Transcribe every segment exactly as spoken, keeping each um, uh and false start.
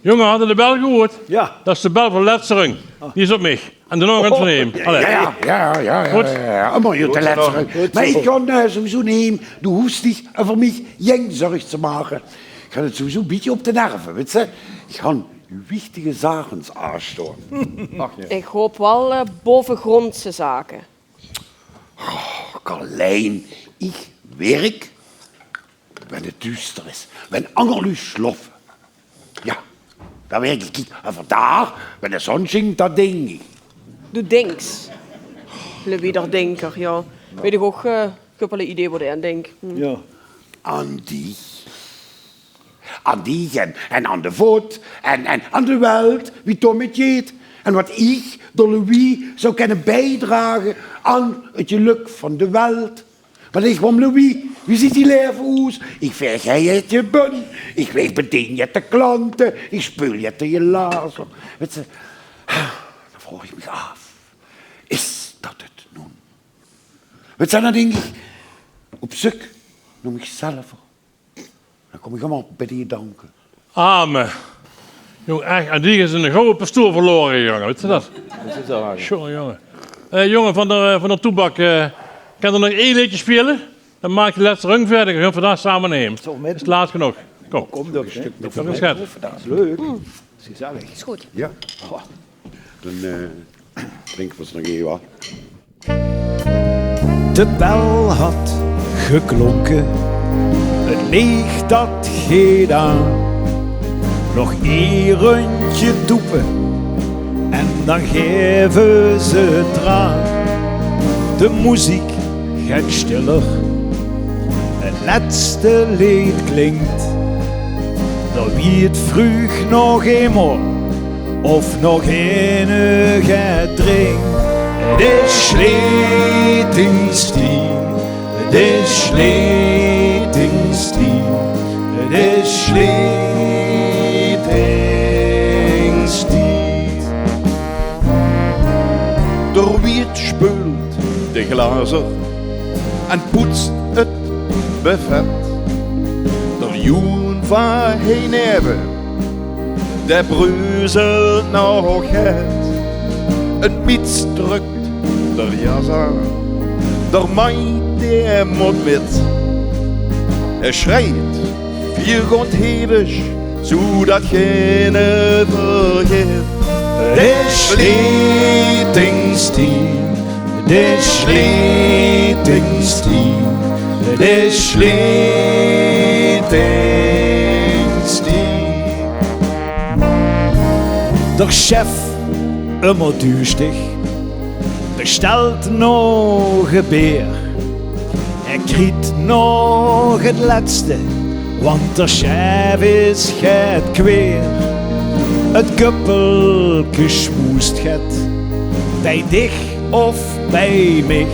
Jónge, hadde de bel gehuurd? Jao. Dat is de bel van Letserung. Die is op mich. En de nog ens van häöm. Allee. Jao, jao, jao, jao. Good. Jao, jao. Mer jao, de Letserung. Mer ich kan, eh, sowieso neet, doe hoofs dich euver mich jeng zörg te make. Ich han 't sowieso e bietje op de nerve, wits se. Ich han wichtige zaken aanstaon. Ich haop waal, eh, baovegróndse zaken. Oh, Carlijn, ich wirk wen 't duuster is, wen anger luuj slöfe. Jao, dan wirk ich neet euverdaag, wen de zon sjient, dan dink ich. Doe dinks. Louis d'r Dinker, jao. Weit ich ouch, eh, ich höb waal e idee boe dae aan dink. Hm. Jao. Aan dich. Aan dich en, en aan de vot en, en aan de welt, wie 't dao mit jeet. En wat ich, d'r Louis, zou kènne biedrage aan 't gelök van de welt. Want ich wóm Louis, wie zuut dien laeve oes? Ich vaeg hei jet de bön, ich weeg bedien jet de klante, ich speul jet de glazer. Wits se, dan vraog ich mich aaf, is dat 't noe? Wits se, dan dink ich, op zök nao mich zelver. Dan kóm ich allemaol bie dich danke. Amen. Jóng, ech, aan dich is eine gouwe pastoor verlaore gegange, wits se dat? Jao, dat is waor, jao. Sjonge, jónge. Eh, jónge, van de, van de toebak, eh, kan d'r nog ein leedje speule? Dan maak ich de Letserung veerdig en gaon v'r daonao same nao heem. Is 't laat genóg? Kóm. Kóm, dat is, dat is leuk. Dat is gezellig. Is good. Jao. Dan, eh, drinke v'r ós nog ein, wa? De bel had geklonke, 't leech dat geet aan. Nog ein rundje doepe en dan gaeve ze 't draan. De meziek geit stiller, 't lètste leed klink. D'r wieët vreug nog emes of nog eine get drink. De sjletingstied, de sjletingstied, de sjletingstied. D'r wieët sjpeult de glazer en poets 't buffet. D'r Joen van hei neve, dae breuzelt nog get. 'n Miets drök d'r jas aan, d'r Mai dae mót mit. Hae sjreit: "Veer gaon hevig, zoedat geine vergit." De sjletingstied, de sjletingstied, de sjletingstied. D'r sjef, ummer duustig, bestèlt nog e beer. Hae kriet nog 't lètste, want d'r sjef is get kweer. 't Kuppelke smoest get, bie dich of bie mich.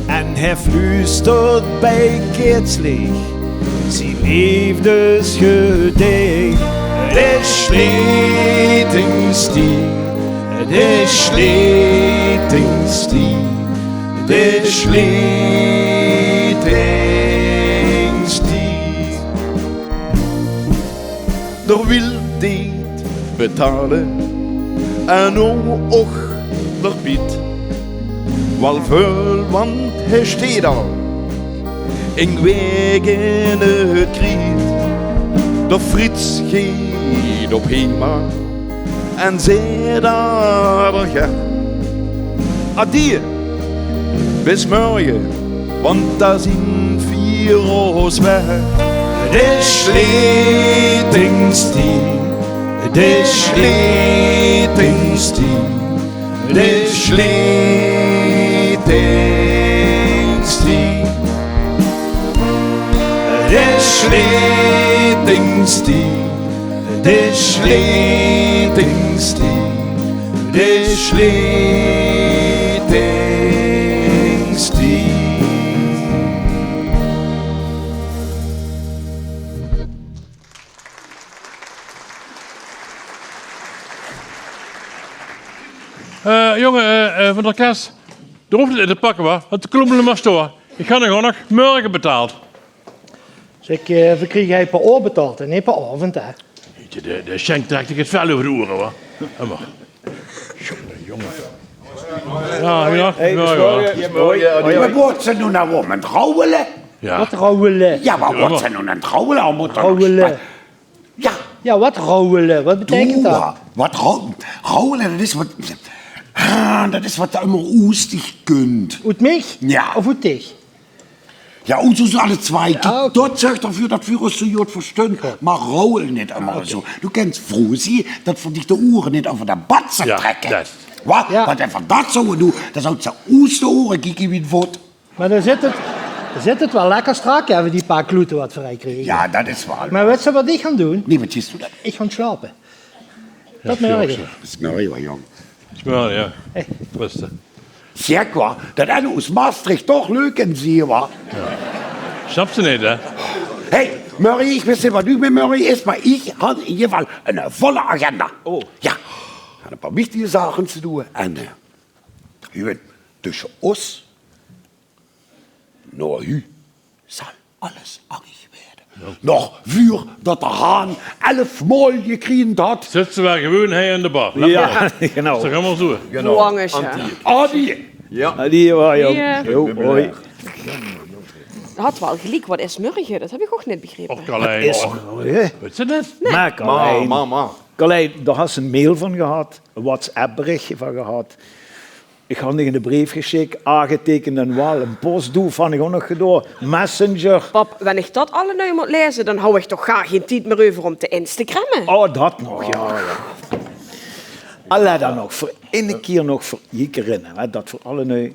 En hae fluustert bie Keetsleech zien leefdesgedich. De sjletingstied, de sjletingstied, de sjletingstied. D'r Wil deet betale en noe ouch d'r Piet. Waal väöl, want hae sjteet al ein waek in 't kriet. D'r Frits geit op Hema en zaet dat 'r geit. Adie, bis mörge, want dan zien veer ós weg. De sjletingstied, de sjletingstied, de sjletingstied. De sjletingstied, de sjletingstied, de sjletingstied. Eh, jónge, eh, eh, van d'r Kes, d'r hoof 't neet in te pakke, wa? Want de klómmele mer sjtoa. Ich han 'm gewoon nog mörge betaald. Zèk, eh, veer kriege hei per oor betaald en neet per aovend, hè? De, de, de Sjeng trèk dich 't vel euver de oere, wa? Ummer. Jónge, jónge. Jao, jao, jao, jao. Mer waat ze noe, noe óm 't rouwele? Jao. Waat rouwele? Jao, mer waat ze noe aan 't rouwele? Jao. Jao, waat rouwele? Waat beteikent det? Waat rou-, rouwele, det is waat, ah, det is waat ummer oes dich kunt. Oet mich? Jao. Of oet dich? Jao, oes, oes alle tswai. Kiek, det zörg d'rveur det vuur ós zoe jód verstund. Mer rouwel neet ummer zoe. Doe kèns vroe zie det veur dich de oere neet euver de batse trèkke. Waat? Want es v'r det zouwe doon, dan zouwe ze oes de oere kieke wie 'n vot. Mer dan zit 't, dan zit 't waal lekker strak, hè, veur die paar kloete waat v'r hie kriege. Jao, det is waor. Mer weits se waat ich gaon doon? Nae, waat deis doe dan? Ich gaon slaope. Tot mörge. Tot mörge, jóng. Tot mörge, jóng. Hey. Zèk, wa, det enne oes Maastricht toch leuk in zie, wa? Jao. Snaps se neet, hè? Hey, Murrie, ich wis neet waat noe mit Murrie is, mer ich han in eder geval ein volle agenda. Oh. Jao. En ein paar wichtige zaken te doon. En, eh, doe wèts, tösse ós Noe, hie zal alles angig waere. Jao. Nog vuur det de haan elf maol gekriend haet. Zits se waal gewoon hie in de bar. Jao, genau. Is toch ummer zoe? Hoe angig, hè? Adie. Jao. Adie, wa, jóng. Jao. Jao, hoi. Haet waal geliek, waat is mörge? Det höb ich ouch neet begrepe. Och, Carlijn. Waat is mörge? Wèts se det? Nae. Mer Carlijn, Carlijn, dao has se ein mail van gehad, ein WhatsApp-berichje van gehad. Ich han dich eine breef gesjik, aangeteikend en waal, ein postdoef han ich ouch nog gedaon, Messenger. Pap, wen ich det allemaol mót laeze, dan haw ich toch gaar geine tied mieë euver óm te Instagramme. Oh, det nog, jao. Alla, dan nog, veur eine kier nog veur jidderinne, hè, det veur allemaol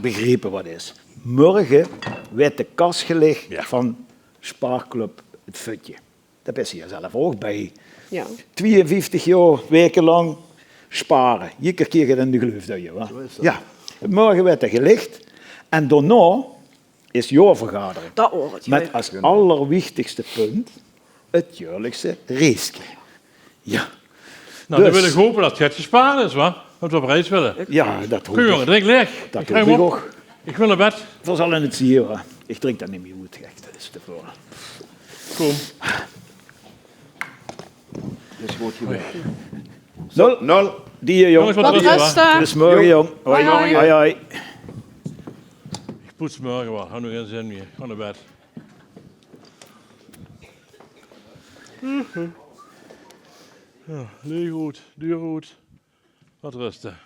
begrepe waat is. Mörge weurt de kas gelag van Spaarclub 't Vutje. Dao bis se zelf ouch bie. Jao. Twieënvieftig jaor, waekelang spare. Jidder kier get in de gleuf duie, wa? Zoe is det. Jao. Mörge weurt 'r gelicht. En daonao is jaorvergadering. Det waor 't, jao. Mit es allerwichtigste punt 't jaorlikse raeske. Jao. Noe, dan wil ich hope det 't gespaard is, wa? Det v'r op reis wille. Jao, det hoop ich. Kóm, jóng, drink laeg. Det hoop ich ouch. Ich wil nao bed. V'r zalle 't zeen, wa. Ich drink det neet mieë oet, gek, det is te väöl. Kóm. Nul. Nul. Die, jóng. Jónges, waat röste. Tot mörge, jóng. Hoi. Hoi, hoi. Ich poets mörge waal. Höb noe geine zin mieë. Gaon nao bed. Jao, leech oet, deur oet. Waat röste.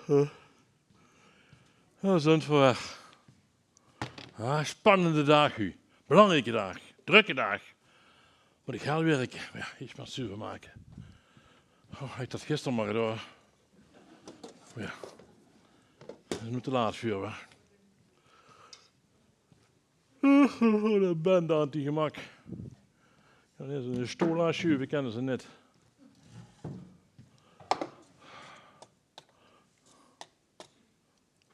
Huh? Dao zunt v'r weer. Ah, spannende daag, Huub. Belangrieke daag. Drökke daag. Mót ich hel wirke. Jao, ich mót zuver make. Oh, had ich dat gister mer gedaon. Jao. Dat is noe te laat veur, wa? Oh, de bende aan die gemak. Jao, dit is 'ne stool aansjuve, kenne ze neet.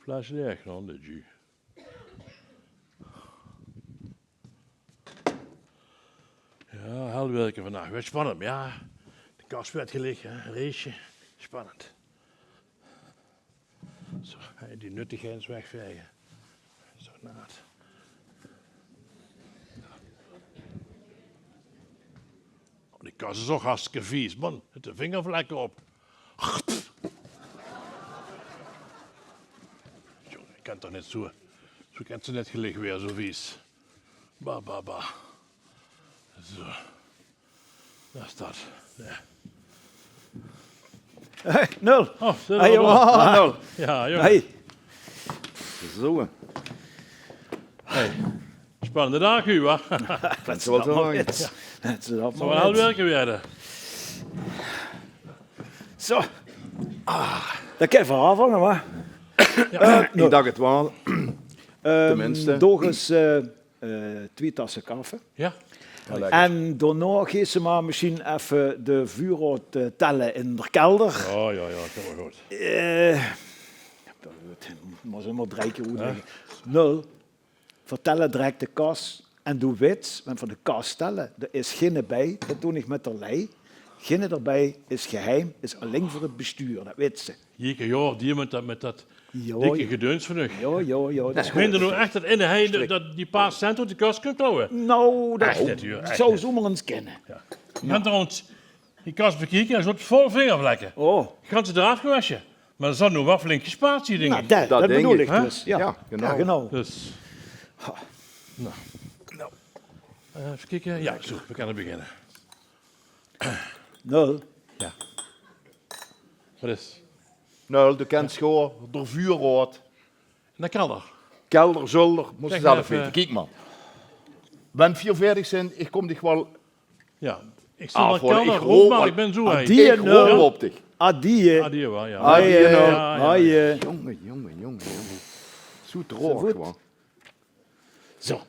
Fles leeg dan, de jus. Jao, hel wirke vandaag. Weer spannend, jao. De kas weurt geleeg, hè. Reesje. Spannend. Zo, hè, die nuttigheid ins wegvege. Zo naat. Oh, die kas is ouch hartstikke vies, man. Mit de vingervlekke op. Jóng, ich kin toch neet zo. Zo kint ze neet geleeg weer, zo vies. Ba, ba, ba. Zo. Dao steit. Jao. Hey, Nul. Oh, zit 'r al op? Hey, jóng. Hey. Zo. Hey. Spannende daag, Huub, wa? Dat is allemaol neet. Dat is allemaol neet. Zal waal wirke weer. Zo. Ah, dat kin v'r aafhange, wa? Jao. Eh, ich dach 't waal. Ehm, Tenminste. Doog ins, eh, eh, twie tasse kaffe. Jao. En daonao geis se mer mesjien effe de vuurraod, eh, telle in d'r kelder. Oh, jao, jao, dat kump waal good. Eh, dat mót se mer drei kier oetlegke. Nul. Vertèlle drek de kas. En doe wits, wen van de kas telle, d'r is ginne bij, dat doon ich mit d'r lei. Ginne d'rbij is geheim, is allein veur 't bestuur, dat wits se. Jeke jaor, die mit dat, mit dat dikke gedeuns van uch. Jao, jao, jao, dat is good. Meindje noe ech dat inne hei, dat die paar cent oet de kas kump klauwe? Nou, dat zou zomer ins kinne. Jao. Jao. Trouwens, die kas bekieke, hae zit vol vingervlekke. Oh. Gans d'raaf gewesje. Mer d'r zal noe waal flink gespaard zeen, dink ich. Nou, dat, dat bedoel ich dus. Jao, genau. Dus. Nou. Eh, effe kieke. Jao, zo, v'r kinne beginne. Nul. Jao. Wat is? Nul, doe kins gewoon d'r vuurraod. Nao kelder. Kelder, zolder, mós se zelf weite. Kiek mer. Wen veer veerdig zeen, ich kóm dich waal aafhaole. Jao, ich zal nao kelder, roop mer, ich bin zo hei. Adie, Nul. Adie. Adie waal, jao. Adie, Nul. Jao, jao, jao. Jónge, jónge, jónge, jónge. Zo droog, wa. Zo.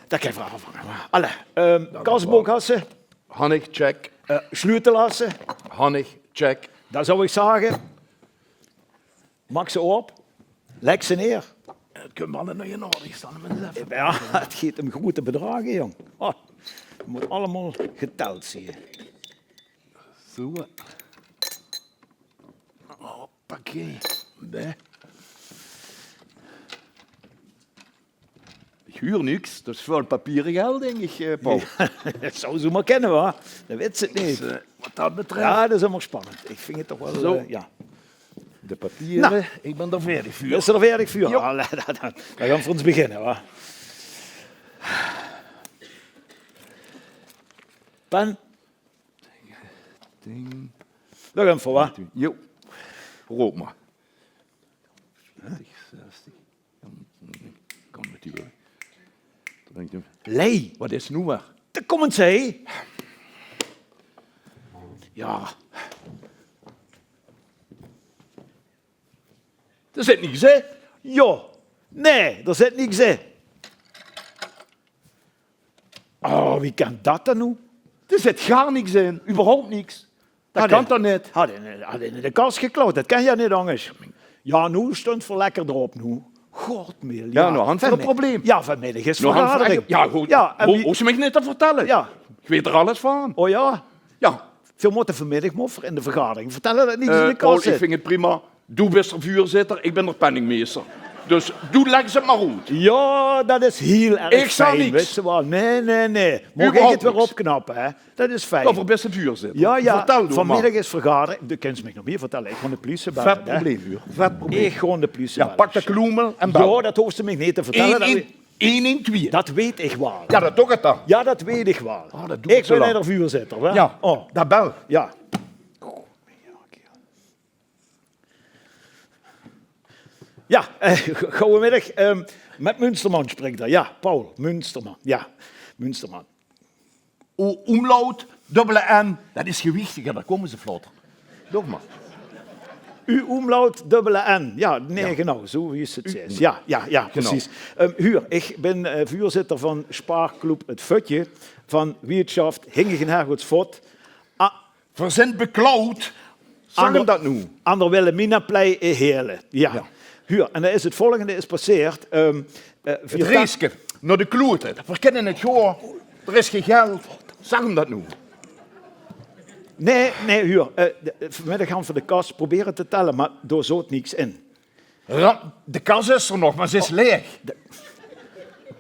Dat kin v'r aafhange. Allee, ehm, kasbook has se? Han ich, check. Eh, sleutel has se? Han ich, check. Dan zou ich zage, maak ze op, lèk ze neer. 't Kump allemaol in orde, ich zal 'm ins effe... Jao, 't geit óm groete bedrage, jóng. Oh, 't mót allemaol getèld zeen. Zo. Hoppakee. Bè. Ich huur niks. Dat is väöl papiere geld, dink ich, eh, Paul. Jao, dat zou zomer kinne, wa? Dat wits se neet. Dus, eh, wat dat betröf. Jao, dat is ummer spannend. Ich vinj 't toch waal, eh, jao. De papiere. Nou, ich bin d'r veerdig veur. Is d'r veerdig veur? Jao. Allee, dan, dan, dan gaon v'r ins beginne, wa? Pen. Ding. Nog ein veur, wa? Jao. Roop mer. Zestig, zestig. Kan natuurlik. Lei. Wat is noe weer? Dao kump ze. Jao. D'r zit niks in. Jao. Nae, d'r zit niks in. Oh, wie kan dat dan noe? D'r zit gaar niks in. Überhaupt niks. Dat kan toch neet? Had 'r, had 'r de kas geklaud. Dat kan jao neet angers. Jao, noe stónt v'r lekker d'rop noe. God, Mil. Jao, noe hant v'r e probleem. Jao, vanmiddig is vergadering. Jao, good. Jao, en wie... Hoof se mich neet te vertèlle. Jao. Ich weit d'r alles van. Oh jao? Jao. Veer mótte vanmiddig mótte v'r in de vergadering vertèlle dat niks in de kas zit. Eh, Paul, ich vinj 't prima. Doe bis d'r veurzitter, ich bin d'r penningmeester. Dus doe lèks 't mer oet. Jao, dat is hiel erg fijn, wits se waal. Nae, nae, nae. Mót ich 't weer opknappe, hè? Dat is fijn. Jao, veer bis d'r veurzitter. Jao, jao. Vertèl noe mer. Vanmiddig is vergadering. Doe kins mich nog mieë vertèlle. Ich gaon de pliesie belle, hè. Vet probleem, huur. Vet probleem. Ich gaon de pliesie belle. Jao, pak de kloemel en bel. Jao, dat hoofs se mich neet te vertèlle. Ein, ein, ein, ein, twie. Dat weit ich waal. Jao, dat doog 't dan. Jao, dat weit ich waal. Oh, dat doog 't zo lang. Ich bin d'r veurzitter, hè? Jao, oh. Dan bel. Jao. Kom, jao, kiel. Ja, eh, goojemiddig. Ehm, met Munsterman sprik d'r. Ja, Paul Munsterman. Ja, Munsterman. U umlaut, dubbele N, dat is gewichtiger, dan kómme ze vlotter. Doe mer. U umlaut, dubbele N. Ja, nee, genau, zo wie is het. Ja, ja, ja, precies. Ehm, huur, ich bin, eh, vuurzitter van Spaarclub Het Vötje van Wieëtschaft Hinge gen Hergods Vot. Ah, Verzint beklaut. Zag 'm dat noe? Aan de Wilhelminaplei in Heerle. Ja. Huur, en dan is het volgende is passeerd. Ehm, eh, het reeske nao de kloete. Veer kinne het gewoon. D'r is gei geld. Zag 'm dat noe? Nee, nee, huur. Eh, de, vanmiddag gaon veer de kas probere te telle, maar dao zoot niks in. De kas is d'r nog, maar ze is leeg. De,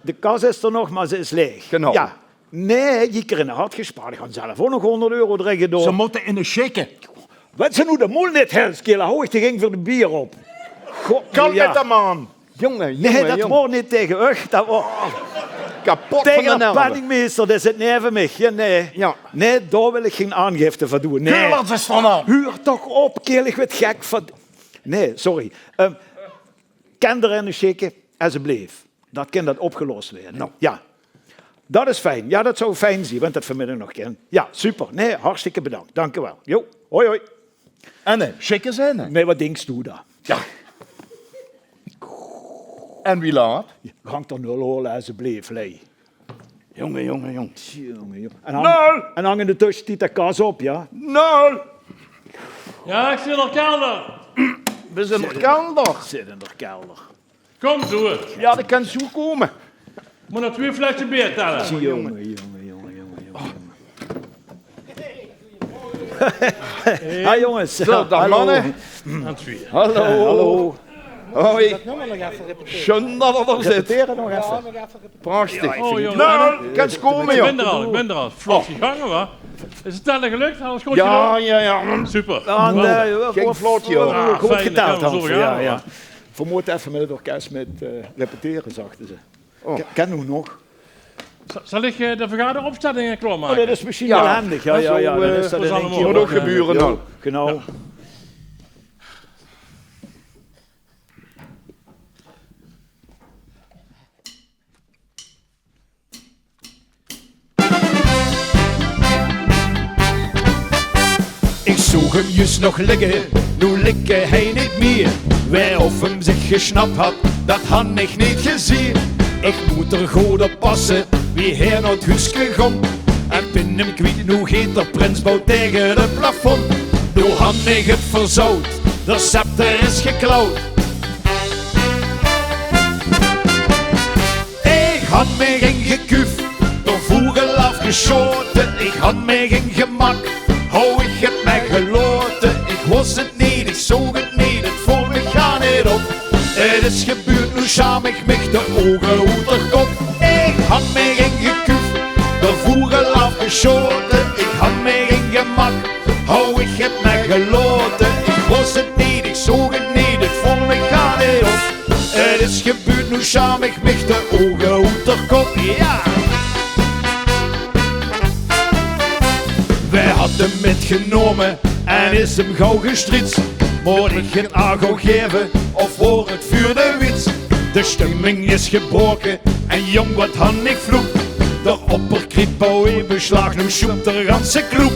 de kas is d'r nog, maar ze is leeg. Genau. Ja. Nee, die krinne had gespaard. Die gaon zelf ook nog honderd euro drin gedoon. Ze mótte in de sjikke. Wat ze noe de moel neet hils, kille, hou ich de ging veur de bier op. Kan met de man. Jonge, jonge, nee, dat waor neet tege uch, dat waor kapot van de nerve. Penningmeester, dat zit neve mich. Ja, nee. Ja. Nee, dao wil ich gein aangifte van doon. Nee. Huur toch op, kille, ich wit gek van. Nee, sorry. Ehm, Ken d'r eine sjikke, esjeblief. Dat kin dat opgelos waere. Nou, ja. Dat is fijn. Ja, dat zou fijn zien, want dat vanmiddag nog kin. Ja, super. Nee, hartstikke bedankt. Dank u wel. Jo, hoi, hoi. En, eh, sjikke zien, hè? Nee, wat dinks doe dan? Ja. En wie laat? Gank d'r nul hole, esjeblief, lei. Jonge, jonge, jong. Tjonge, jong. En hang, nul! En hang in de tussentied de kas op, ja? Nul! Ja, ich zit in de kelder. Veer zien in de kelder. Zit in de kelder. Kom, doe het. Ja, dat kan zo kómme. Mót nog twee flesje bier telle. Tjonge, jonge, jonge, jonge, jonge. Hi jonges. Zo, dag manne. Hallo. Hallo. Hoi. Sjoen dat d'r zit. Repetere nog effe. Prachtig. Ja, ich vind het... Nou, kans kómme, joh. Ich bin d'r al, ich bin d'r al. Vlot gegange, wa? Is het dan geluk? Alles good gedoon? Ja, ja. Super. Ging vlot, joh. Good geteld, Hans. Ja, ja. Veer mótte effe met het orkes met, eh, repetere, zagte ze. Ken, ken noe nog. Zal ich, eh, de vergaderopstelling klaormake? Oh, dat is misschien wel handig. Ja, ja, ja. Dan is dat in ein kier ouch gebeure dan. Genau. Ich zoog 'm juus nog ligke, noe ligk hae neet mier. Wae of 'm zich gesnap had, dat han ich neet gezeen. Ich mót d'r good op passe, wie hae nao 't huuske góng. En bin 'm kwiet, noe geet d'r prinsbout tege 't plafond. Noe han ich 't verzout, d'r scepter is geklaut. Ich han mich ingekuuf, d'r voegel aafgesjaote. Ich han mich ingemak, hou ich 't mich gelaote. Ich wós 't neet, ich zoog 't neet, 't vool mich gaar neet op. 't Is gebeurd, noe sjaam ich mich de ouge oet d'r kop. Ich han mich ingekuuf, d'r voegel aafgesjaote. Ich han mich ingemak, hou ich 't mich gelaote. Ich wós 't neet, ich zoog 't neet, 't vool mich gaar neet op. 't Is gebeurd, noe sjaam ich mich de ouge oet d'r kop. Ja! Wae had 'm mitgenómme en is 'm gauw gestriets? Mót ich 't aagouw gaeve of waor 't veur de wits? De stumming is gebraoke en jóng, wat han ich vloek. D'r opper kriet bie beslaag, noe sjoep d'r ganse kloep.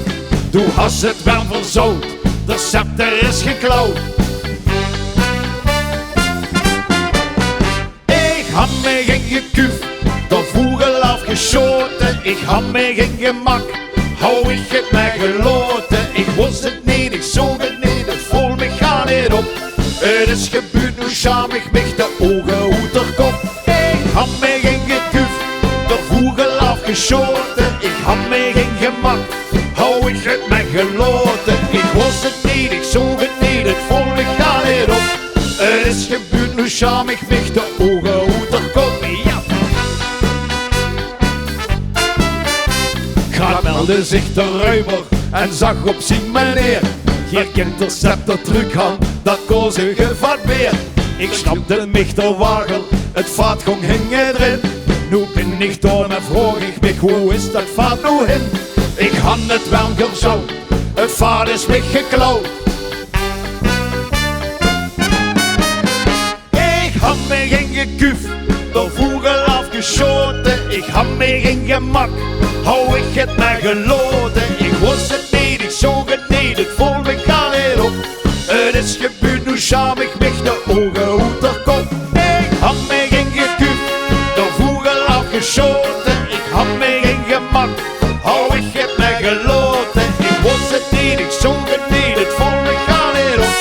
Doe has 't waal verzout, d'r scepter is geklaut. Ich han mich ingekuuf, d'r voegel aafgesjaote. Ich han mich ingemak, hou ich 't mich gelaote. Ich wós 't neet, ich zoog 't neet, 't vool mich gaar neet op. 't Is gebeurd, noe sjaam ich mich de ouge oet d'r kop. Ich han mich ingekuuf, d'r voegel aafgesjaote. Ich han mich ingemak, hou ich 't mich gelaote. Ich wós 't neet, ich zoog 't neet, 't vool mich gaar neet op. 't Is gebeurd, noe sjaam ich mich de ouge oet d'r kop. Ja! Graad meldde zich d'r ruimer en zag op zien meneer: "Geer kint d'r scepter trök han, dat kos uch e vat beer." Ich sjnapde mich d'r wagel, 't vaat góng hinge drin. Noe bin ich dao en vraog ich mich: "Wo is dat vaat noe hin?" Ich han 't waal verzout, 't vaat is mich geklaut. Sjote, ich han mich ingemak, hou ich het mer gelote. Ich wos het neet, ich zoog het neet, het vol mich gaar neet op. Het is gebuut, noe sjaam ich mich de ouge oet d'r kop. Ich han mich ingekuuf, d'r voegel aafgesjote. Ich han mich ingemak, hou ich het mer gelote. Ich wos het neet, ich zoog het neet, het vol mich gaar neet op.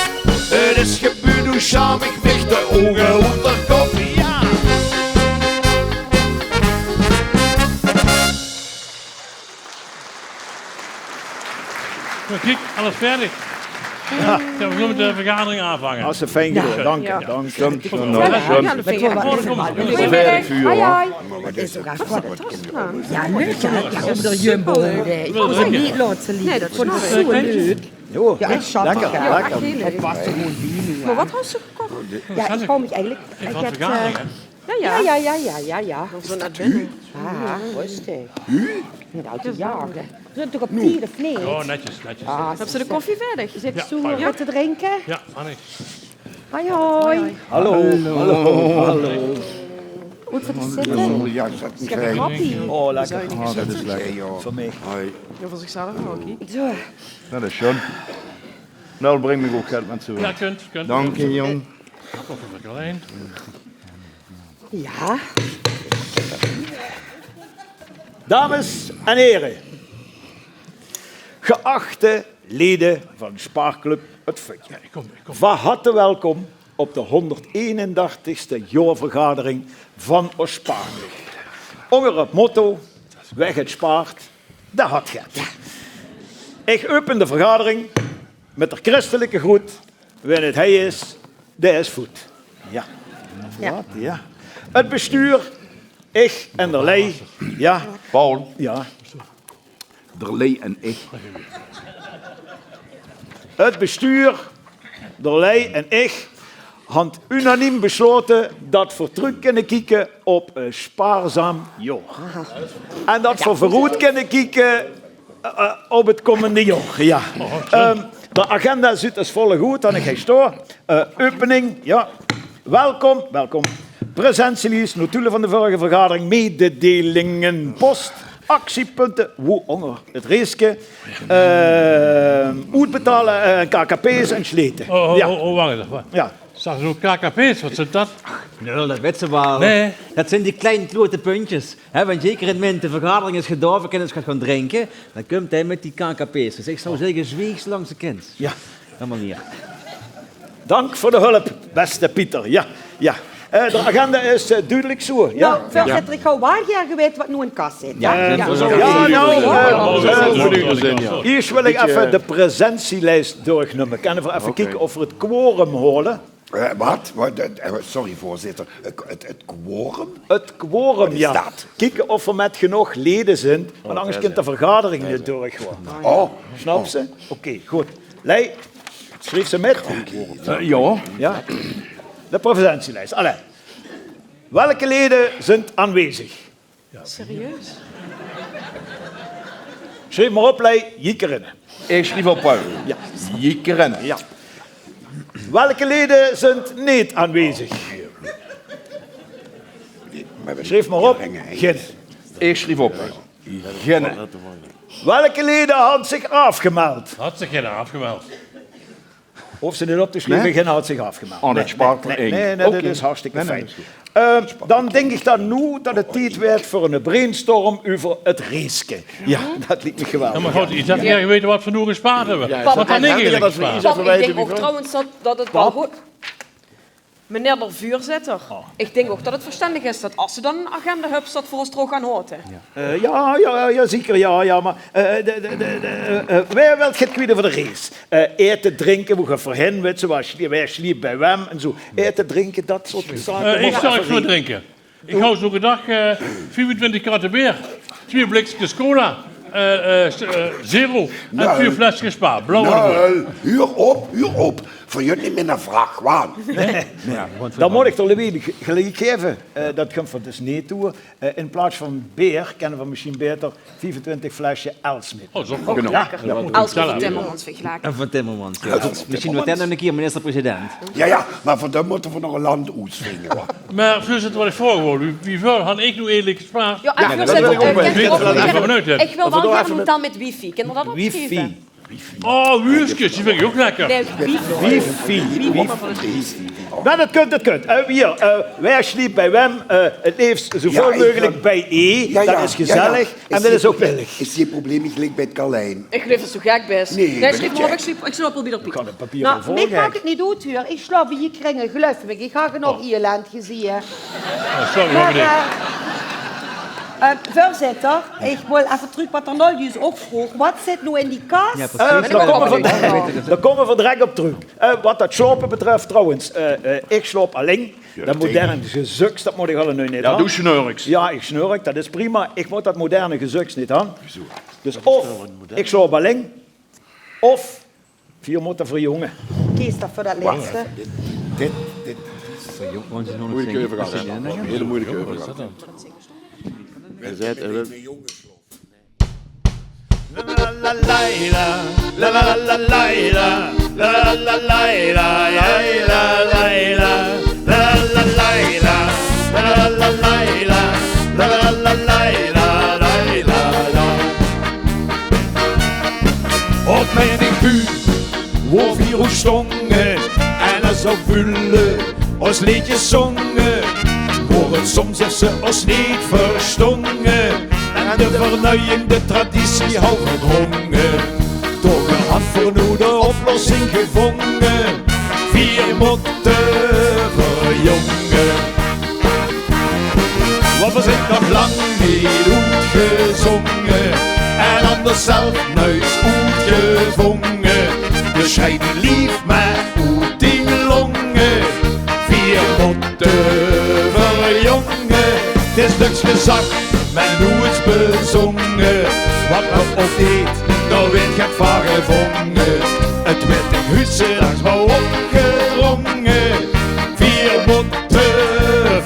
Het is gebuut, noe sjaam ich mich de ouge oet d'r kop. Ja. Zo, kiek, alles fertig. Ja. Ja, we kunnen de vergadering aanvangen. Als ze fijn gedoon. Dank, dank. Dank. Kom, kom, kom. Hoi, hoi. Ja, leuk, ja, ja, op de Jumbo. Hè. Ich kan het neet laote ligke. Nee, dat snap ik. Zo leuk. Ja, echt schattig, lekker, ja. Lekker. Het past er gewoon bij nu, hè. Maar wat had ze gekocht? Ja, ik wou mich eigenlijk... Ik had, eh, ja, ja, ja, ja, ja, ja. Zo'n advent. Ah, rustig. Nou, die jagen. Ze zijn toch op tijd, of niet? Ja, netjes, netjes. Ah, hebben ze de koffie verder? Zit ze wat te drinken? Ja, Annie. Hoi, hoi. Hallo, hallo, hallo. Goed voor de zitten. Ja, is dat een grappie? Oh, lekker. Ah, dat is lekker. Voor mij. Hoi. Ja, voor zichzelf ook, hè? Zo. Dat is schoon. Nou, breng mich ook geld met z'n... Ja, kunt, kunt. Dank je, jong. Koffie voor Carlijn. Ja. Dames en heren, geachte leden van Spaarclub Het Vutje. Ja, ik kom, ik kom. Van harte welkom op de honderdeenendertigste jaorvergadering van ós spaarclub. Ónger het motto: "Wae het spaart, dae hat get." Ich open de vergadering mit de christelike groet: "Wae het hei is, dae is voet." Ja. Ja. Wat? Ja. Het bestuur, ich en d'r lei. Ja. Paul. Ja. D'r lei en ich. Het bestuur, d'r lei en ich, han unaniem beslote dat v'r trök kinne kieke op ein spaarzaam jaor. En dat v'r veuroet kinne kieke, eh, eh, op het kommende jaor. Ja. Ehm, de agenda zuut es volg oet, han ich hei staon. Eh, opening, ja. Welkom, welkom. Presentielies, notulen van de vorige vergadering, mededelingen, post, actiepunte, woe ónger het reeske, eh, oetbetale, eh, kkp's en sjlete. Oh, oh, oh, oh, wach effe. Ja. Zag zoe kkp's, wat zint dat? Nul, dat wits se waal. Nee. Dat zint die klein klote puntjes. Hè, want jeker in mint, de vergadering is gedaon, v'r kinne ins gaon drinke. Dan kump hae mit die kkp's. Dus ich zou zègke, zwieg zoelang se kins. Ja. Helemaal niet. Dank voor de hulp, beste Pieter. Ja, ja. Eh, de agenda is, eh, duidelijk zo. Ja. Nou, voorzitter, ik wou waal gaer wete wat noe in kas zit. Ja, ja, ja, nou, eh, eh, eerst wil ik effe de presentielijst doornumme. Kinne v'r effe kieke of v'r het quorum hole? Eh, wat? Wat, eh, eh, sorry, voorzitter. Eh, k-, het, het quorum? Het quorum, ja. Wat is dat? Kieke of v'r met genóg lede zint, want angers kint de vergadering neet doorgaon. Oh. Snaps se? Oké, good. Lei, sjrief se mit? Eh, ja. Ja. De presentielijst. Allee. Welke leden zint aanwezig? Serieus? Sjrief mer op, lei, jiekerinne. Ich sjrief op, Paul. Ja. Jiekerinne. Ja. Welke leden zint neet aanwezig? Sjrief mer op. Ginne. Ich sjrief op. Ginne. Welke leden han zich aafgemeld? Had zich ginne aafgemeld. Hoof se neet op te sjrieve, ginne had zich aafgemeld. Oh, dat spaart er ein. Nee, nee, dat is hartstikke fijn. Eh, dan dink ich dan noe dat het tied weurt veur ein brainstorm euver het reeske. Ja, dat liek mich geweldig. Ja, maar good, ich had gaer gewete wat v'r noe gespaard höbbe. Ja, wat dan neet gespaard. Pap, ich dink ook trouwens dat, dat het wel good... Meneer de voorzitter, ich dink ook dat het verstendig is dat as se dan ein agenda höbs, dat v'r ós d'r ouch aan haoje. Eh, ja, ja, ja, zeker, ja, ja, maar, eh, de, de, de, de, eh, eh, wae wilt get kwiet euver de reis? Eh, ete, drinke, woe gaon v'r hin, wits se, wae sjlie-, wae sjlieëp bie wem en zoe. Ete, drinke, dat soort zake. Eh, ich zou iets veur drinke. Ich hou zoe gedacht, eh, viefentwintig kratte beer, twieë blikskes cola, eh, eh, s-, eh, zero en twieë fleskes spa, blauw en roead. Nul, huur op, huur op. Veur junt neet mie 'ne vrachwaan. Dan mót ich d'r Louis ge-, geliek gaeve. Eh, dat kómme v'r dus neet toe. Eh, in plaats van beer kónne v'r mesjien baeter viefentwintig flesje Elsmith. Oh, dat is ouch lekker. Jao, dat mót. Als v'r Timmermans vergelieke. En van Timmermans, jao. Mesjien weurt dae nog 'ne kier minister-president. Jao, jao, mer veur dat mótte v'r nog e land oetvinge, huur. Mer veurzitter, wat ich vraoge wól, wie, wie väöl han ich noe eigelik gespaard? Jao, en veurzitter, eh, ich wil waal gaer dan mit wifi. Kónne v'r dat opsjrieve? Wifi. Oh, wuurskes, die vinj ich ouch lekker. Nae, wifi. Wifi. Wifi. Mer dat kónt, dat kónt. Eh, hie, eh, wae sjliept bie waem, eh, 't leefs zoväöl meugelik bie ee. Dat is gezellig en dat is ouch billig. Is dien probleem neet geliek bie 't Carlijn? Ich geluif det se gek bis. Nae, nae, ich sjliep, ich sjliep, ich sjliep al bie de Piet. Mer mich maak 't neet oet, huur. Ich sjlaop hie in kringe, geluif mich. Ich han genóg ellend gezeen. Oh, sorry, mer, eh, eh, veurzitter, ich wól effe trök wat d'r Noldius ouch vroog. Wat zit noe in die kas? Jao, precies. Eh, dao kómme v'r, dao kómme v'r direk op trök. Eh, wat dat sjlaope betröf, trouwens, eh, eh, ich sjlaop allein. Dat moderne gezöks, dat mót ich allemaol neet han. Jao, doe sjnurks. Jao, ich sjnurk, dat is prima. Ich mót dat moderne gezöks neet han. Dus of ich sjlaop allein, of Veer mótte verjónge. Kees, dat veur dat lètste. Wach, dit, dit, dit is 'n moeilijke euvergang. Hele moeilijke euvergang. Ge zet, eh, Op mien buut, wo veer oet sjtónge, en es ouch bule ós leedjes zónge, woor 't soms es ze ós neet verstónge, en de vernuijing de traditie hou verdrónge. Toch han veer noe de oplossing gevónge, veer mótte verjónge. Want veer zeen nog lang neet oetgezónge en han ós zelf nuits oetgevónge. Dus sjrei die leef mer oet dien lónge. Veer mótte verjónge. 't Is döks gezag, mer noeits bezónge. Wat me ouch deet, dao weurt get van gevónge. 't Weurt in Huusse langs me opgedrónge. Veer mótte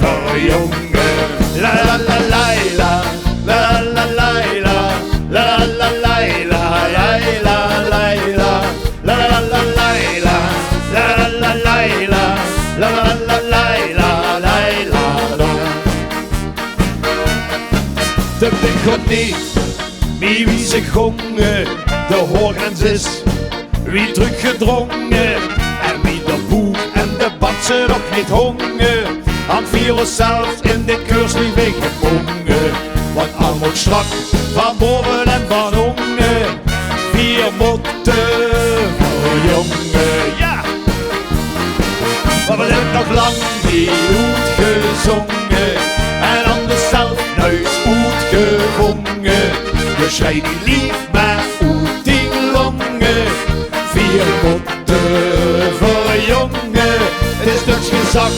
verjónge. La la la la la, la la la la, la la la la la, la la la la la, la la la la la, la la la la la, la la la la la. De blik geit neet mie wie ze gónge, de hoorgrens is wie trökgedrónge. En wie de boek en de bats nog neet hónge, han veer ós zelf in dit keurslief ingebónge. Want allemaol sjtrak, van bove en van ónge, veer mótte verjónge. Jao! Mer veer zeen nog lang neet oetgezónge en han ós zelf nuits oetgevónge. Dus sjrei die leef mer oet dien lónge. Veer mótte verjónge. 't Is döks gezag,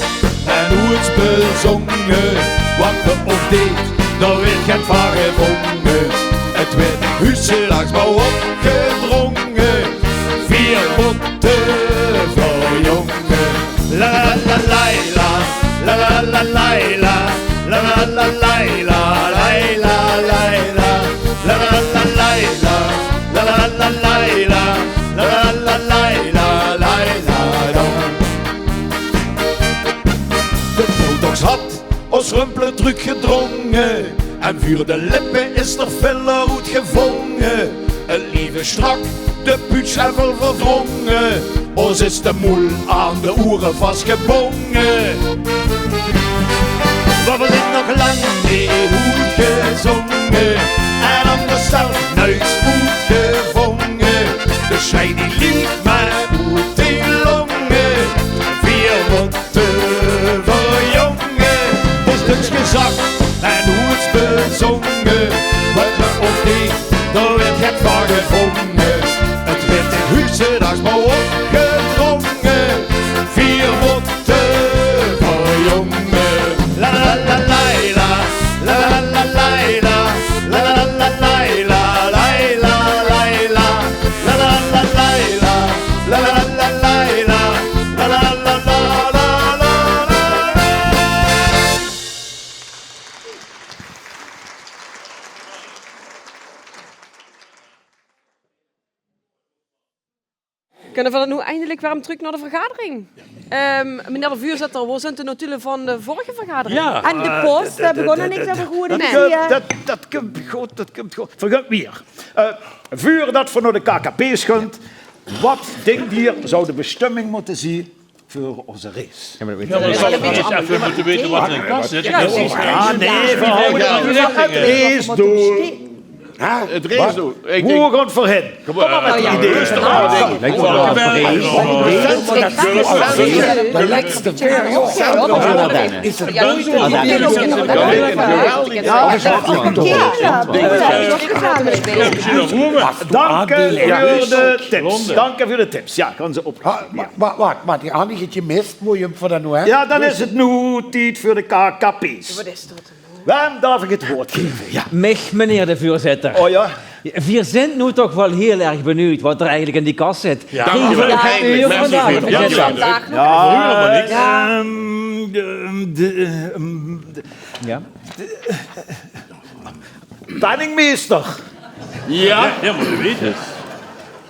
mer noeits bezónge. Wat me ouch deet, dao weurt get van gevónge. 't Weurt in Huusse langs me opgedrónge. Veer mótte verjónge. La la la la, la la la la la, la la la la la, la la la la la, la la la la la, la la la la la, la la la la la. De Bulldog han ós rumpele trökgedrónge en veur de lippe is d'r filler oetgevónge. 't Leef is sjtrak, de puutsjleffel verdrónge, ós is de moel aan de oere vasgebónge. Mer veer zeen nog lang neet oetgezónge en han ós zelf nuits oetgevónge. Dus sjrei die leef mer oet dien lónge. Veer mótte verjónge. 't Is döks gezag, mer noeits bezónge. Wat me ouch deet, dao weurt get van gevónge. 't Weurt in Huusse langs me opgedrónge. Veer mótte verjónge. La la la la la, la la la la la, la la la la la, la la la la la, la la la la la, la la la la la, En dan v'r dan noe eindelik weer trök nao de vergadering. Ehm, meneer de veurzitter, wo zint de notuule van de vörrige vergadering? Jao. En de post, dao höbbe v'r ouch nog niks euver gehuurd. Nae. Dat, dat kump good, dat kump good. Vergót weer. Eh, veurdat v'r nao de K K P's gaon, wat dink geer zouw de bestömming mótte zien veur ózze reis? Jao, mer dat weit ich neet. Jao, mer dat zouw ich ins effe mótte weite wat d'r in de kas zit. Jao, precies. Ah, nae, v'r hawwe 't reisdoel. Hè? 't Reisdoel. Wo gaon v'r hin? Kóm mer mit ideeë. De lètste veer jaor is 't Danke veur de tips. Danke veur de tips. Jao, kan ze op. Wach, wach, wach, die hant ich gemis. Mót ich 'm veur de noe, hè? Jao, dan is 't noe tied veur de K K P's. Waem daorf ich 't woord gaeve? Jao. Mich, meneer de veurzitter. O jao. Veer zint noe toch waal hiel erg benuujd wat d'r eigelik in die kas zit. Jao. Geer höb uur vandaag, veurzitter. Jao. Ehm, de, ehm, de, ehm, de, jao. Penningmeester. Jao, jao, mer wie is 't?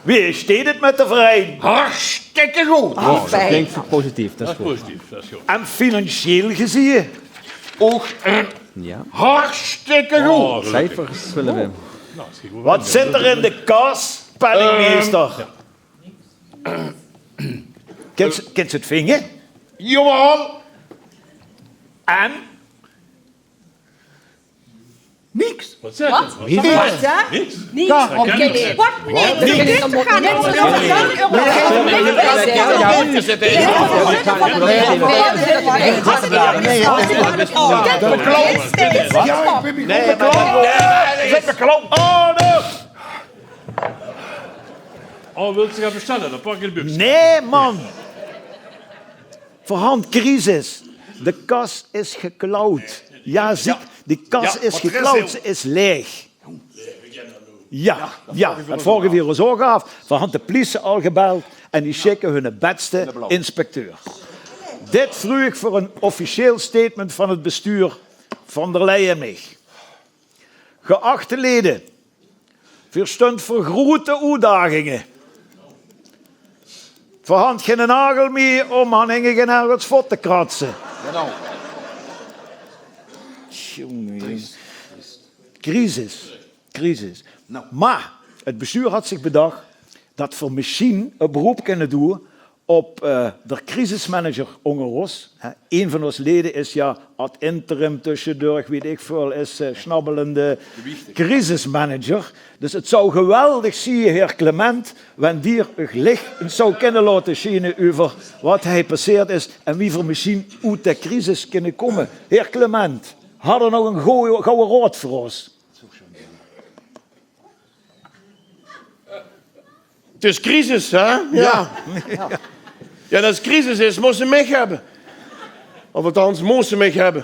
Wie steit 't mit de verein? Hartstikke good. O, dat klink positief, dat is good. En financieel gezeen? Ouch, eh, hartstikke good. Ciefers wille v'r. Wat zit d'r in de kas, penningmeester? Kins, kins se 't vinge? Jawaal. En? Niks. Wat? Niks. Niks. Niks. Wat? Niks. Niks. Beklomp. Beklomp. Oh, wilt ze gaon bestelle? Dan pak ich de buks. Nae, man. V'r hant crisis. De kas is geklauwd. Jao, ziek, die kas is geklauwd. Ze is laeg. Jao, jao, dat vraoge v'r ós ouch aaf. V'r hant de pliese al gebeld en die sjikke hunne bètste inspecteur. Dit vraog veur 'n officieel statement van 't bestuur, Van der Leyen en mich. Geachte leden, veer stunt veur groete oetdaginge. Veer hant geine nagel mie óm aan hinge gein ergens vot te kratse. Tjonge, jóng. Crisis. Crisis. Mer 't bestuur hat zich bedach dat veer mesjien e beroep kinne doon op, eh, d'r crisismanager ónger ós. Hè, ein van ós lede is, jao, ad interim tösjedurch, weit ich väöl, is, eh, snabbelende crisismanager. Dus 't zou geweldig zieë, heer Clement, wen dier uch lich ins zou kinne laote sjiene euver wat hie passeerd is en wie veer mesjien oet de crisis kinne kómme. Heer Clement, hat geer nog 'n gouwe, gouwe raod veur ós? 't Is crisis, hè? Jao. Jao, es 't crisis is, mós se mich höbbe. Of althans, mós se mich höbbe.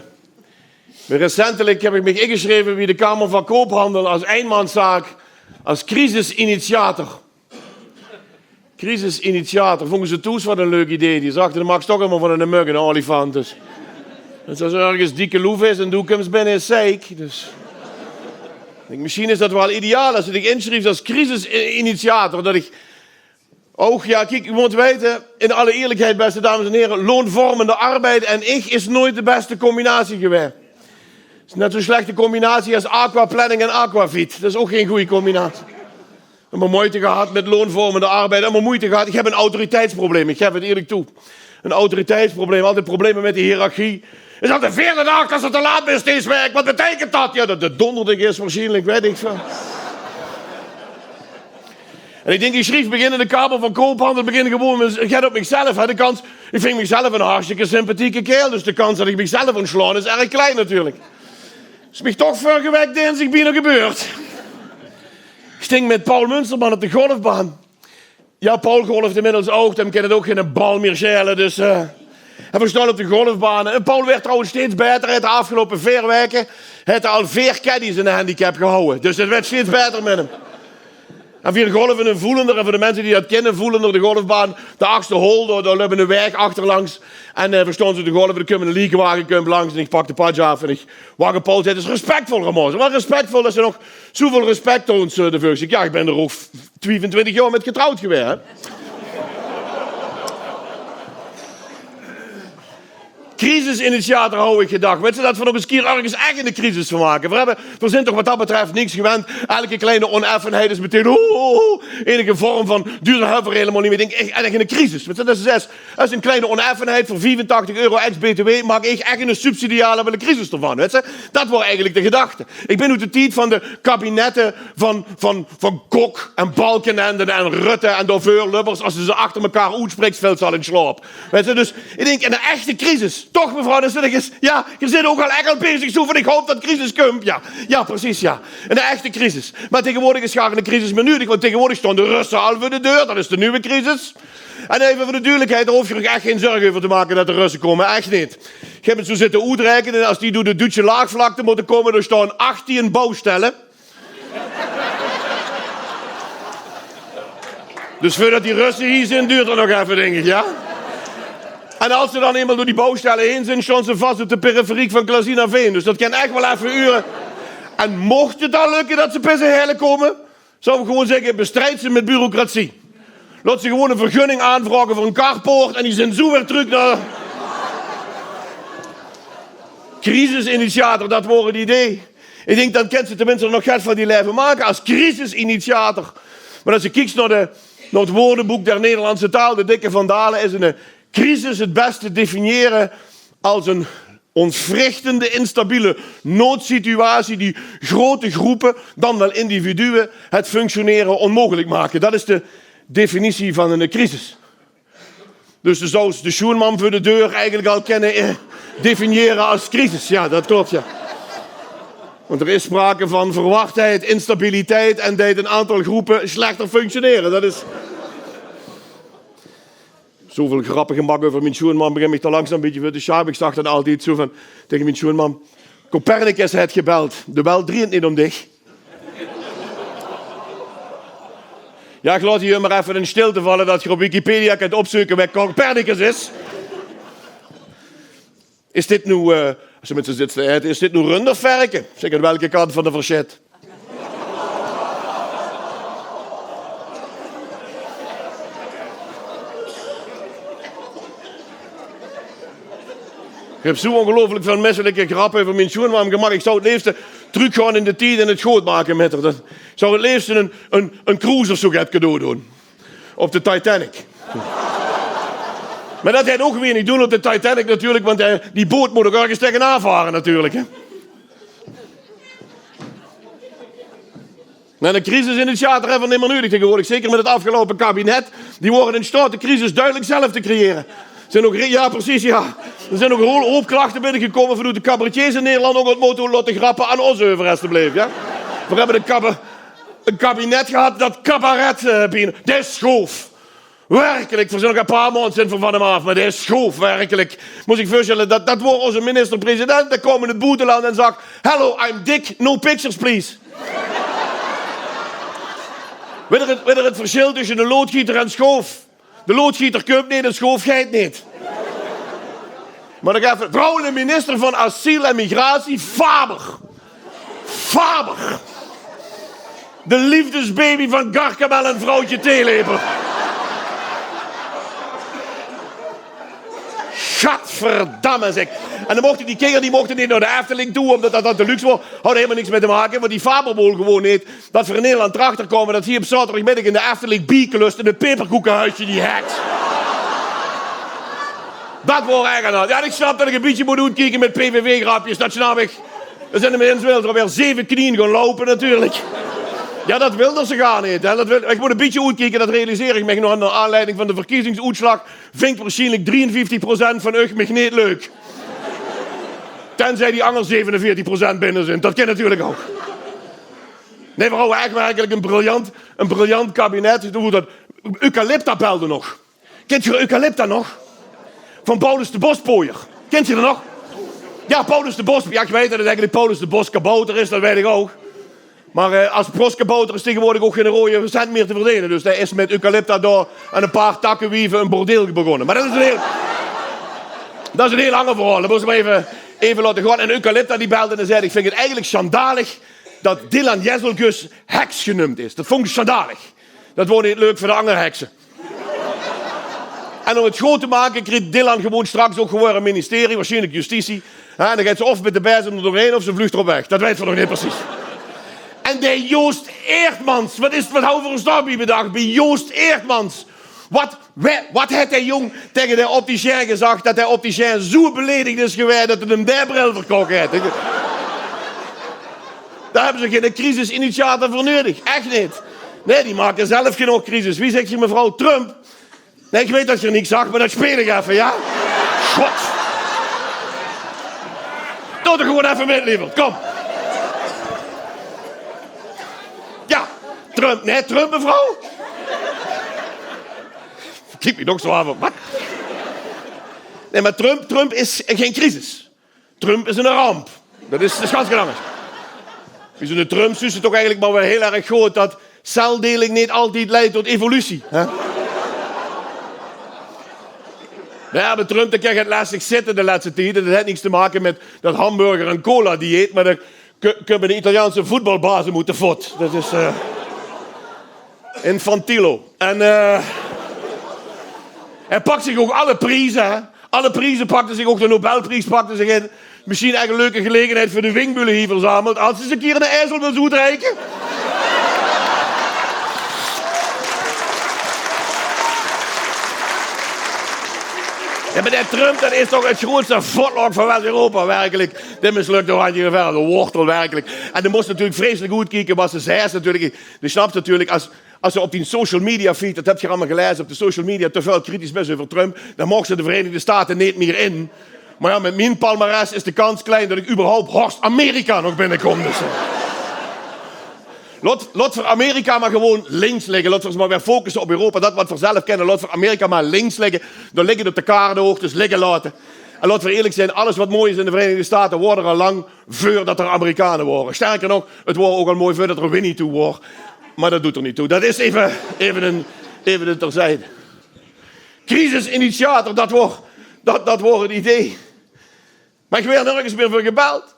Mer recentelijk höb ich mich ingesjreve bie de Kamer van Koophandel es einmanszaak, es crisisinitiator. Crisisinitiator. Vónge ze thoes waal e leuk idee. Die zagte: "De maaks toch ummer van 'ne mök 'n olifant." Dus es d'r örges dikke loef is en doe kums binne, is zeik. Dus ich dink, mesjien is dat waal ideaal es se dich insjriefs es crisisinitiator. Dat ich ouch, jao, kiek, geer mót weite, in alle eerlijkheid, beste dames en here, loonvormende arbeid en ich is noeit de beste combinatie gewaes. Is net zoe'n slechte combinatie es aquaplanning en aquafiet. Dat is ouch gein gooj combinatie. Ummer meujte gehad mit loonvormende arbeid, ummer meujte gehad. Ich höb 'n autoriteitsprobleem, ich gaef 't eerlik toe. 'n Autoriteitsprobleem, altied probleme mit de hiërarchie. Is al de veerde daag det se te laat bis steeds werk. Wat beteikent det? Jao, det de dónderdag is waarsjienlik, weit ich väöl. En ich dink, ich sjrief mich in in de Kamer van Koophandel, begin gewoon ins, ich get op michzelf, hè, de kans, ich vinj michzelf 'n hartstikke sympathieke kaerel, dus de kans det ich michzelf óntslaon is erg klein natuurlik. Is mich toch vörrige waek dinsdig bienao gebeurd. Ich sting mit Paul Munsterman op de golfbaan. Jao, Paul golft inmiddels ouch, dae kint 't ouch geine bal mieër sjaele, dus, eh, en veer sjtaon op de golfbaan. En Paul waert trouwens steeds baeter. Hae haet de aafgeloupe veer waeke, haet 'r al veer caddies in de handicap gehawwe. Dus 't waert steeds baeter mit häöm. En veer golfe in Voelender. En veur de minse die dat kinne, Voelender, de golfbaan, de achste hol, dao, dao löp 'ne waeg achterlangs. En, eh, veer sjtaon zoe te golfe, dao kump 'ne liekewage kump langs en ich pak de patsj aaf en ich wach op Paul. Zag: "Is respectvol, Ramon." Zag: "Waat respectvol, det se nog zoeväöl respect toons, eh, deveur." Ich zèk: "Jao, ich bön d'r ouch twiefentwintig jaor mit getrouwd gewaes, hè." Crisisinitiator, hou ich gedach. Wèts se, dat v'r nog ins kier örges ech 'n crisis van make. V'r höbbe, v'r zeen toch wat dat betröf niks gewend. Eder klein oneffenheid is metein, oh, oh, oh, enige vorm van duurzaamheid höbbe v'r hielemaol neet mie. Ich dink, ech, ech 'n crisis. Wèts se, dat is, es 'n klein oneffenheid veur viefentachtig euro ex-B T W maak ich ech 'n subsidiabele crisis d'rvan. Wèts se, dat waor eigelik de gedachte. Ich bön oet de tied van de kabinette van, van, van Kok en Balkenende en Rutte en daoveur Lubbers, es se ze achter mekaar oetspriks, vèls se al in slaop. Wèts se, dus ich dink, 'n echte crisis. Toch, mevrouw, dan zit ich ins, jao, geer zit ouch al ech al bezig, zoe van, ich haop dat crisis kump. Jao, jao, precies, jao. 'n Echte crisis. Mer taegewoordig is gaar gein crisis mie nudig, want taegewoordig staon de Russe al veur de deur, dat is de nuuje crisis. En effe veur de dudelikheid, dao hoof geer uch ech gein zörg euver te make dat de Russe kómme, ech neet. Ich höb 't zoe zitte oetraekene, es die door de Duitse laagvlakte mótte kómme, dao staon achtien baustelle. Dus veurdat die Russe hie zeen, doert 't nog effe, dink ich, jao? En es ze dan einmaol door die baustelle heen zeen, staon ze vas op de periferiek van Klazinaveen. Dus dat kan ech waal effe ure. En moch 't dan lökke dat ze bis hie kómme, zouw ich gewoon zègke, bestrijd ze mit bureaucratie. Laot ze gewoon 'n vergunning aanvraoge veur 'n carport en die zeen zoe weer trök nao... Crisisinitiator, dat waor 't idee. Ich dink, dan kèns se tenminste nog get van dien laeve make es crisisinitiator. Mer es se kieks nao de, nao 't Woordenboek der Nederlandse Taal, de dikke Van Dale, is 'n crisis 't bèste te definiëre es 'n ontwrichtende, instabiele noodsituatie die grote groepe, dan waal individuen, 't functioneren onmeugelik make. Dat is de definitie van 'n crisis. Dus de zouws de sjoenmam veur de deur eigelik al kènne, eh, definiëre es crisis. Jao, dat klop, jao. Want d'r is sprake van verwachtheid, instabiliteit en deit 'n aantal groepe slechter functioneren. Dat is... Zoeväöl grappe gemaak euver mien sjoenmam, begin mich toch langzaam e bietje veur te sjame. Ich zag dan altied zoe van, taenge mien sjoenmam: "Copernicus haet gebeld. De welt drieënt neet óm dich." Jao, ich laot hie mer effe in stilte valle dat geer op Wikipedia kènt opzeuke wae Copernicus is. Is dit noe, eh, es se mit ze zits te aete, is dit noe rund of verke? Zèk, aan welke kant van de versjèt? Ich höb zoe óngeluifelik väöl misselike grappe euver mien sjoenmam gemaak. Ich zouw 't leefste trökgaon in de tied en 't good make mit häör. Dat, ich zouw 't leefste 'n, 'n, 'n cruise of zoe get cadeau doon. Op de Titanic. Mer dat haet ouch weer neet doon op de Titanic natuurlik, want, eh, die boot mót ouch örges taengenaan vare natuurlik, hè. Nae, 'ne crisisinitiator höbbe v'r nimmer nudig taengewoordig. Zeker mit 't aafgeloupe kabinet. Die waore in staot de crisis dudelik zelf te creëre. Zeen ouch re-, jao, precies, jao. D'r zeen ouch 'n hoop klachte binnegekómme vanoet de cabaretiers in Nederland. Ónger 't motto: "Laot de grappe aan ós euver, estebleef." Jao? V'r höbbe 'n kaba-, 'n kabinet gehad dat cabaret, eh, bie-, de schoof. Werkelik, v'r zeen nog e paar maond zeen v'r van häöm aaf, mer de schoof, werkelik. Mós dich veursjtèlle, dat, dat waor ózze minister-president, dae kaom in 't boeteland en zag: "Hello, I'm Dick, no pictures, please." Wèt geer 't, wèt geer 't versjil tösse 'ne loodgieter en schoof? De loodgieter kump neet, de schoof geit neet. Mer nog effe, vrouw de minister van Asiel en Migratie, Faber. Faber. De liefdesbaby van Garcamel en vrouwtje Theelepel. Gadverdamme, zèk. En dan mochte die kinger, die mochte neet nao de Efteling toe, ómdat dat dan te luxe waor. Haw hielemaol niks mit te make, want die Faber wól gewoon neet dat v'r in Nederland d'rachter kómme dat hie op zaoterdigmiddig in de Efteling biekelust in 't peperkoekehuisje, die heks. Dat waor eigelik... Jao, ich snap dat ich e bietje mót oetkieke mit P V V-grapjes, dat snap ich. D'r zeen de minse waal alweer zeve knien gaon loupe natuurlik. Jao, dat Wilders gaar neet, hè. Dat wil, ich mót e bietje oetkieke, dat realiseer ich mich noe aan de aanleiding van de verkiezingsoetslag. Vingt waarsjienlik drieënvieftig procent van uch mich neet leuk. Tenzij die anger zevenenveertig procent binne zeen. Dat kin natuurlik ouch. Nae, v'r hawwe ech werkelik e briljant, e briljant kabinet. Toen woort dat, Eucalypta belde nog. Kint geer Eucalypta nog? Van Paulus de Bospooier. Kint geer dat nog? Jao, Paulus de Bos. Jao, ich weit dat 't eigelik Paulus de Boskabouter is, dat weit ich ouch. Mer, eh, es Boskabouter is taengewoordig ouch geine roeje cent mie te verdene. Dus dae is mit Eucalypta dao aan e paar takke wieve e bordeel begós. Mer dat is e hiel, dat is e hiel anger verhaol. Dat mós ich mer effe, effe laote gaon. En Eucalypta die belde en zag: "Ich vinj 't eigelik sjandalig dat Dylan Jezelgus heks geneump is. Dat vónj ich sjandalig. Dat waor neet leuk veur de anger hekse." En óm 't good te make kriet Dylan gewoen straks ouch gewoen e ministerie, waarsjienlik justitie. Hè, en dan geit ze of mit de bezem d'r doorhaer of ze vluucht d'rop weg. Dat weite v'r nog neet precies. En dae Joost Eerdmans, wat is, wat hawwe v'r ós dao bie bedach? Bie Joost Eerdmans. Wat, wa-, wat haet dae jóng taenge dae opticien gezag, dat dae opticien zoe beledigd is gewaes dat 'r 'm dae bril verkoch haet? Dao höbbe ze geine crisisinitiator veur nuuedig. Ech neet. Nae, die make zelf genóg crisis. Wie zaet geer, mevrouw? Trump? Nae, ich weit dat geer niks zag, mer dat speel ich effe, jao? God. Doot 'r gewoen effe mit, leever. Kóm. Jao, Trump. Nae, Trump, mevrouw? Kiek mich nog zoe aan van, wat? Nae, mer Trump, Trump is gein crisis. Trump is 'n ramp. Dat is, dat is gans get angers. Bie zoe'n Trump zuus se toch eigelik mer weer hiel erg good dat celdeling neet altied leit tot evolutie, hè? Jao, bie Trump, dae krieg 't lestig zitte de lètste tied. En dat haet niks te make mit dat hamburger- en cola-dieet, mer dao ku-, kómme de Italiaanse voetbalbaze mót te vot. Dat is, eh, Infantilo. En, eh, hae pak zich ouch alle prieze, hè. Alle prieze pak 'r zich, ouch de Nobelpries pak 'r zich in. Mesjiens ech 'n leuke gelegenheid veur de windmölle hie verzameld. As se 'ns 'ne kier 'nen ezel wils oetreike. Jao, mer dae Trump, dat is toch 't groeatste votlok van West-Europa, werkelik. Dae mislökte handje gevaar, de wortel, werkelik. En dae mós natuurlik vreiselik good kieke wat 'r zaet, natuurlik. Dae snaps natuurlik, as, as se op dien social media feed, dat höb geer allemaol gelaeze, op de social media te väöl kritisch bis euver Trump, dan maags se de Verenigde Staten neet mier in. Mer jao, mit mien palmares is de kans klein dat ich überhaupt horst Amerika nog binnekóm. Dus, eh. Laot, laot v'r Amerika mer gewoen links ligke. Laot v'r ós mer weer focusse op Europa. Dat wat v'r zelf kinne, laot v'r Amerika mer links ligke. Dao ligk 't op de kaart ouch, dus ligke laote. En laot v'r eerlik zeen, alles wat mooi is in de Verenigde Staten, waor d'r al lang veurdat d'r Amerikane waore. Sterker nog, 't waor ouch al mooi veurdat d'r Winnetou waor. Mer dat doet d'r neet toe. Dat is effe, effe 'n, effe 'n terzijde. Crisisinitiator, dat waor, dat, dat waor 't idee. Mer ich waer nörges mier veur gebeld.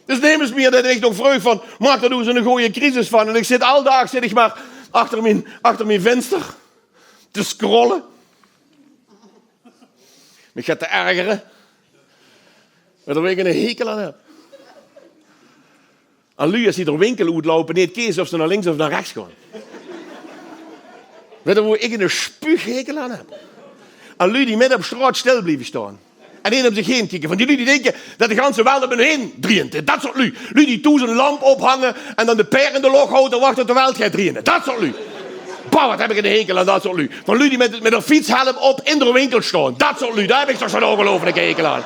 Dus nemes mier, dat ich nog vreug van, maak d'r noe ins 'n gooj crisis van. En ich zit al daag, zit ich mer achter mien, achter mien vinster te scrolle. Mich get te ergere. Mer dao wae ich 'ne hekel aan höb. Aan luuj as die d'r winkel oetloupe, neet keze of ze nao links of nao rechts gaon. Weit geer woe ich 'ne spuughekel aan höb? Aan luuj die midde op straot stil blieve staon. En neet óm zich heen kieke. Van die luuj die dinke dat de ganse welt óm hun heen drieënt. Dat soort luuj. Luuj die thoes 'n lamp ophange en dan de paer in de loch hawwe en wachte tot de welt geit drieëne. Dat soort luuj. Bah, wat höb ich 'ne hekel aan dat soort luuj. Van luuj die mit, mit 'ne fietshelm op in d'r winkel staon. Dat soort luuj, dao höb ich toch zoe'n óngeluifelike hekel aan.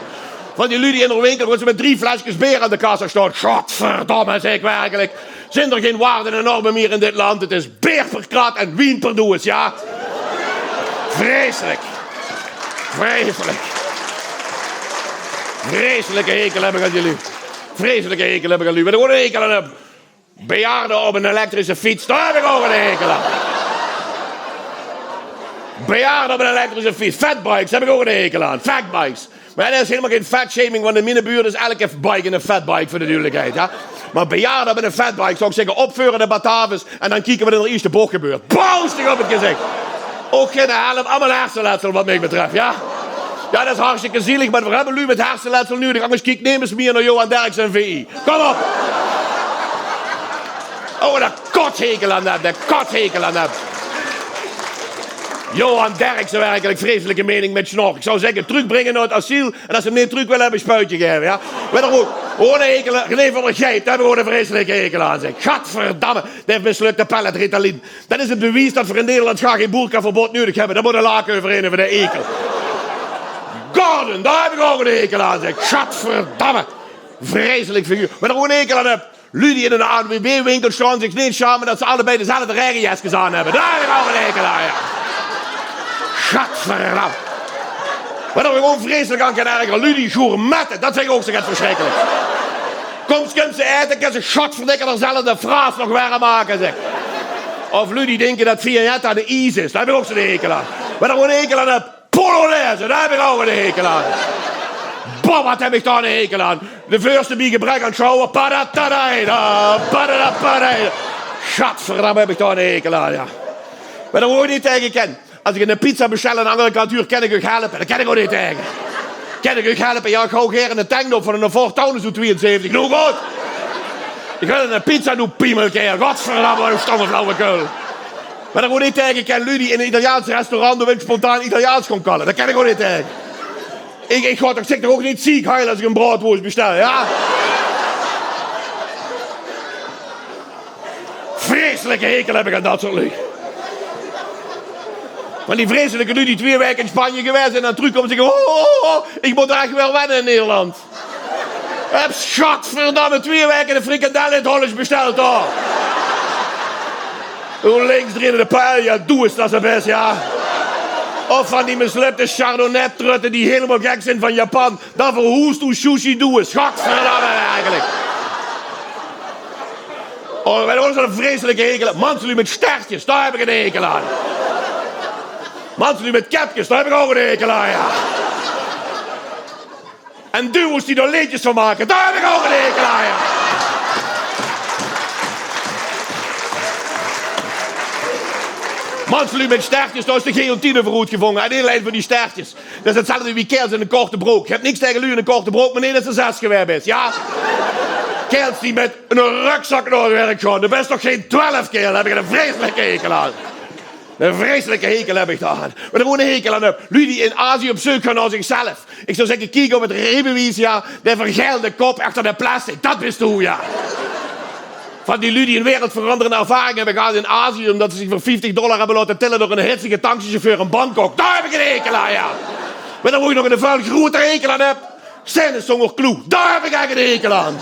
Van die luuj die in d'r winkel, wo ze mit drie fleskes beer aan de kassa staon. Godverdomme, zèk ich werkelik. Zeen d'r gein waarde en norme mier in dit land? 't Is beer per krat en wien per doeës, jao? Vreiselik. Vreiselik. Vreiselike hekel höb ich aan die luuj. Vreiselike hekel höb ich aan luuj. Weit geer woe ich 'ne hekel aan höb? Bejaarde op 'n elektrische fiets, dao höb ich ouch 'ne hekel aan. Bejaarde op 'n elektrische fiets, fatbikes, höb ich ouch 'ne hekel aan. Fatbikes. Mer jao, dat is hielemaol gein fatshaming, want in miene buurt is elke bike 'n fatbike, veur de duudelikheid, jao. Mer bejaarde op 'n fatbike, zou ich zègke, opveure nao Batavus en dan kieke wat in d'r ierste boch gebeurt. Bounce dich op 't gezich. Ouch geine helm, allemaol herseletsel wat mich betröf, jao. Jao, dat is hartstikke zielig, mer veer höbbe luuj mit herseletsel nuuedig, angers kiek nemes mier nao Johan Derksen en V I. Kóm op! Oh, wat 'ne kothekel aan höb, 'ne kothekel aan höb. Johan Derksen, werkelik vreselike mening mit snor. Ich zou zègke, trökbringe nao 't asiel. En as ze 'm neet trök wille höbbe, spuitje gaeve, jao. Weit geer woe, gewoen 'ne hekel, René van der Gijp, dao höb ich gewoen 'ne vreselike hekel aan, zèk. Gadverdamme, dae mislökte pallet Ritalin. Dat is 't bewies dat veer in Nederland gaar gein boerkaverbod nuuedig höbbe. Dao mót 'n laken euverhaer, veur de ekel. Gordon, dao höb ich ouch 'ne hekel aan, zèk. Gadverdamme. Vreselik figuur. Mer dao höb ich gewoen 'ne hekel aan. Luuj die in 'n A N W B-winkel staon, zich neet sjame dat ze allebei dezelfde raegenjeskes aan höbbe. Dao höb ich ouch 'ne hekel aan, jao. Gadverdamme. Wat ich mich gewoen vreselik aan kan ergere. Luuj die gourmette, dat vinj ich ouch zoe get versjrikkeliks. Kóms, kóms se aete, kins se godverdikke d'r zelf de fraas nog werm make, zèk. Of luuj die dinke dat Viennetta 'n ies is. Dao höb ich ouch zoe'n hekel aan. Wat ich gewoen 'ne hekel aan höb. Polonaise, dao höb ich ouch 'ne hekel aan. Boah, wat höb ich dao 'ne hekel aan. De veurste bie gebrek aan sjouwer. Padatadaida, padadapadai. Gadverdamme, höb ich dao 'ne hekel aan, jao. Mer dao woe ich neet taenge kin. As ich 'n pizza besjtel aan de anger kant deur, kan ich uch helpe? Dao kan ich ouch neet taenge. Kan ich uch helpe? Jao, ich haw gaer 'n tanktop van 'n Ford Taunus oet twieënzeventig. Noe good. Ich wil 'n pizza, noe piemelkael. Godverdamme, wat 'n stomme flauwekul. Mer dao gaon ich neet taenge, ich ken luuj die in 'n Italiaans restaurant, dao wil ich spontaan Italiaans gaon kalle. Dao kan ich ouch neet taenge. Ich, ich gaon toch, zèk toch ouch neet ziek huile as ich 'n braodwoors besjtel, jao? Vreselijke hekel heb ik aan dat soort luuj. Van die vreselijke luuj die twee weke in Spanje gewaes zeen en dan trökkómme en zègke: "Oh, oh, oh, oh, ich mót d'r ech weer wenne in Nederland." Höbs godverdamme twee weke de frikandel in 't Hollands besteld, toch? Hoe links d'r in de paella, doe is dat ze best, ja. Of van die mislukte chardonnay-trutte die helemaal gek zeen van Japan. Dan verhoest oe sushi, doe is. Godverdamme, eigenlijk. Oh, wat is dat 'n vreselijke hekel. Manseluuj mit stertjes, dao heb ik 'n hekel aan. Manseluuj mit kepkes, dao heb ik ouch 'n hekel aan, ja. En duo's die d'r leedjes van make, dao heb ik ouch 'n hekel aan, ja. Manseluuj mit stertjes, dao is de guillotine veur oetgevónge. En neet allein veur die stertjes. Dat is 'tzelfde wie kaerels in 'n korte brook. Ich heb niks taenge luuj in 'n korte brook, mer neet es se zes gewaes bös. Ja? Kaerels die mit 'ne rökzak nao 't werk gaon. Doe bös toch gein twelf, kaerel? Dao heb ik 'ne vreselijke hekel aan. 'Ne vreselijke hekel heb ik dao aan. Wat ik ouch 'ne hekel aan heb. Luuj die in Azië op zeuk gaon nao zichzelf. Ik zou zègke, kiek op 't riebewies, ja. De vergeilde kop achter de plastic. Dat bös doe, ja. Van die luuj die 'n wereldveranderende ervaring hebbe gehad in Azië, omdat ze zich veur vieftig dollar hebbe laote tille door 'ne hitsige taxichauffeur in Bangkok. Dao heb ik 'n hekel aan, ja. Mer dao wo ik nog 'ne väöl groetere hekel aan heb, scènes zónger clou. Dao heb ik ech 'n hekel aan.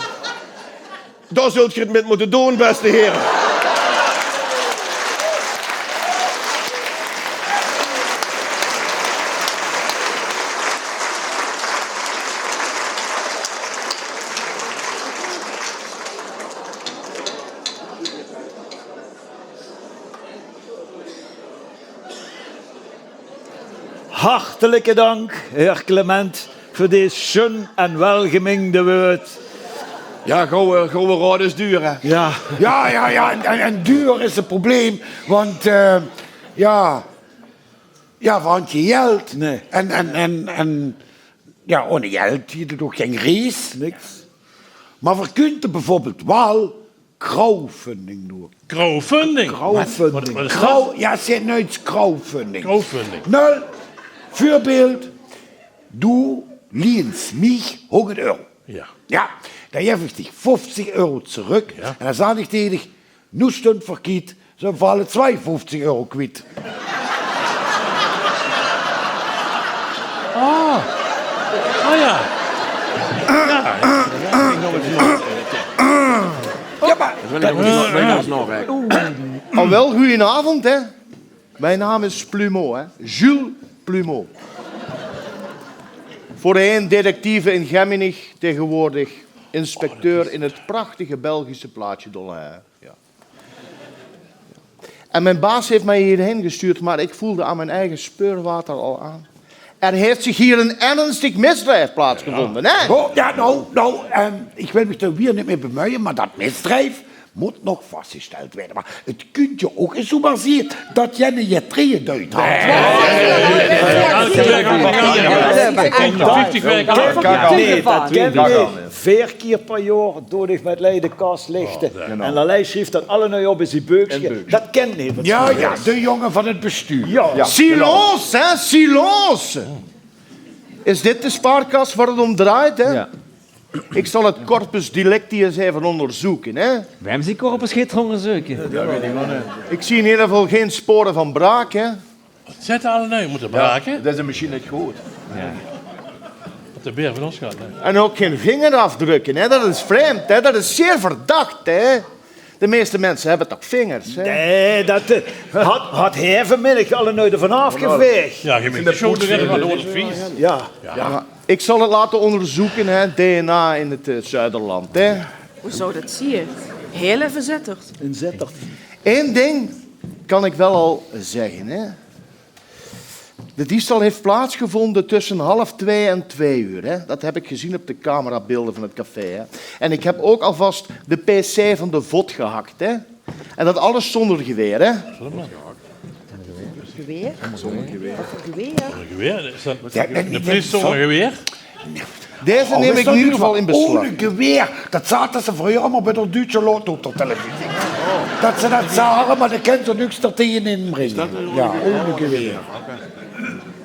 Dao zult geer 't mit mótte doon, beste here. Hartelijke dank, heer Clement, veur dees sjun en welgemingde wäörd. Ja, gouwe, gouwe raod is duur, hè? Ja. Ja, ja, ja, en, en, en duur is 't probleem, want, eh, ja, ja, veer hant gee jeld. Nee. En, en, en, en, ja, ohne jeld hie toch gein reis. Niks. Mer veer kunte beveurbeeld waal crowdfunding doon. Crowdfunding? Crowdfunding. Wat, wat is dat? Crow-, ja, zèk noe ins crowdfunding. Crowdfunding. Noe, veurbeeld, doe liens mich hóngerd euro. Ja. Ja, dan gaef ich dich vieftig euro trök. Ja. En dan zaan ich taenge dich: noe sjtunt verkiet, ze walle twieënvieftig euro kwiet. Ah. Oh ja. Ja, ja, ja, ik noem het zo. Ja, mer dat is nog, dat is nog, hè. Al wel, goedenavond, hè. Mijn naam is Plumeau, hè. Jules Plumeau. Voorheen detectieve in Gemmenich, tegenwoordig inspecteur in het prachtige Belgische plaatsje Dolhain. Ja. En mijn baas heeft mij hierheen gestuurd, maar ik voelde aan mijn eigen speurwater al aan. Er heeft zich hier een ernstig misdrijf plaatsgevonden, hè? Oh, ja, noe, noe, ehm, ich wil mich dao weer neet mit bemeuje, mer dat misdrijf mót nog vasgesteld waere. Mer 't kunt ouch ins zomer zeen dat jenne je treje duit hat. Nee, dat kint neet. Veer kier per jaor doon ich mit Lei de kas lichte. En Lei sjrief dat allemaol op in zien beukske. Dat kint neet. Ja, ja, de jonge van 't bestuur. Ja. Silence, hè, silence. Is dit de spaarkas waar het om draait, hè? Ja. Ik zal het corpus delicti eens even onderzoeken, hè? Wae höbbe ze corpus gaon óngerzeuke? Ik zie in ieder geval geen sporen van braak, hè? Zèt allemaol, mótte brake. Ja, dat is 'n machien dat groeit. Ja. Dat de beer van ós geit, hè. En ook geen vingerafdrukken, hè? Dat is vreemd, hè? Dat is zeer verdacht, hè? De meeste mensen hebben toch vingers, hè? Nee, dat, eh, had, had hae vanmiddig al 'n noede van aafgeveeg. Ja, gemeente Sjoen, dat wordt vies. Ja. Ja. Maar ik zal het laten onderzoeken, hè, D N A in het, eh, zuiderland, hè. Hoe zou dat zien? Heel even Zitterd. In Zitterd. Eén ding kan ik wel al zeggen, hè. De diefstal heeft plaatsgevonden tussen half twee en twee uur, hè. Dat heb ik gezien op de camerabeelden van het café, hè. En ik heb ook alvast de P C van de vot gehackt, hè. En dat alles zonder geweer, hè. Geweer? Wat veur geweer? Ein geweer? Is det ein pries zónger geweer? Deze neem ik in ieder geval in beslag. Oh, ein geweer. Det zaote ze vreuger allemaol bie de Duitse Lotto op de televisie. Det ze det zage, mer det kènt ze niks d'r tegenin bringe. Ja, ein geweer.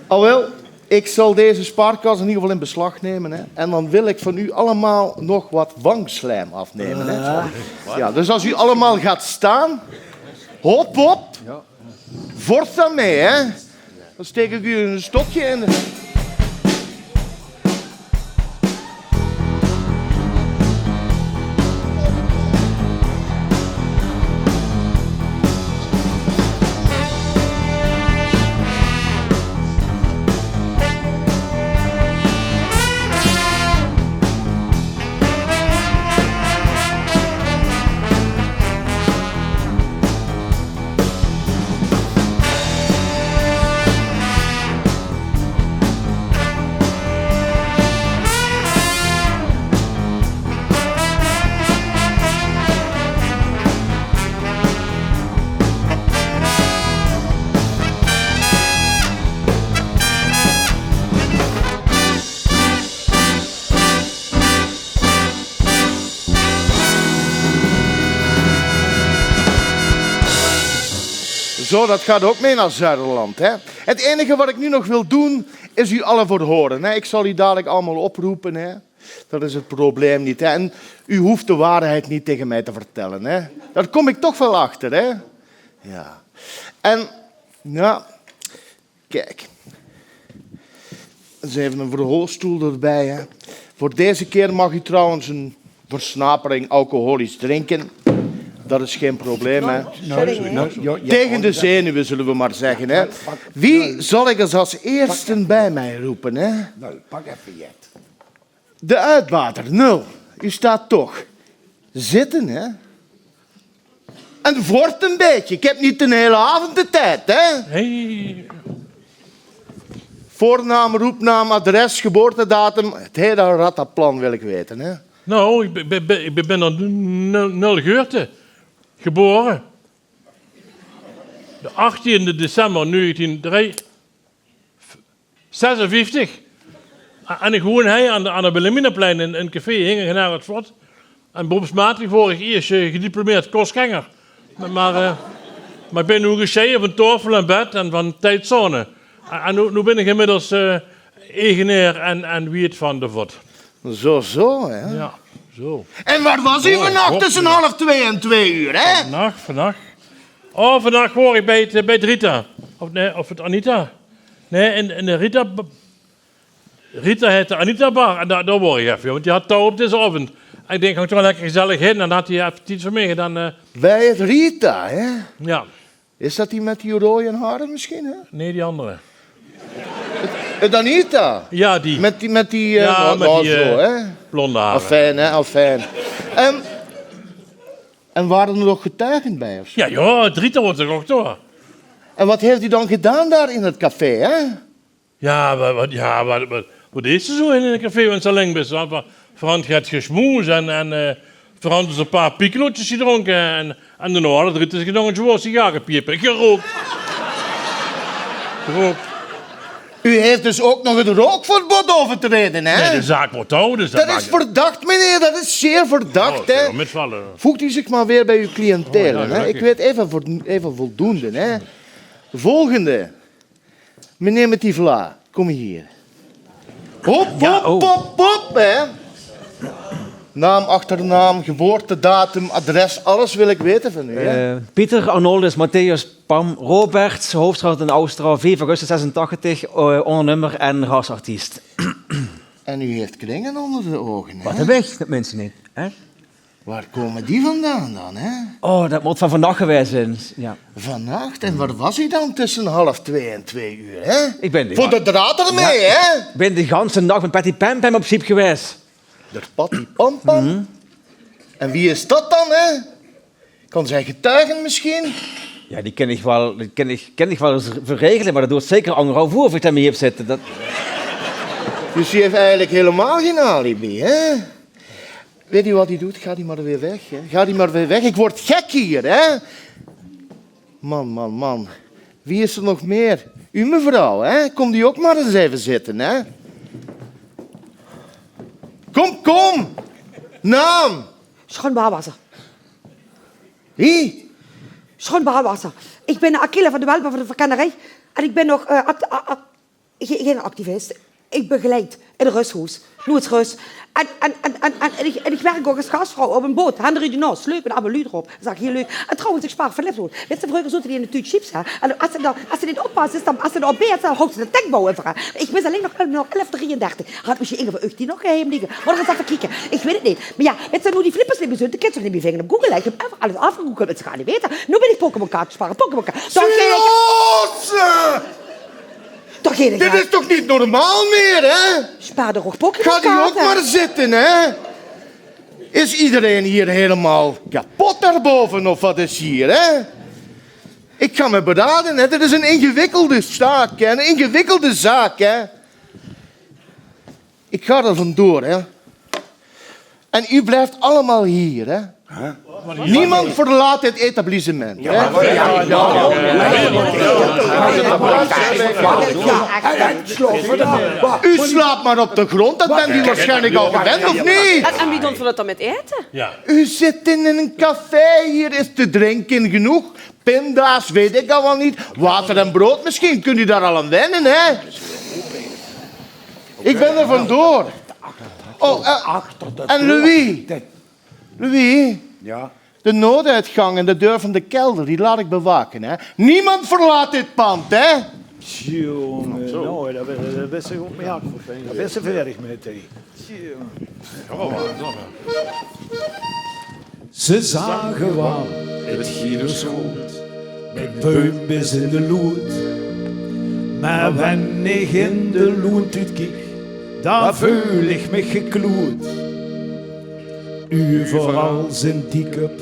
Alwel, ik zal deze spaarkas in ieder geval in beslag neme, hè. En dan wil ik van u allemaal nog wat wangslaem afnemen, hè. Ja, dus als u allemaal gaat staan, hop, hop. Vort dan mee, hè. Dan steek ik u een stokje in de... Zo, dat gaat ook mee naar Zuiderland, hè. Het enige wat ik nu nog wil doen, is u allen verhoren, hè. Ik zal u dadelijk allemaal oproepen, hè. Dat is het probleem niet, hè. En u hoeft de waarheid niet tegen mij te vertellen, hè. Daar kom ik toch wel achter, hè. Ja. En, ja, kijk. Eens even een verhoorstoel erbij, hè. Voor deze keer mag u trouwens een versnapering alcoholisch drinken. Dat is geen probleem, hè. Tegen de zenuwen, zullen we maar zeggen, hè. Wie zal ik als, als eerste bij mij roepen, hè? De uitbater, nul. U staat toch. Zitten, hè? En vort een beetje. Ik heb niet de hele avond de tijd, hè? Hey. Voornaam, roepnaam, adres, geboortedatum. Het hele rattenplan wil ik weten, hè? Nou, ik ben, ben, ben, ik ben, ben op nul, nul Geurte geboren. De achttiende december negentien drie, zesenvieftig. En ik woon hier aan de, aan de Wilhelminaplein in, in café Hinge Genaar het Vlot. En beroepsmatig word ik eerst eh, gediplomeerd kostganger. Maar, eh, maar ik ben nu gescheiden van tafel en bed en van tijdzone. En, en nu, nu ben ik inmiddels eh eigenaar en, en wiet van de vot. Zo, zo, hè? Ja, zo. En waar was u vannacht tussen half twee en twee uur, hè? Vannacht, vannacht. Oh, vannacht word ik bij, het, bij het Rita. Of, nee, of het Anita. Nee, in, in de Rita... Rita heet de Anita Bar en daar, daar word ik even, want die had touw op deze avond. En ik denk, ga ik toch wel lekker gezellig heen. En dan had hij even tijd voor mij gedaan. Eh. Bij het Rita, hè? Ja. Is dat die met die rode haren misschien, hè? Nee, die andere. Het, het Anita? Ja, die. Met die, met die, eh, ja, met die, zo, eh, hè? Blonde haren. Enfin, hè, enfin. Ehm, en waren er nog getuigen bij of zo? Ja, ja, het Rita wordt toch ook door. En wat heeft u dan gedaan daar in het café, hè? Ja, wat, wat, ja, wat, wat, wat is er zo in een café, wenn ze alleen bent? Wat, wat, verant gaat gesmoes en, en eh, verant is een paar piccolootjes gedronken en, en daarna had het is gedaan, een zwaar sigaar gepiepen. Gerookt. Gerookt. U heeft dus ook nog het rookverbod overtreden, hè? Nee, de zaak wordt houden. Dus dat is verdacht, meneer. Dat is zeer verdacht, hè? Voegt u zich maar weer bij uw cliëntele, hè? Ik weet even, vo- even voldoende, hè? Volgende. Meneer met die vla, kom hier. Hop, hop, hop, hop, hè. Naam, achternaam, geboortedatum, adres, alles wil ik weten van u, hè. Eh, Pieter Arnoldus Matthäus Pam Roberts, Hoofdstraat in Austra, vijf augustus zesentachtig, eh, ondernummer en rasartiest. En u heeft kringen onder de ogen, hè? Wat heb ik met mensen niet, hè? Waar komen die vandaan dan, hè? Oh, dat moet van vannacht geweest zijn. Ja. Vannacht? En waar was u dan tussen half twee en twee uur, hè? Ik ben de Voor de draad ermee, ja, hè? Ik ben de ganse nacht met Patty Pam Pam op zeep geweest. De Patty Pam Pam? En wie is dat dan, hè? Kan zij getuigen misschien? Ja, die ken ik wel, die ken ik, ken ik wel eens verregelen, maar dat duurt zeker anderhalf uur of ik daarmee heb zitten. Dat... Dus u heeft eigenlijk helemaal geen alibi, hè? Weet u wat u doet? Gaat u maar weer weg, hè? Gaat u maar weer weg. Ik word gek hier, hè? Man, man, man. Wie is d'r nog mieë? Uch mevrouw, hè? Kómp uch ouch mer ins effe zitte, hè? Kóm, kóm! Naam! Schoon Barwasser. Wie? Schoon Barwasser. Ich bön Achille van de Welpen van de Verkennerie. En ich bön nog, eh, act-, a-, a-, ge-, geine activist. Ich begeleid in ein röshoes. Noe is rös. En, en, en, en, en, en ich, en ich wèrk ouch es gasvrouw op ein boot. Henri Dunant, leuk, mit allemaol luuj d'rop. Zag ich: "Hieël leuk." En trouwens, ich spaar Philips good. Wèts te, vreuger zoot die in ein tuut chips, hè. En es te dan, es te neet oppas, is dan, es te dan op beert, dan houws te de tank bouwe euver, hè. Ich wis allein nog, nog elf drieëndertig. Haet mesjien ein van uch die nog geheim ligke? Mót ich ins effe kieke. Ich weit 't neet. Mer jao, wèts te, noe die Philips neet mie zunt, dan kins te ouch neet mie vinge op Google, hè. Ich höb effe alles aafgegoogeld, wèts te, gaar neet weite. Noe bön ich Pokémon-kaarte spare, Pokémon-kaarte. Toch, eh, Silence! Toch, Dit is toch neet normaal mieë, hè? Spaar d'r ouch Pokémon-kaarte. Gaot uch ouch mer zitte, hè? Is ederein hie hielemaol kepot dao bove, of waat is hie, hè? Ich gaon mich berade, hè. Dit is ein ingewikkelde zaak, hè. Ein ingewikkelde zaak, hè. Ich gaon d'r vandoor, hè. En uch blief allemaol hie, hè. Niemand verlaat dit etablissement, hè. Uch slaap mer op de grond, det bent uch waarsjienlik al gewend, of neet? En, en wie doon v'r det dan mit aete? Uch zit in ein café, hie is te drinke genóg. Pinda's, weit ich allemaol neet. Water en brood, mesjien kónt geer dao al aan wenne, hè? Ich bön d'r vandoor. Oh, eh, en Louis. Louis, de nooduitgang en de deur van de kelder, die laot ich bewake, hè? Niemand verlaat dit pand, hè? Tjonge, noe, dao bös se good mèt. Dao bös se veerdeg mèt, hè. Ze zage waal, 't geit ós good, mit buim bis in de loet. Mer wen ich in de loentuut kiek, dan veul ich mich gekloet. Euveral zint die köp,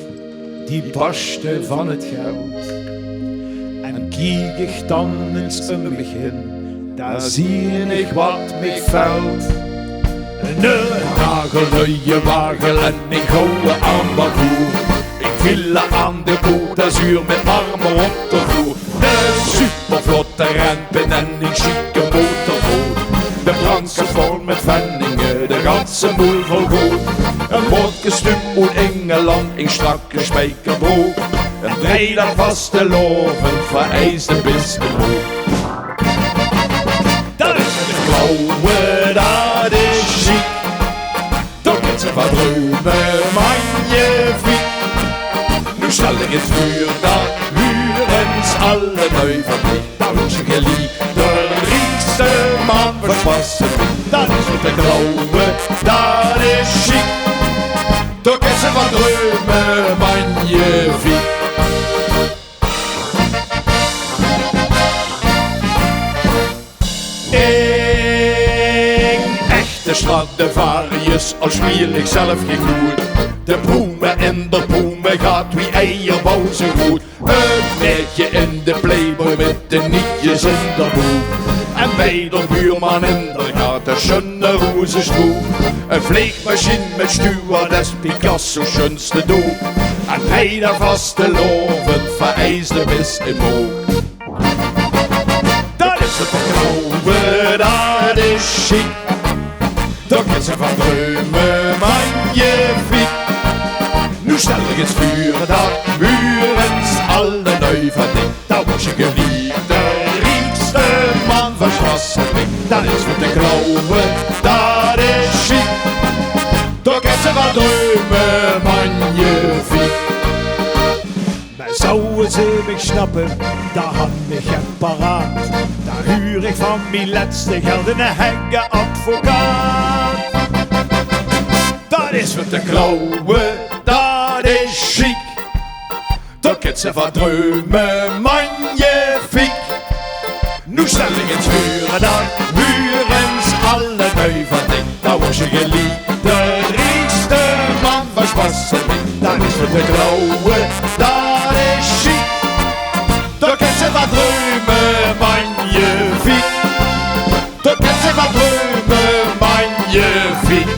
die barste van 't geld. En kiek ich dan ins óm mich hin, dan zeen ich waat mich vèlt. Eine hagelnuie wage en eine gouwe ambaboer. Ein villa aan de Côte d'Azur mit marmer op de vloer. De supervlotte renpin en ein sjieke motorboot. De prankskas vol mit venninge, de ganse moel vol goud. Ein broodkestüm oet Ingeland, ein strakke spiekerbrook. Ein drei daag vastelaovend, vereis de bis in Hook. Det is te gluive, det is sjiek. Dao kins te van druime, magnifiek. Noe stèl dich ins veur det huur ins alle lui van dich. Dan weurs se geliek de riekste man van Sjpassemiek. Det is te gluive, det is sjiek. Dao kins te van druime, magnifiek. Ein echte Stradivarius, al sjpeel ich zelf gein noot. De prume in de prume gaot wie eierbouw zoe good. 't Maedje in de Playboy mit de nietjes in de brook. En bie d'r buurman in d'r gate sjunne rozestruuk. Ein vleegmesjien mit stewardess, Picasso sjunste dook. En drei daag vastelaovend, vereis de bis in Hook. Det is te gluive, det is sjiek. Dao kins te van druime, magnifiek. Noe stèl dich ins veur det huur ins alle lui van dich. Dan weurs se geliek de riekste man van Sjpassemiek. Det is te gluive, det is sjiek. Dao kins te van druime, magnifiek. Mer zouwe ze mich snappe, dan han ich 't paraat. Dan huur ich van mien lètste geld eine hekkeadvocaat. Det is te gluive, det is sjiek. Dao kins te van druime, magnifiek. Noe stèl dich ins veur det huur ins alle lui van dich. Dan weurs se geliek de riekste man van Sjpassemiek. Det is te gluive, det is sjiek. Dao kins te van druime, magnifiek. Dao kins te van druime, magnifiek.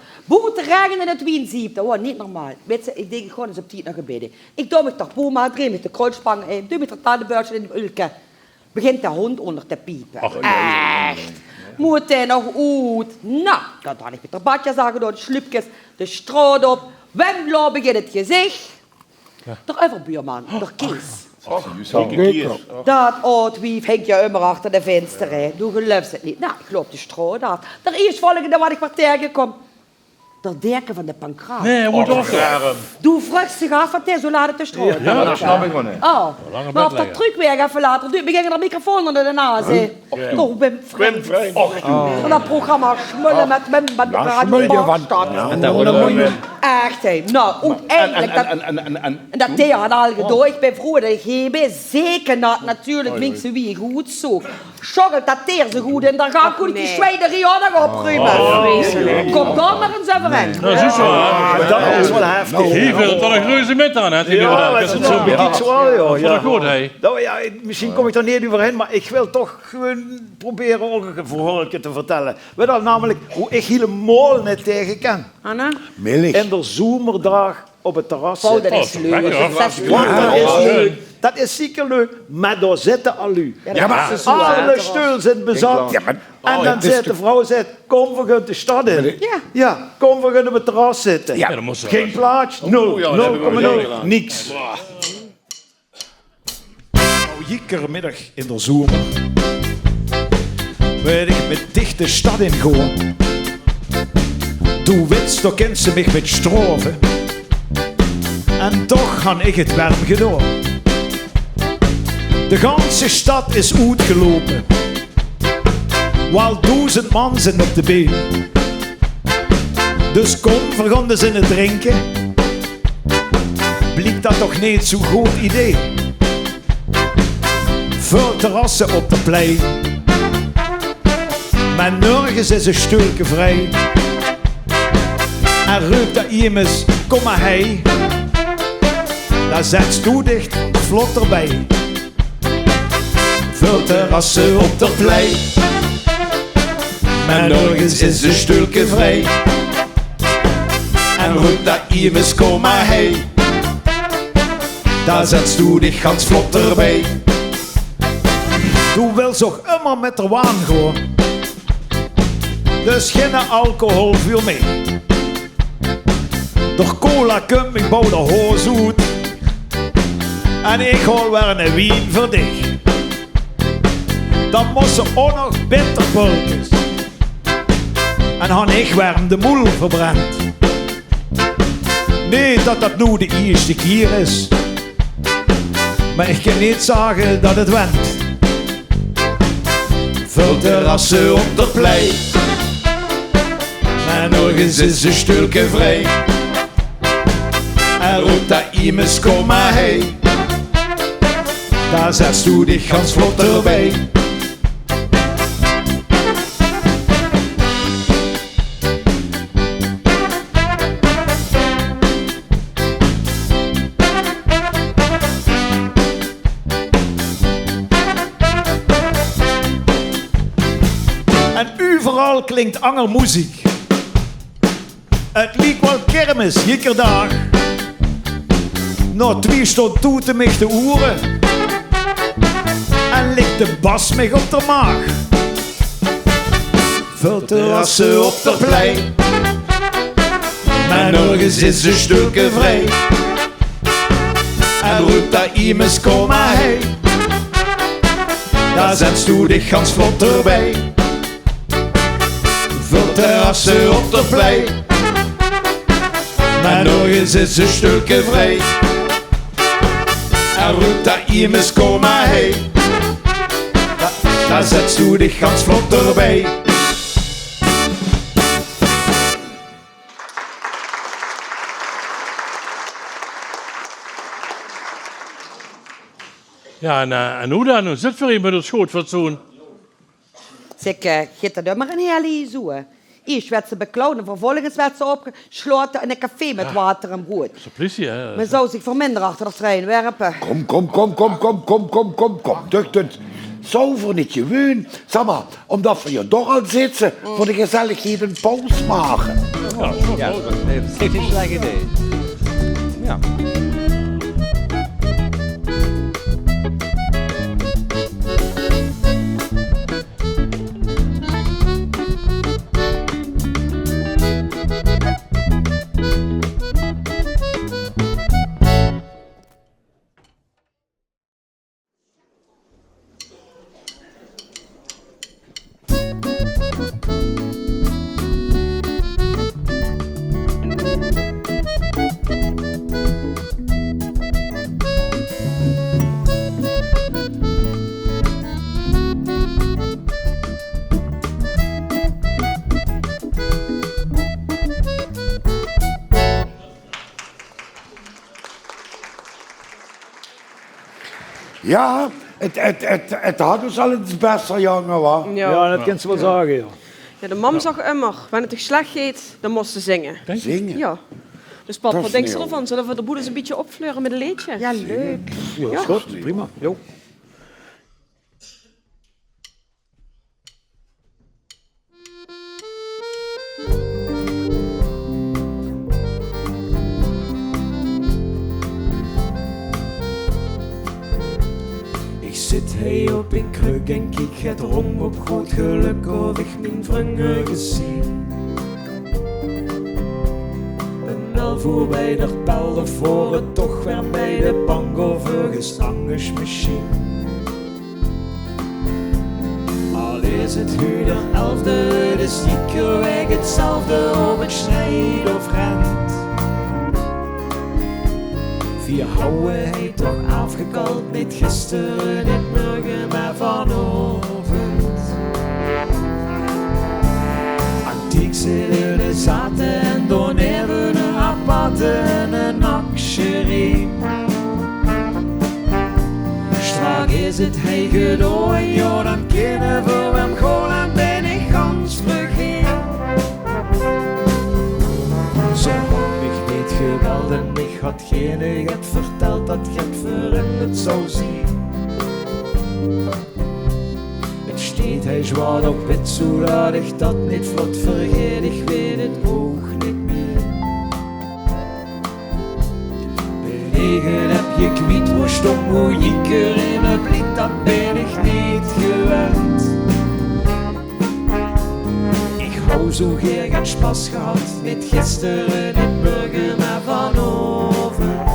Boete raegende en 't wien ziepde. Oh, neet normaal. Wèts se, ich dink, ich gaon ins op tied nao gebidde. Ich doon mich d'r poema, dreej mich de krulspang in, doon mich d'r tandebörsje in 't ulke. Begint de hóndj ónger te piepe. Ach, jee. Ech? Mót hae nog oet? Noe, dan han ich mich d'r badjas aangedaon, slupkes, de straot op. Wem loup ich in 't gezich? D'r euverbuurman, d'r Kees. Och, zeker Kees. Dat aod wief hingk dao ummer achter de vinster, hè. Doe geluifs 't neet. Noe, ich loup de straot aaf. D'r ieësjvolgende waat ich mer taengekóm, d'r Dirke van de Pankraat. Nae, hae mót ouch. Doe vreugs dich aaf waat hae zoe laat op de straot. Jao, dat snap ich waal neet. Oh, mer op d'r trökwaeg effe later, doe, begint d'r microfoon ónger de naas, hè. Toch Wim Wim Vrijns. Vrijns. Och, doe. Van dat programma Smullen met Wim, met de Smullen van Baastad. En daar horen we Wim. Ech, hè. Noe, oeteindelik, dat, en dat deer han al gedaon. Ich bin vroeger de G B, zeker nat natuurlik, minse wie ich oetzoog. Sjoggelt dat deer zoe good in d'r gank, kós ich die sjwienerie ouch nog oprume. Kóm dan mer ins euverhaer. Dat is waal heftig. Hie vèlt waal 'n reuze mit aan, hè, tegenwoordig. Jao, dat is zoe'n bietje zwaor, jao. Dat is waal good, hè. Noe jao, mesjien kóm ich dao neet euverhaer, mer ich wil toch gewoon probere ouch e verhäölke te vertèlle. Wèt geer namelik wie ich hielemaol neet taege kin? Anne? Milch. In de zomerdaag op 't terras zitte. Oh, dat is leuk. Dat is leuk. Dat is zeker leuk, mer dao zitte al luuj. Jao, mer alle steul zeen bezat. Jao, mer en dan zaet de vrouw, zaet: "Kóm, veer gaon de stad in." Jao, kóm, veer gaon op 't terras zitte. Jao, dan mós se... Gein plaats, nul, nul komma nul, niks. Jekere middig in de zomer wil ich mit dich de stad in gaon. Doe wits, dao kins se mich mit straove. En toch han ich 't werm gedaon. De ganse stad is oetgeloupe. Waal doezend man zeen op de been. Dus kóm, veer gaon ins zinne drinke. Bliek dat toch neet zoe'n good idee? Väöl terrasse op de plein, mer nörges is e steulke vrij. En reup dao emes: "Kóm mer hei," dao zèts doe dich vlot d'rbij. Väöl terrasse op d'r plein, mer nörges is e steulke vrij. En reup dao emes: "Kóm mer hei," dao zèts doe dich gans vlot d'rbij. Doe wils ouch ummer mit d'r waan gaon, dus geine alcohol veur mich. D'r cola kump, ich bouw d'r hoos oet. En ich haol weer eine wien veur dich. Dan mós se ouch nog bitterpulkes. En han ich werm de moel verbrend. Neet dat dat noe de ieësjte kier is, mer ich kin neet zage dat 't went. Väöl terrasse op d'r plein, mer nörges is e steulke vrij. En reup dao emes: "Kóm mer hei," dao zèts doe dich gans vlot d'rbij. Al klinkt anger moeziek. 't Liek waal kermis, jieker daag. Nao twie sjtond toete mich de oere en lik de bas mich op de maag. Väöl terrasse op de plei, mer nörges is e sjtökske vrij. En roep dao iemes: "Kom mer hei", dao zèts doe dich gans vlot d'rbij. Väöl terrasse op de plei, mer nörges is e sjtökske vrij. En roep dao iemes: "Kom mer hei", dao zèts doe dich gans vlot d'rbij. Jao, en, eh, en noe dan? Noe zit v'r hie mit ós good fatsoen. Zèk, eh, geit dat ummer in hie zoe? Iers wèt ze bekloond en vervolges wèt ze opgesjlaote in e café mit water en broead. Zoe pliesie, hè? Me zou zich veur minder achter de trein werpe. Kom, kom, kom. Duch, dat zou veur neet gewoon. Zèk mer, ómdat v'r hie toch al zitte, veur de gezelligheid 'n paus make. Jao, zoe, zoe, dat is neet e sjlech idee. Jao. Jao, 't, 't, 't, 't had ós al ins bèsser, jóng, wa? Jao. Jao, dat kins se waal zage, jao. Jao, de mam zag ummer: "Wen 't dich sjlech geit, dan mós se zinge." Zinge? Jao. Dus pap, wat dinks se d'rvan? Zölle v'r de boel ins e bietje opfleure mit e leedje? Jao, leuk. Jao, is good, prima. Jao. Ich zit hie op ein kruk en kiek get rónk op good gelök of ich mien vrunj gezeen. Ein elf-oer bie de Pelde, veur 't toch weer bie de bank of örges angers mesjien. Al is 't hu d'n elfde, 't is jieker waek 'tzelfde, of 't sjneit of rent. Veer hawwe hei toch aafgekald, neet gister, neet mörge, mer vanaovend. Antiek zit in de zate en daoneve 'n aparte en 'n achterie. Sjtrak is 't hei gedoon, jao, dan kinne v'r weer gaon en bin ich gans trök hie. Ze haw mich neet gebeld en ich had geine get verteld dat get veranderd zou zien. 't Sjteet hei zwaor op wit, zoedat ich dat neet vlot vergeet. Ich weit 't ouch neet mie. Bin ich 't appje kwiet, wo sjtóng, wo jieker in 't bliet, dat bin ich neet gewend. Ich haw zoe gaer get sjpas gehad, neet gister, neet mörge, mer vanaovend.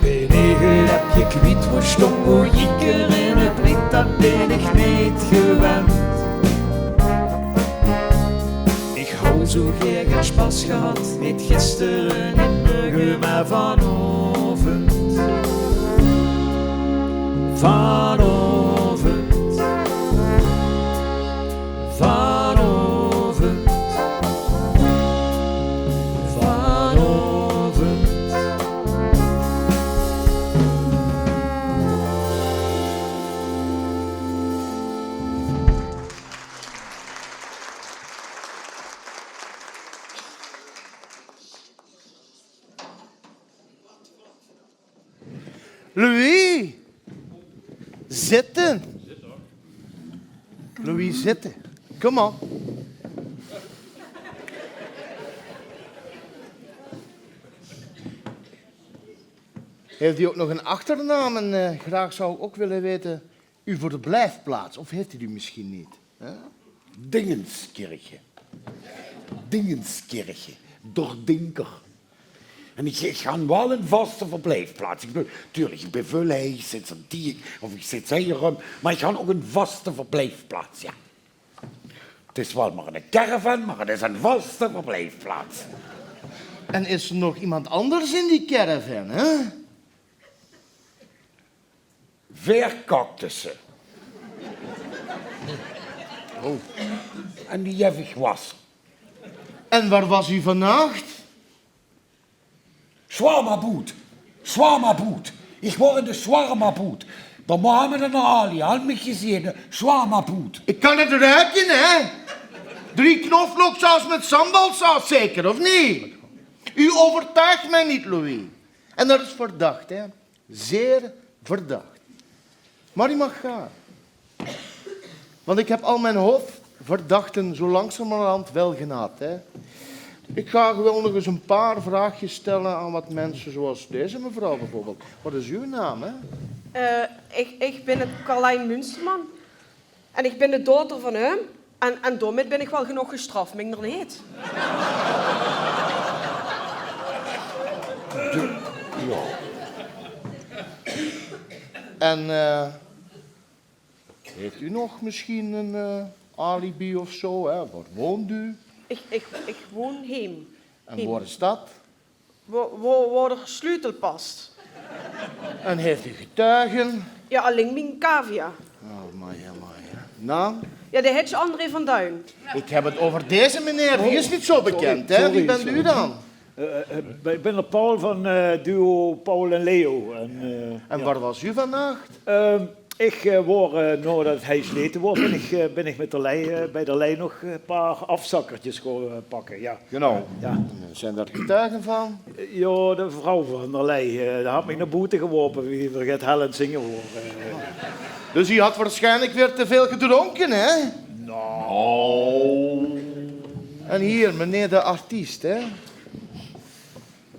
Bin ich 't appje kwiet, wo sjtóng, wo jieker in 't bliet, dat bin ich neet gewend. Ich haw zoe gaer get sjpas gehad, neet gister, neet mörge, mer vanaovend. Vanaovend. Vanaovend. Vanaovend. Louis! Zitte. Louis, zitte. Kom aan. Heeft u ook nog een achternaam? En, eh, graag zou ik ook willen weten uw verblijfplaats. Of heeft u die misschien niet? Hè? Dingenskirche. Dingenskirche. Dordinker. En ich, ich han waal ein vaste verblijfplaats. Ich bedoel, tuurlik, ich bin väöl hie, ich zit zo'n die, of ich zit hie rum, mer ich han ouch ein vaste verblijfplaats, jao. 't Is waal mer ein caravan, mer 't is ein vaste verblijfplaats. En is er nog iemand anders in die caravan, hè? Veer cactusse. Oh. En die höb ich gewasse. En waar was u vannacht? Zwaar mer boet. Zwaar mer boet. Ich waor in de zwaar mer boet. Dao waor mer eine alie, hae haet mich gezeen. Zwaar mer boet. Ik kan het ruiken, hè? Drie knoflooksaus met sambalsaus zeker, of niet? U overtuigt mij niet, Louis. En dat is verdacht, hè? Zeer verdacht. Maar u mag gaan. Want ik heb al mijn hoofdverdachten zo langzamerhand wel genaaid, hè. Ik ga gewoon nog eens een paar vraagjes stellen aan wat mensen zoals deze mevrouw bijvoorbeeld. Wat is uw naam, hè? Eh, ich, ich bin 't Carlijn Munsterman. En ich bin de dochter van häöm. En, en daomit bin ich waal genóg gestraf, mink d'r neet? En, eh, heeft u nog misschien een, eh, alibi of zo, hè? Waar woont u? Ich, ich, ich woon heem. En waar is dat? Wo, wo, wo d'r sleutel past. En heeft u getuigen? Jao, alling mien cavia. Oh, amai, amai, hè. Naam? Jao, de heet André van Duin. Ik heb het over deze meneer, die is niet zo bekend, hè? Wie bent u dan? Eh, eh, eh, ik ben Paul van, eh, duo Paul en Leo. En, eh, en waar was u vannacht? Ehm, ich, eh, waor, eh, naodet hae geslete waor, bin ich, eh, bin ich mit d'r Lei, eh, bie d'r Lei nog ein paar afzakkertjes gaon, eh, pakke, jao. Genau. Jao. Zijn daar getuigen van? Eh, jao, de vrouw van d'r Lei, eh, die haet mich nao boete geworpe wie v'r get hellend zinge waore. Dus u had waarschijnlijk weer te veel gedronken, hè? Nou. En hier, meneer de artiest, hè?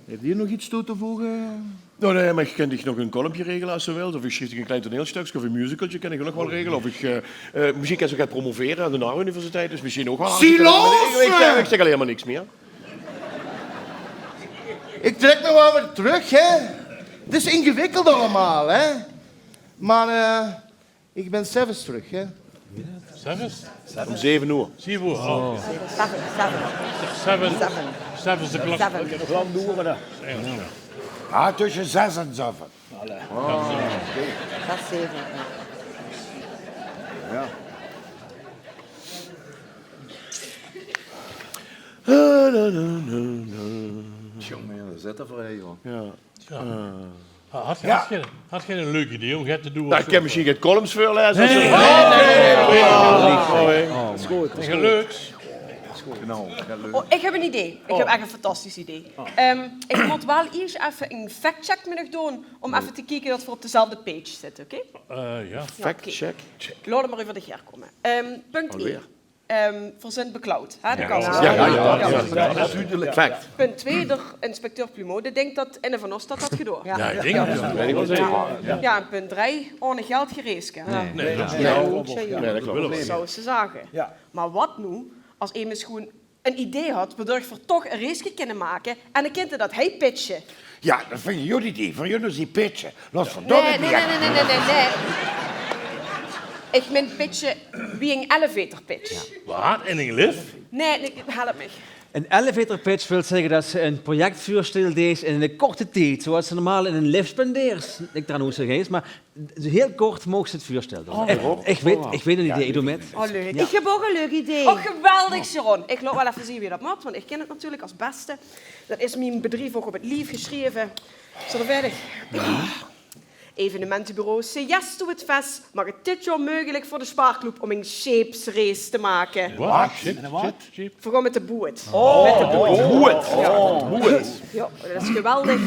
Heeft u nog iets toe te voegen? Nou, nee, maar ich kin dich nog ein columnje regele es se wils. Of ich sjrief dich ein klein toneelstökske of ein musicaltje, kin ich ouch nog waal regele. Of ich, eh, eh, mesjien kins se ouch gaon promovere aan de Nauw Universiteit. Dus mesjien ouch waal. Silence! Ich, ich, ich zeg allein mer niks mieë. Ik trek me wel weer terug, hè. Het is ingewikkeld allemaal, hè. Maar, eh, ik ben zelfs terug, hè. Zelfs? Om zeven oer. Zeven oer, oh. Seven, seven. Seven. Seven. Seven is de klok. Seven. Engels, ja. Ah, tösse zes en zeven. Allee. Oh, oké. Dat is zeven, ja. Ja. Tjonge, jao, dao zit 'r weer, joh. Ja. Ja. Eh. Ha-, had ge, had ge, had ge ein leuk idee om get te doon? Nou, ich kin mesjien get columns veurlaeze. Nee, nee, nee, nee, nee. Oh, is good, is good. Is good. Genau, ja, leuk. Oh, ich höb ein idee. Ich höb ech ein fantastisch idee. Ehm, ich mót waal iers effe ein factcheck mit uch doon, om effe te kieke dat v'r op dezelfde page zitte, oké? Eh, ja. Ja, oké. Factcheck. Laot 't mer euver de geer kómme. Ehm, punt ein. Ehm, v'r zeen beklauwd, hè, de kassa. Ja, ja, ja, ja. Fact. Punt twee, d'r inspecteur Plumeau, dae dink dat eine van ós dat haet gedoon. Ja, ich dink dat. Weit ich waal zeker. Ja, en punt drei, ohne geld gee reeske, hè. Nee, dat is... Zou ze zage. Ja. Mer wat noe, es emes gewoon ein idee haet, waodoor v'r toch ein reeske kinne make, en dan kint 'r dat hie pitche. Ja, dat vinj ich ein good idee. Veur uch is die pitche. Los van dat... Nee, nee, nee, nee, nee, nee, nee. Ich mein pitche wie ein elevator pitch. Wat? In ein lift? Nee, nee, help mich. Ein elevator pitch wilt zègke dat se ein projectveurstel deis in eine korte tied, zoewie se normaal in eine lift spendeers. Ich daan noe zoe geis, mer hieël kort moogs se 't veurstel doon. Oh, ich weit, ich weit ein idee, ich doon mit. Oh, leuk. Ja. Ich höb ouch ein leuk idee. Oh, geweldig, Sharon. Ich laot waal effe zeen wie dat mót, want ich kin 't natuurlik es bèste. Dat is mien bedrief ouch op 't lief gesjreve. Zeen v'r veilig? Evenementebureau Seyesto 't Ves maak 't dit jaor meugelik veur de Spaarclub om ein scheepsreis te make. Wat? Scheep, scheep, scheep? V'r gaon mit de boot. Oh, mit de boot. Boot. Ja. Oh, boot. Ja, dat is geweldig.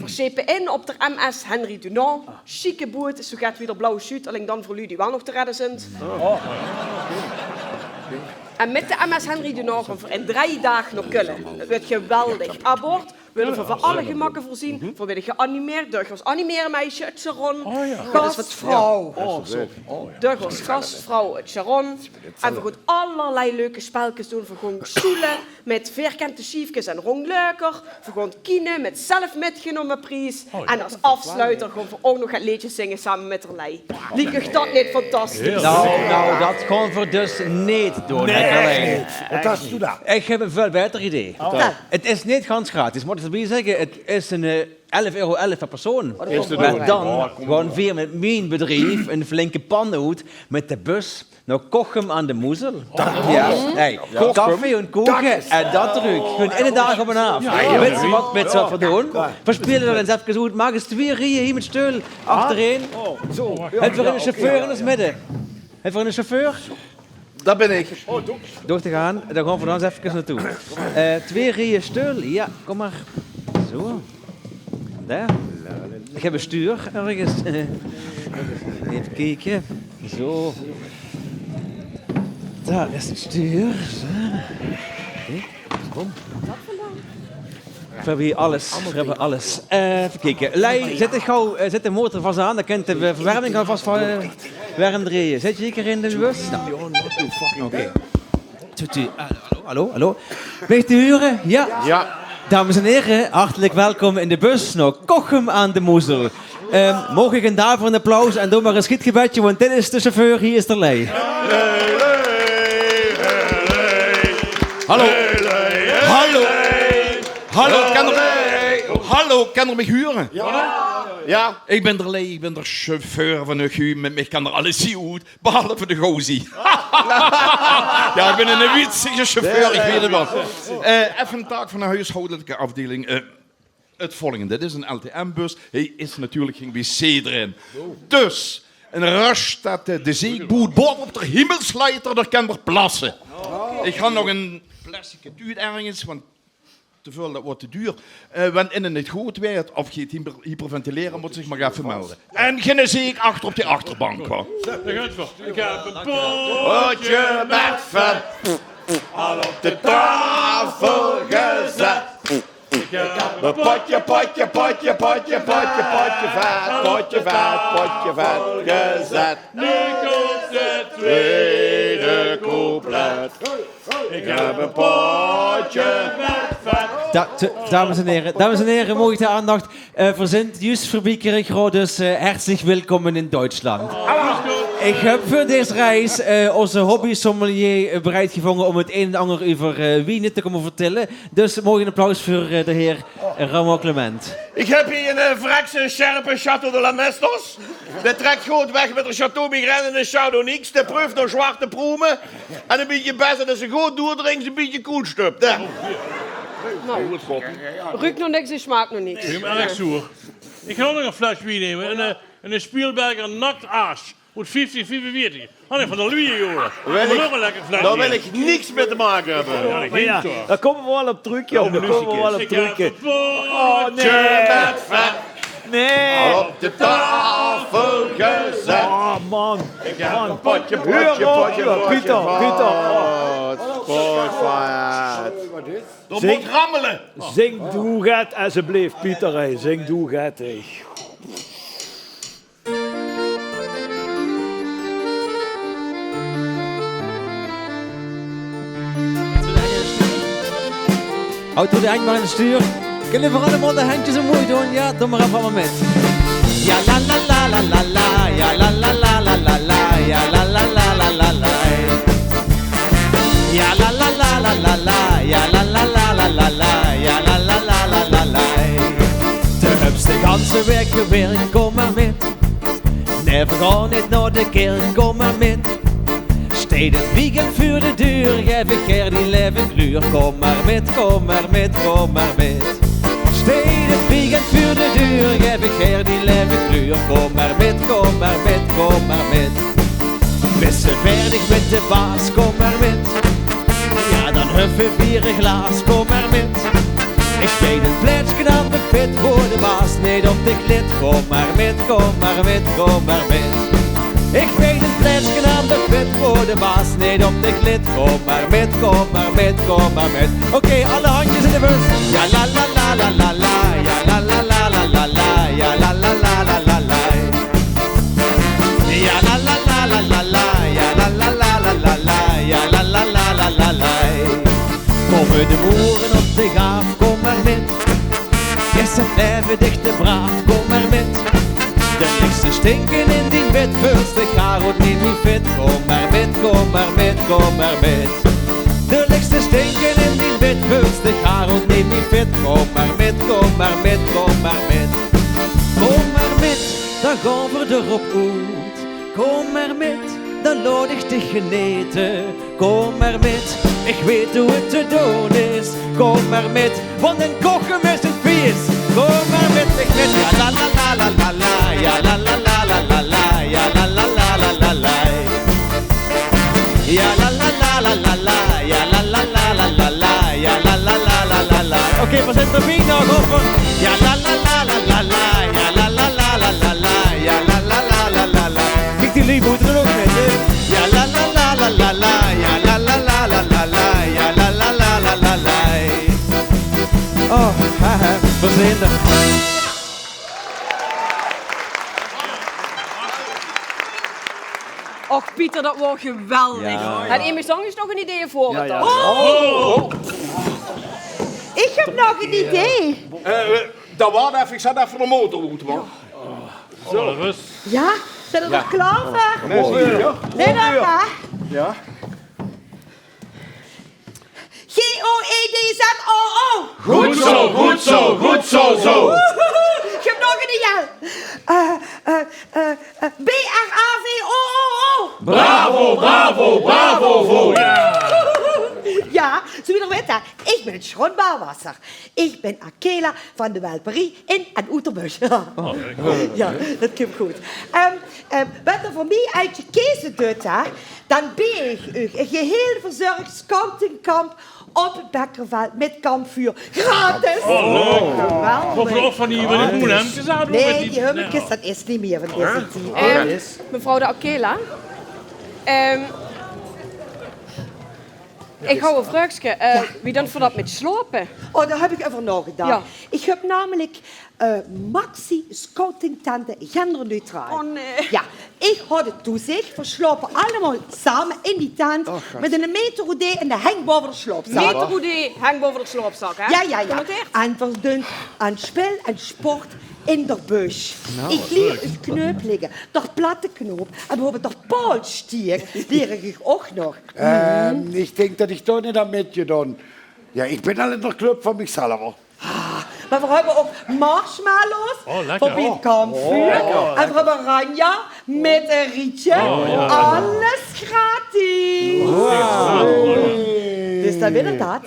Veer sjepe in op d'r M S Henry Dunant. Sjieke boeët, zoe get wie d'r Blauw Sjuut, alling dan veur luuj die waal nog te redde zunt. En mit d'r M S Henry Dunant gaon veer in drei daag nao Kölle. 't Weurt geweldig. Aan boord wille veer van alle gemakke veurzeen. Veer wille geanimeerd door ós animeermeisje, 't Sharon. Gastvrouw. Door ós gastvrouw, 't Sharon. En veer gaon allerlei leuke spelkes doon. Veer gaon sjoele mit veerkante sjiefkes en rong löker. Veer gaon kiene mit zelf mitgenómme pries. En es aafsloeter gaon veer ouch nog 't leedje zinge same mit d'r Lei. Liek uch dat neet fantastisch? Noe, noe, dat gaon veer dus neet doon, Nicolien. Wat has doe dan? Ich höb e väöl baeter idee. 't Is neet gans gratis, mót ich d'rbie zègke. 't Is ein, eh, elf euro elf per persoon. Mer dan gaon veer mit mien bedrief ein flinke pan oet mit de bus nao Kochum aan de Moezel. Jao. Hey, koffie en koeke en dat drök. Gewoon in de daag op en aaf. Wits se wat, wits se wat veer doon? Veer speule dat ins efkes oet. Maak ins twieë rieje hie mit steul achterein. Höbbe veer eine sjefeur in ós midde? Höbbe veer eine sjefeur? Dat bin ich. Doog dich aan. Dan gaon veer dan ins efkes naotoe. Eh, twieë rieje steul. Jao, kóm mer. Zoe. Dao. Ich höb e sjtuur örges. Effe kieke. Zoe. Dao is 't sjtuur. Zoe. Oké. Kóm. Veer höbbe hie alles. Veer höbbe alles. Eh, effe kieke. Lei, zèt de gauw, eh, zèt de motor vas aan. Dan kint de verwerming alvas va-, eh, werm drieje. Zits se hie in de bus? Noe. Oké. Tutu. Hallo, hallo, hallo. Bön ich te hure? Jao. Jao. Dames en here, hartelik welkom in de bus nao Kochum aan de Moezel. Ehm, maog ich ein daverend applaus en doon mer ein schietgebedje, want dit is de sjefeur, hie is d'r Lei. Hallo. Hallo. Hallo, kan d'r, hallo, kan d'r mich hure? Jao. Ich bin d'r Lei, ich bin d'r sjefeur van uch. Mit mich kan d'r alles hie oet. Behalve de gozer. Jao, ich bin eine wietsige sjefeur, ich weit 't waal. Eh, effe ein taak van de hoeshaodelike aafdeiling. Eh, 't volgende, dit is ein L T M-bus. Hie is natuurlik gein wc d'rin. Dus, ein raststätte, de zeikboet baove op d'r Himmelsleiter, dao kinne veer plasse. Ich han nog ein plastic tuut örges, want te väöl, dat weurt te duur. Eh, wen inne 't neet good weurt of geet hyper-, hyperventilere, mót zich mer effe melde. En geine zeik achter op die achterbank, wa. Dao gaon veer. Ich höb ein potje mit vet al op de taofel gezat. Ich höb ein potje, potje, potje, potje, potje, potje vet, potje vet, potje vet gezat. Noe kump 't twiede couplet. Ich höb ein potje mit vet. Da-, t-, dames en here, dames en here, maog ich de aandacht? Eh, veer zint zjuus veurbie Kirchroa, dus, eh, hartelik welkom in Duitsland. Ich höb veur dees reis, eh, ózze hobby-sommelier, eh, bereid gevónje óm 't ein en anger euver, eh, wiene te kómme vertèlle. Dus maog ich ein applaus veur, eh, d'r heer, eh, Ramon Clement. Ich höb hie eine, eh, vrekse sjerpe Château de la Mestos. Dae trèk good weg mit d'r Château Bigrène en d'r Chardonnay. Dae preuf nao zwarte pruume. En e bietje bès, en es se good doordrinks, e bietje koelstup. Dao. Noe, ruuk nog niks en smaak nog niks. Ich bön erg zoer. Ich gaon nog ein fles wien numme. En, eh, en ein Spielberger Nacktasch oet vieftien viefenveertig. Han ich van de luie, jóng. Wil ich, nog ein lekker fles wien. Dao wil ich niks mit te make höbbe. Jao, dao kómme veer waal op trök, jóng. Dao kómme veer waal op trök. Oh, nae. Nae. Al op de taofel gezat. Oh, man. Ich höb ein potje, potje, potje, potje, Pieter, Pieter. Potje vet. D'r mót rammele. Zing doe get, esjeblif, Pieter, hè. Zing doe get, hè. Haoj de henj mer aan 't sjtuur. Kinne veer allemaol de hendjes omhoeg doon? Jao, doon mer effe allemaol mit. Jao, la, la, la, la, la, la, jao, la, la, la, la, la, la, jao, la, la, la, la, la, la. Jao, la, la, la, la, la, la, jao, la, la, la, la, la, la, jao, la, la, la, la, la, la. De höbs de ganse waek gewirk, kóm mer mit. Nae, veer gaon neet nao de kirk, kóm mer mit. Steit 't weekend veur de deur, gaef ich gaer dien laeve kleur. Kóm mer mit, kóm mer mit, kóm mer mit. Steit 't weekend veur de deur, gaef ich gaer dien laeve kleur. Kóm mer mit, kóm mer mit, kóm mer mit. Bis se vaerdig mit de baas, kóm mer mit. Jao, dan höbbe veer e glaas, kóm mer mit. Ich weit ein plaetske aan de fit, wo de baas neet op dich lit. Kom mer mit, kom mer mit, kom mer mit. Ich weit ein plaetske aan de fit, wo de baas neet op dich lit. Kom mer mit, kom mer mit, kom mer mit. Oké, alle handjes in de bus. Ja la la la la la la, ja la la la la la la, ja la la la la la la. Ja la la la la la la, ja la la la la la la, ja la la la la la la. Kómme de boere op dich aaf, kom mer mit. Is het laeve dich te braaf, kom mer mit. De ligks te stinke in dien bid, veuls dich gaar oet neet mie fit. Kom mer mit, kom mer mit, kom mer mit. De ligks te stinke in dien bid, veuls dich gaar oet neet mie fit. Kom mer mit, kom mer mit, kom mer mit. Kom mer mit, dan gaon v'r d'r op oet. Kom mer mit, dan laot ich dich genete. Kom mer mit, ich weit wie het te doon is. Kom mer mit, want ein kochem is ein fieës. Kom mer mit, ich mit. Ja la la la la la la, ja la la la la la la, ja la la la la la la. Ja la la la la la la, ja la la la la la la, ja la la la la la la. Oké, v'r zeen d'r bienao, hoop ich. Ja la la la la la la, ja la la la la la la, ja la la la la la la. Kiek, die lui mótte d'r ouch mit, hè? Ja la la la la la la, ja la la la la la la, ja la la la la la la. Oh, haha, v'r zeen d'r. Och, Pieter, dat waor geweldig. Ja. En emes angers nog ein idee veur het dan? Ja. Oh! Ich höb nog ein idee. Eh, eh, dat waor effe, ich zèt effe de motor oet, man. Zo. Ja, zeen v'r d'r klaor veur? Ja. Zeen v'r d'r klaor? Ja. G O E D Z O O. Good zo, good zo, good zo, zo. Woehoe. Ich höb nog ein idee. Eh, eh, eh, eh, B R A V O O O. Bravo, bravo, bravo, vo. Ja, zoewie d'r wit, hè, ich bön ein sjoon baawasser. Ich bön Akela van de Welperie in en oet d'r Bösj. Oh. Ja, dat kump good. Ehm, ehm, wat d'r veur mie oet de kis deit, hè, dan bön ich ein geheel verzörg scoutingkamp op het Bekkerveld mit kampvuur. Gratis! Oh, leuk. Geweldig. Of, of van die, van die boelhemkes aan doen. Nae, die hemkes, dat is neet mie van deze tied. Ehm, mevrouw de Akela, ehm, ich höb ein vräögske. Eh, wie dan veur dat mit slaope? Oh, dao höb ich euver naogedach. Ja. Ich höb namelik, eh, maxi-scoutingtente genderneutraal. Oh, nae. Ja, ich haw 't toezich, v'r slaope allemaol same in die tent mit eine meter roede en de heng baove d'r slaopzak. Meter roede, heng baove d'r slaopzak, hè? Ja, ja, ja. Genoteerd. En v'r doon aan spil en sport in d'r Bösj. Ich lier uch knöplinge, d'r platte knoop en bieveurbeeld d'r paolstiek lier ich uch ouch nog. Ehm, ich dink dat ich dao neet aan mit gaon doon. Ja, ich bön al in d'r club van mich zelver. Ah, mer v'r höbbe ouch marshmallows veur bie 't kampvuur. En v'r höbbe ranja mit ein rietje. Alles gratis. Dus dan wit geer dat.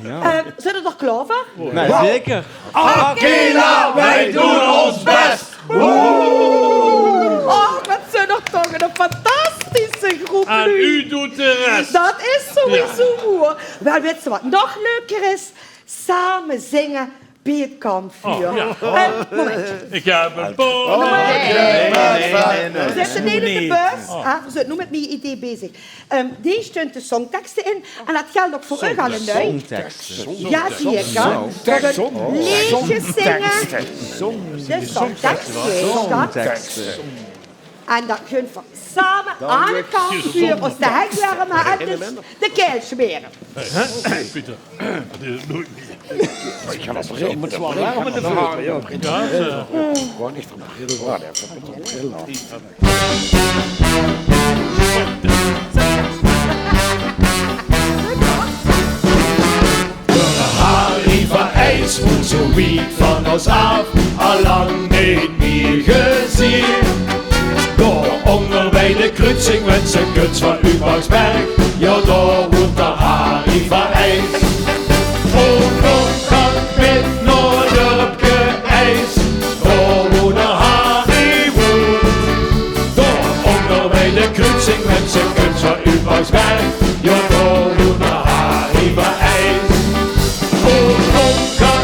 Ehm, zeen v'r d'r klaor veur? Nae, zeker. Akela, wij doen ons best. Och, wat zeen v'r toch ein fantastische groep. En u doet de rest. Dat is sowieso, hoor. Wel, wits se wat nog leuker is? Same zinge bie 't kampvuur. Oh, ja. Eh, momentje. Ich höb ein poging. V'r zitte neet in de bus. V'r zeen noe mit mien idee bezig. Ehm, dao staon de songtekste in. En dat gelt ouch veur uch allemaol. Songtekste. Ja, zeker. Leedjes zinge. De songtekste. En dan gaon v'r same aan 't kampvuur, ós de heng werm en dus de kael smere. Pieter, dat is noeit mie. Ich höb ein bril mit zo'n alarm in de veur. Ja, zo. Gewoon echt ein bril. Ja, dat is ein bril. D'r Harry van Eijs woont zoe wied van ós aaf, al lang neet mie gezeen. Dao ónger bie de kruutsing, wens ich guts van Ubachsberg, ja, dao woont d'r Harry van Eijs. Ouch nog kan mit nao dörpke Eijs, dao wo d'r Harry woont. Dao ónger bie de kruutsing, wens ich guts van Ubachsberg, ja, dao woont d'r Harry van Eijs. Ouch nog kan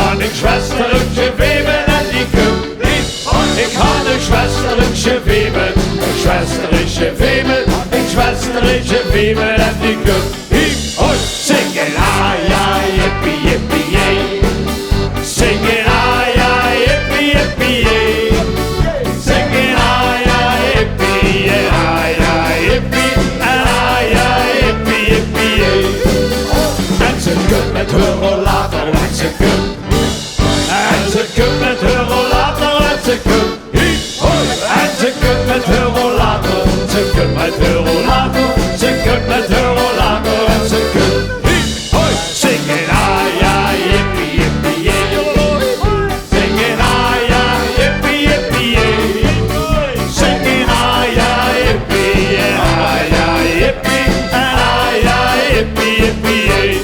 han ein sjwestereksje, Febe, en die kump. Hiep, hoi. Ich han ein sjwestereksje, Febe, ein sjwestereksje, Febe, ein sjwestereksje, Febe, en die kump. Hiep, hoi. Zinge, ah ja, jippie, jippie, jee. Zinge, ah ja, jippie, jippie, jee. Zinge, ah ja, jippie, jee, ah ja, jippie, en ah ja, jippie, jippie, jee. En ze kump mit häör rollator, en ze kump. En ze kump mit häör rollator, en ze kump. Hiep, hoi. En ze kump mit häör rollator, ze kump mit häör rollator, ze kump mit häör rollator, en ze kump. Hiep, hoi. Zinge, ah ja, jippie, jippie, jee. Zinge, ah ja, jippie, jippie, jee. Zinge, ah ja, jippie, jee, ah ja, jippie, en ah ja, jippie, jippie, jee.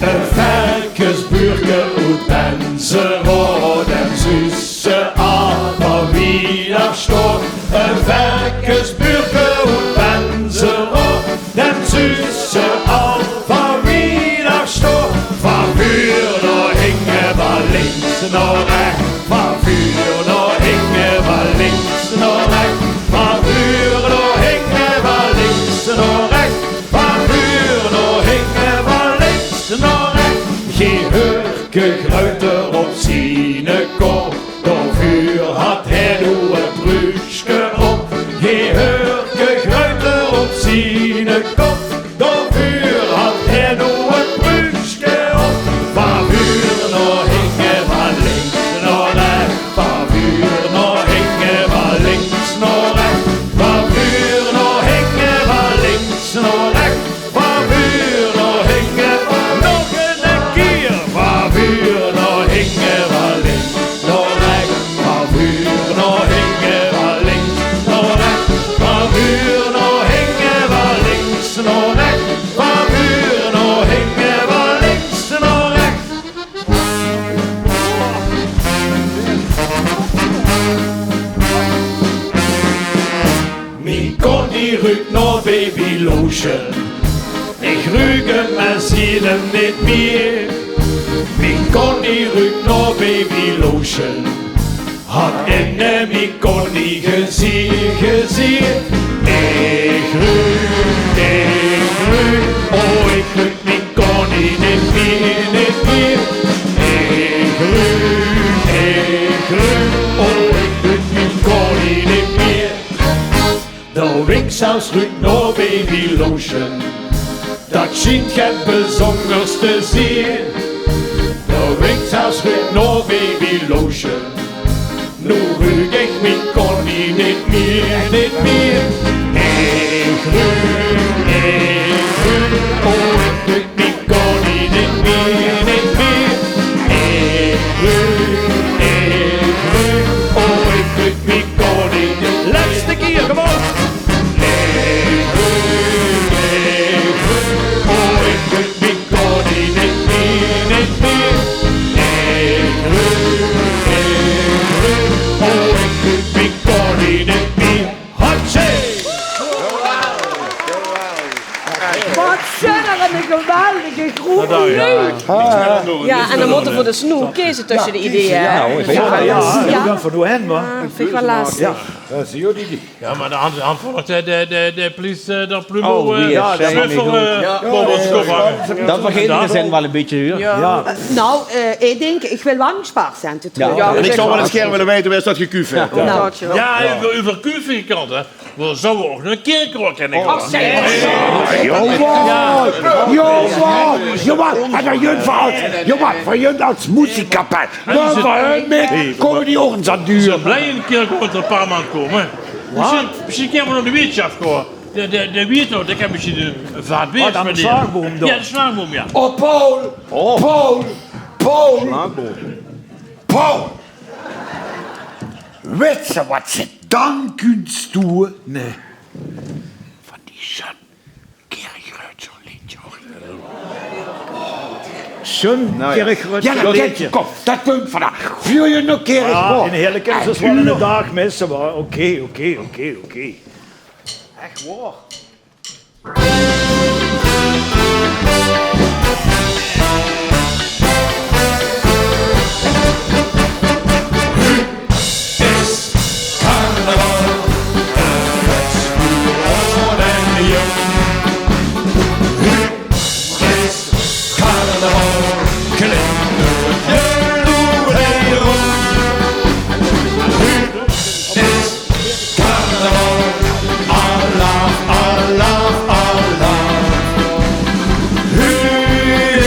E verkesbuurke oet Benzero, dem zuus se al van wied aaf sjtoon. E verkesbuurke oet Benzero, dem zuus se al van wied aaf sjtoon. Van vuur nao hinge, van links nao rech. Van vuur nao hinge, van links nao rech. Van vuur nao hinge, van links nao rech. Van vuur nao hinge, van links nao rech. Gee häörke gruiter op ziene kop. Daoveur hat hae noe e bröökske op. Gee häörke gruiter op ziene kop. Daoveur hat hae noe e bröökske op. Van vuur nao hinge, van links nao rech. Van vuur nao hinge, van links nao rech. Van vuur nao hinge, van links nao rech. Van vuur nao hinge, van nog eine kier. Van vuur nao hinge, van links nao rech. Van vuur nao hinge, van links nao rech. Van vuur nao hinge, van links nao rech. Van vuur nao hinge, van links nao rech. Mien Connie ruuk nao baby lotion. Ich ruuk 'm en zeen 'm neet mie. Mien Connie ruuk nao baby lotion. Hat inne mien Connie gezeen, gezeen. Ich ruuk, ich ruuk, oh, ich ruuk mien Connie neet mie, neet mie. Ich ruuk, ich ruuk, oh, ich ruuk mien Connie neet mie. De Winksaus ruuk nao baby lotion. Dat sjient get bezunjers te zeen. De Winksaus ruuk nao baby lotion. Noe ruuk ich mien Connie neet mie, neet mie. Ich ruuk, ich ruuk, oh, ich ruuk mien Connie neet mie, neet mie. Ich ruuk, ich ruuk, oh, ich ruuk mien Connie neet mie. Lètste kier, kom op. Geweldige groep. Jao, en dan mótte v'r dus noe keze tösse de ideeë, hè? Jao, jao, jao. Jao, v'r gaon veur noe hen, wa? Jao, vinj ich waal lastig. Jao, dat is 'n good idee. Jao, mer dan, dan volg de, de, de, de Plis, eh, de Plumo, eh, Zwiffer, eh, boven ós kop hange. Dat vergeet ich, v'r zeen waal e bietje, huur. Jao. Eh, noe, eh, ich dink, ich wil waal 'n spaarcent trök. Jao. En ich zou waal ins gaer wille weite, wae is dat gekuuv haet. Noe. Jao, euver, euver kuuve gekald, hè. V'r zouwe ouch nog 'n kèrkroad kènne gaon. Jawel, jawel, jawel. En dan junt v'r als, jawel, v'r junt als moeziekapel. Dan v'r hun mit, kómme die ouch ins aan de beurt. Zoe blij 'n kèrkroad, 'n paar maond kómme. Mesjien, mesjien kènne v'r nao de wieërtsjaft gaon. De, de, de wieërt, dao kènne v'r mesjien 'n vaat beer spendere. Jao, de slaagboum, jao. Oh, Paul, Paul, Paul. Paul. Wèts se wat se dan kuns doon? Nae. Van die sjoen Kèrkrötsjer leedje. Sjoen Kèrkrötsjer leedje. Jao, dat kump vandaag. Veur je nog Kèrkrötsjer. Jao, in Heerlijke is dus waal 'ne daag mis, wa? Oké, oké, oké, oké. Ech waor. Is carnaval, 't fieës veur aad en jóng. Huuj is carnaval, klinke de loerei rónd. Huuj is carnaval, alaaf, alaaf, alaaf. Huuj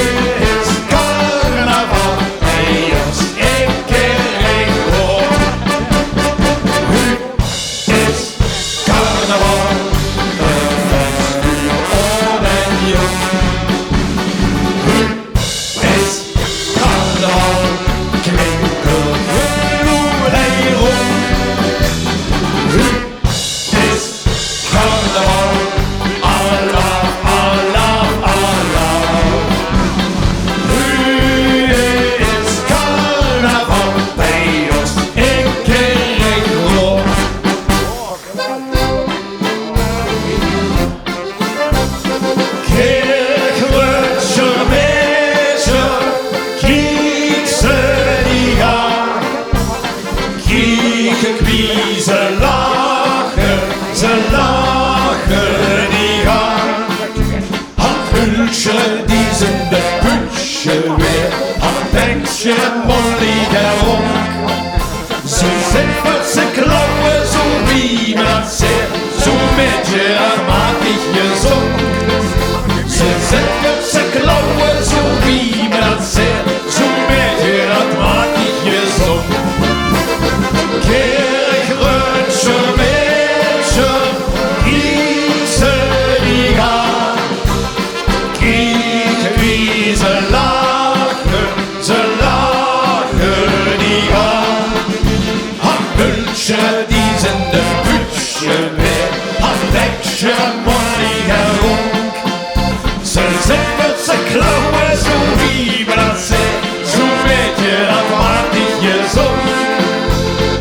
is carnaval, bie ós in Kirchroa. Huuj is carnaval, 't fieës veur aad en jóng. Huuj is carnaval, klinke de loerei rónd. Huuj is carnaval, alaaf, alaaf, alaaf. Huuj is carnaval, bie ós in Kirchroa. Kirchröadsjer maedje, kiek ze die gaon. Kiek wie ze lache, ze lache die gaon. Haet Hulsje die zeen de pulsje weer, haet Peksje Molly de rónk. Ze zeen veur ze klauwe, zoe wie me dat zeet, zoe maedje, dat maak ich je zong. Ze zeen veur ze klauwe, zoe wie me dat zeet, zoe maedje, dat maak ich je zong. Kirchröadsjer maedje, kiek ze die gaon. Kiek wie ze lache, ze lache die gaon. Haet Hulsje die zeen de pulsje weer, haet Peksje Molly de rónk. Ze zeen veur ze klauwe, zoe wie me dat zeet, zoe maedje, dat maak ich je zong.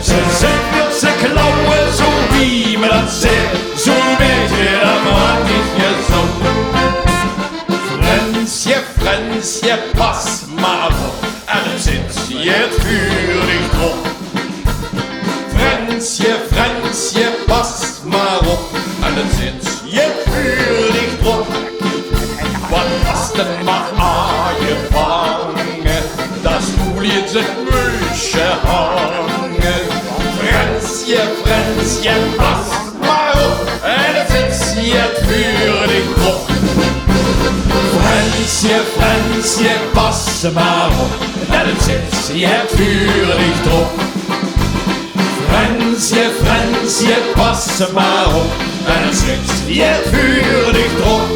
Ze zeen veur ze klauwe, zoe wie me dat zeet, zoe maedje, dat maak ich je zong. Frensje, Frensje, pas mer op, en zits je 't veur dich drop. Frensje, Frensje, pas mer op, en zits je 't veur dich drop. Want as 't mer aan je vange, dan stoel je 't mulsje hange. Frensje, Frensje, pas mer op, en zits je 't veur dich drop. Frensje, Frensje, pas mer op, en zits je 't veur dich drop. Frensje, Frensje, pas mer op, en zits je 't veur dich drop.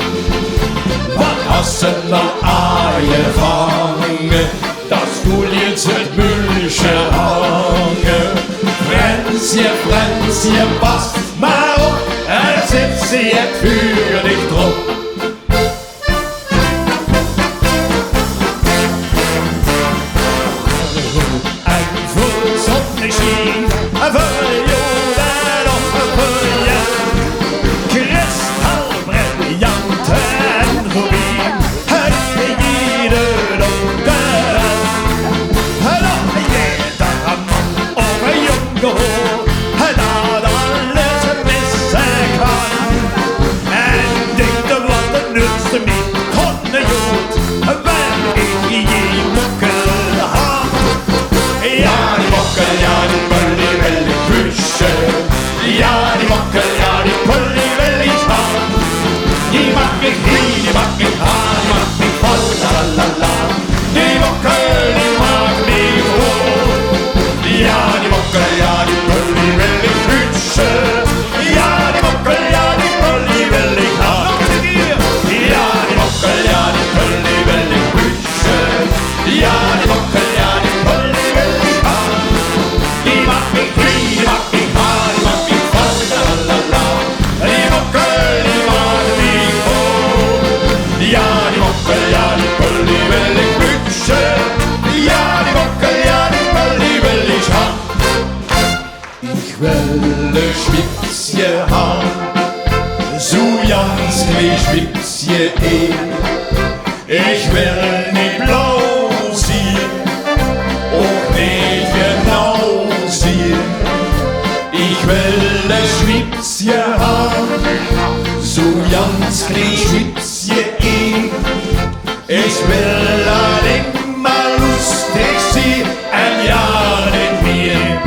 Want as ze 'm aan je vange, dan stoel je 't mulsje hange. Frensje, Frensje, pas mer op, en zits je 't veur dich drop. En veur zonnesjien, en veur jod en och, en veur jaan. Kristal, briljanten en rubien. Mich hie, die maak mich ha, die maak mich val, la la la la. Die mokkel, die maak mich vol. Ja, die mokkel, ja, die pul, die wil ich hutse. Ja, die mokkel, ja, die pul, die wil ich ha. Ja, die mokkel, ja, die pul, die wil ich hutse. Ja, die mokkel, ja, die pul, die wil ich ha. Die maak mich hie, die maak mich ha, die maak mich val, la la la la. Die mokkel, die maak mich vol. Ja, die mokkel, ja, die pul, die wil ich hutse. Ja, die mokkel, ja, die pul, die wil ich ha. Ich wil e Schwippsje han, zoe jans klee Schwippsje, eh. Ich wil neet blauw zeen, och neet genauw zeen. Ich wil e Schwippsje han, zoe jans klee Schwippsje, eh. Ich wil allein mer loestig zeen en ja, neet mieë.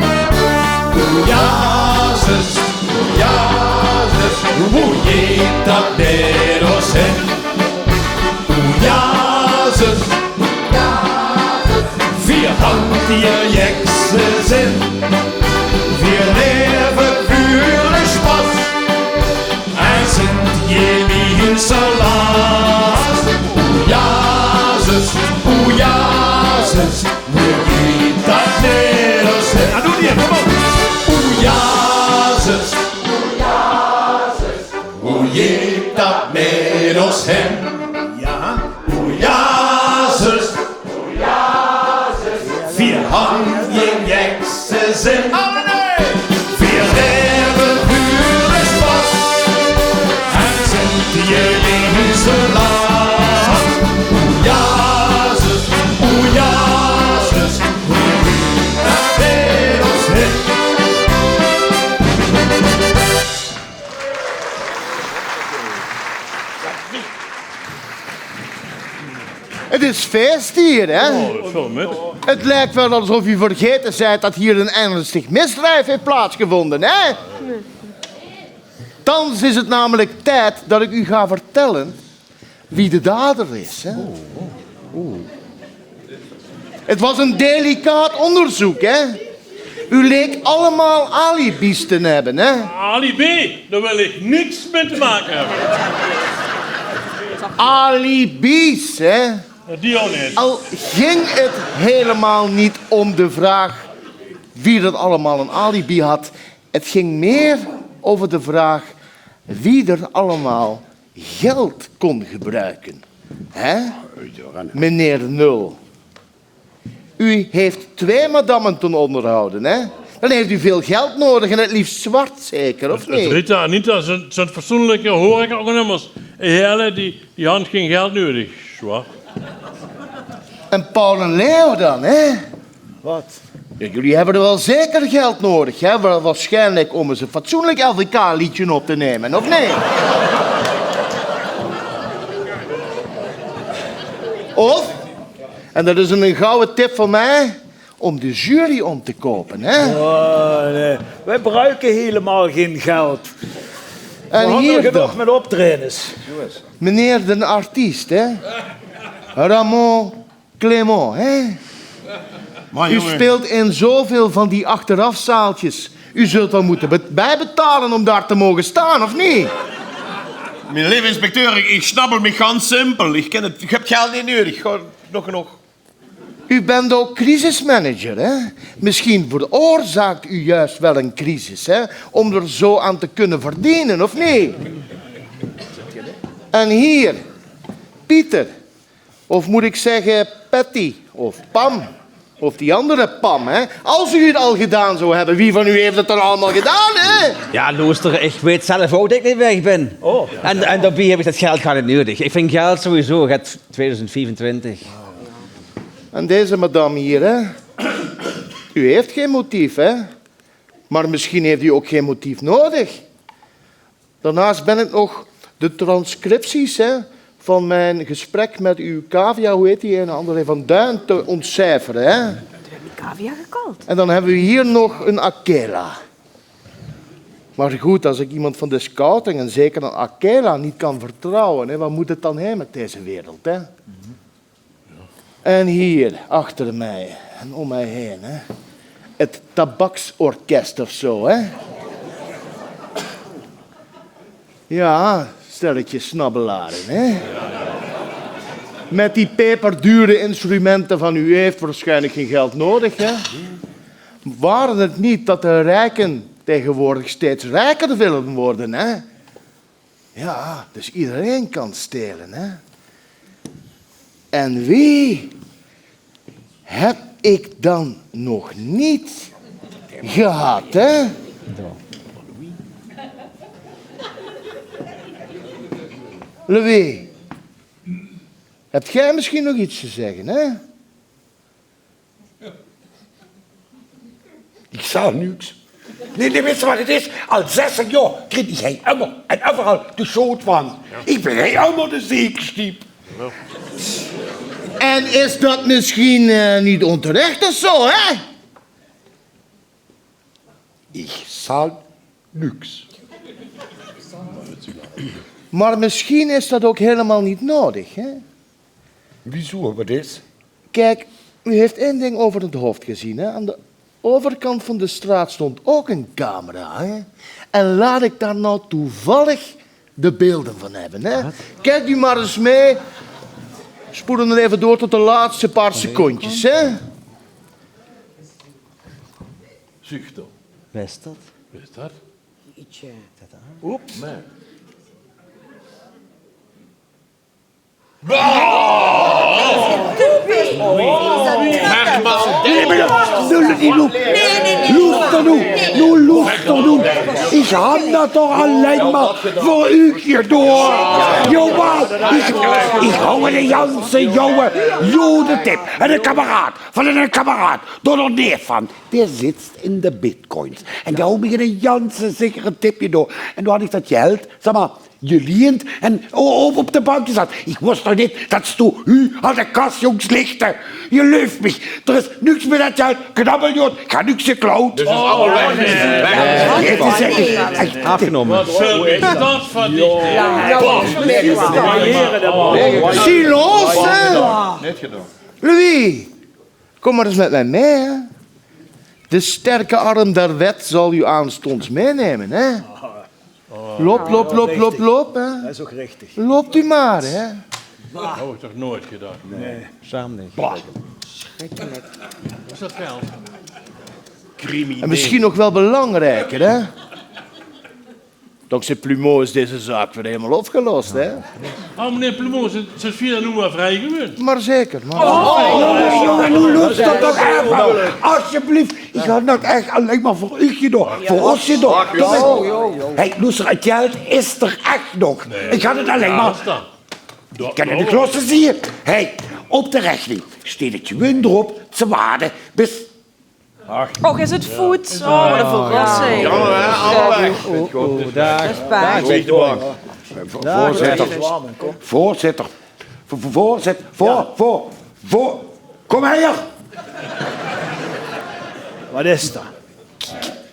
O Jezus, o Jezus, wo geit dat mit ós hin? O Jezus, veer han die gekste zin. Veer laeve veur de sjpas. En zint geer ós te laat? O Jezus, o Jezus, wo geit dat mit ós hin? En noe weer, kom op. O Jezus, o Jezus, wo geit dat mit ós hin? Ja. O Jezus, veer han gein gekste zin. Veer laeve veur de sjpas. En zint geer ós te laat? O Jezus, o Jezus, wo geit dat mit ós hin? Het is feest hier, hè? Oh, dat valt mit. Het lijkt wel alsof u vergeten zijt dat hier een ernstig misdrijf heeft plaatsgevonden, hè? Thans is het namelijk tijd dat ik u ga vertellen wie de dader is, hè? Het was een delicaat onderzoek, hè? U leek allemaal alibi's te hebben, hè? Alibi, daar wil ik niks mee te maken hebben. Alibi's, hè? Ja, die ook niet. Al ging het helemaal niet om de vraag wie er allemaal een alibi had. Het ging meer over de vraag wie er allemaal geld kon gebruiken. Hè? Meneer Nul. U heeft twee madammen te onderhouden, hè? Dan heeft u veel geld nodig en het liefst zwart zeker, of niet? Rita, Anita, zo'n, zo'n fatsoenlijke horeca-ondernemers. Heerlijk, die, die hadden geen geld nodig. Zwaar. En Paul en Leo dan, hè? Wat? Ja, jullie hebben wel zeker geld nodig, hè? Wa-, waarschijnlijk om eens een fatsoenlijk L V K-liedje op te nemen, of niet? Of, en dat is een, een gouden tip van mij, om de jury om te kopen, hè? Oh, nee. Wij bruiken helemaal geen geld. En hier nog met optredens. Meneer den artiest, hè? Ramon Clément, hè? U speelt in zoveel van die achterafzaaltjes. U zult wel moeten be-, bijbetalen om daar te mogen staan, of niet? Mijn lieve inspecteur, ik, ik snabbel mich gans simpel. Ik ken het, ik heb geld niet nodig. Gewoon nog genoeg. U bent ook crisismanager, hè? Misschien veroorzaakt u juist wel een crisis, hè? Om er zo aan te kunnen verdienen, of niet? En hier, Pieter, of moet ik zeggen Patty of Pam, of die andere Pam, hè? Als u het al gedaan zou hebben, wie van u heeft het dan allemaal gedaan, hè? Ja, loester, ik weet zelf ook dat ik niet weg ben. Oh. En, en daarbij heb ik dat geld gar niet nodig. Ik vind geld sowieso, het tweeduizend vijfentwintig. En deze madame hier, hè? U heeft geen motief, hè? Maar misschien heeft u ook geen motief nodig. Daarnaast ben ik nog de transcripties, hè, van mijn gesprek met uw cavia, hoe heet die ene, André van Duin, te ontcijferen, hè. Toen heb ik cavia gekald. En dan hebben we hier nog een Akela. Maar goed, als ik iemand van de scouting en zeker een Akela niet kan vertrouwen, hè, wat moet het dan heen met deze wereld, hè? En hier, achter mij en om mij heen, hè? Het tabaksorkest of zo, hè? Ja, stelletje snabbelaren, hè? Met die peperdure instrumenten van u heeft waarschijnlijk geen geld nodig, hè? Waren het niet dat de rijken tegenwoordig steeds rijker willen worden, hè? Ja, dus iedereen kan stelen, hè? En wie heb ik dan nog niet gehad, hè? Louis, hebt jij misschien nog iets te zeggen, hè? Ich zal nuuks. Nee, nee, wèts se wat 't is? Al zestig jaor krieg ich hie ummer en euveral de sjoot van. Ich bin hie ummer de zeekstiep. En is dat misschien, eh, niet onterecht of zo, hè? Ich zal nuuks. Maar misschien is dat ook helemaal niet nodig, hè? Wieso, wat is? Kijk, u heeft één ding over het hoofd gezien, hè? Aan de overkant van de straat stond ook een camera, hè? En laat ik daar nou toevallig de beelden van hebben, hè? Kijkt u maar eens mee. Spoelen het even door tot de laatste paar secondjes, hè? Zuchter. Wie is dat? Wie is dat? Oeps. Nee, mer noe, noe, noe, loester noe. Ich han dat toch allein mer veur uch gedoon. Jawel, ich, ich hou eine janse jonge jodetip. En eine kameraad van eine kameraad, dao d'r neef van. Dae zit in de bitcoins. En dae hou mich eine janse zichere tip gedoon. En doe han ich dat geld, zeg mer, geleend en o-, op, op de bank gezat. Ich wis toch neet dat se doe hie aan de kas jóngs ligte. Geluif mich, d'r is nuuks mit dat geld knabbeljood, ich han nuuks geklauwd. Dus is allemaol weg. Weg. Aafgenómme. Wat is dat veur dich? Silence, hè? Louis, kom maar eens met mij mee, hè. De sterke arm der wet zal u aanstonds meenemen, hè. Lop, lop, lop, lop, lop, hè. Dat is ook richtig. Loopt u maar, hè. Had ich toch nooit gedacht. Nee. Saam neet. Is dat geld? En misschien nog wel belangrijker, hè. Dankzij Plumeau is deze zaak weer helemaal opgelost, hè. Oh, meneer Plumeau, zit, zit via noe weer vrij geweest? Maar zeker, maar... Oh, jonge, jonge, noe loester toch effe. Alsjeblieft, ich han dat echt allein mer veur uch gedoon. Veur ós gedoon. Hey, loester, het geld is d'r echt nog. Ich han het allein mer... Ich kan het neet losse, zie je. Hey, op de rekening steit het gewoon d'rop te wachte bis... Och, is het voet? Oh, wat een verrassing. Ja, hè, allemaol weg. Respect. Voorzitter, voorzitter, vo-, vo-, voorzitter, voor, voor, voor, kom hier. Wat is dat?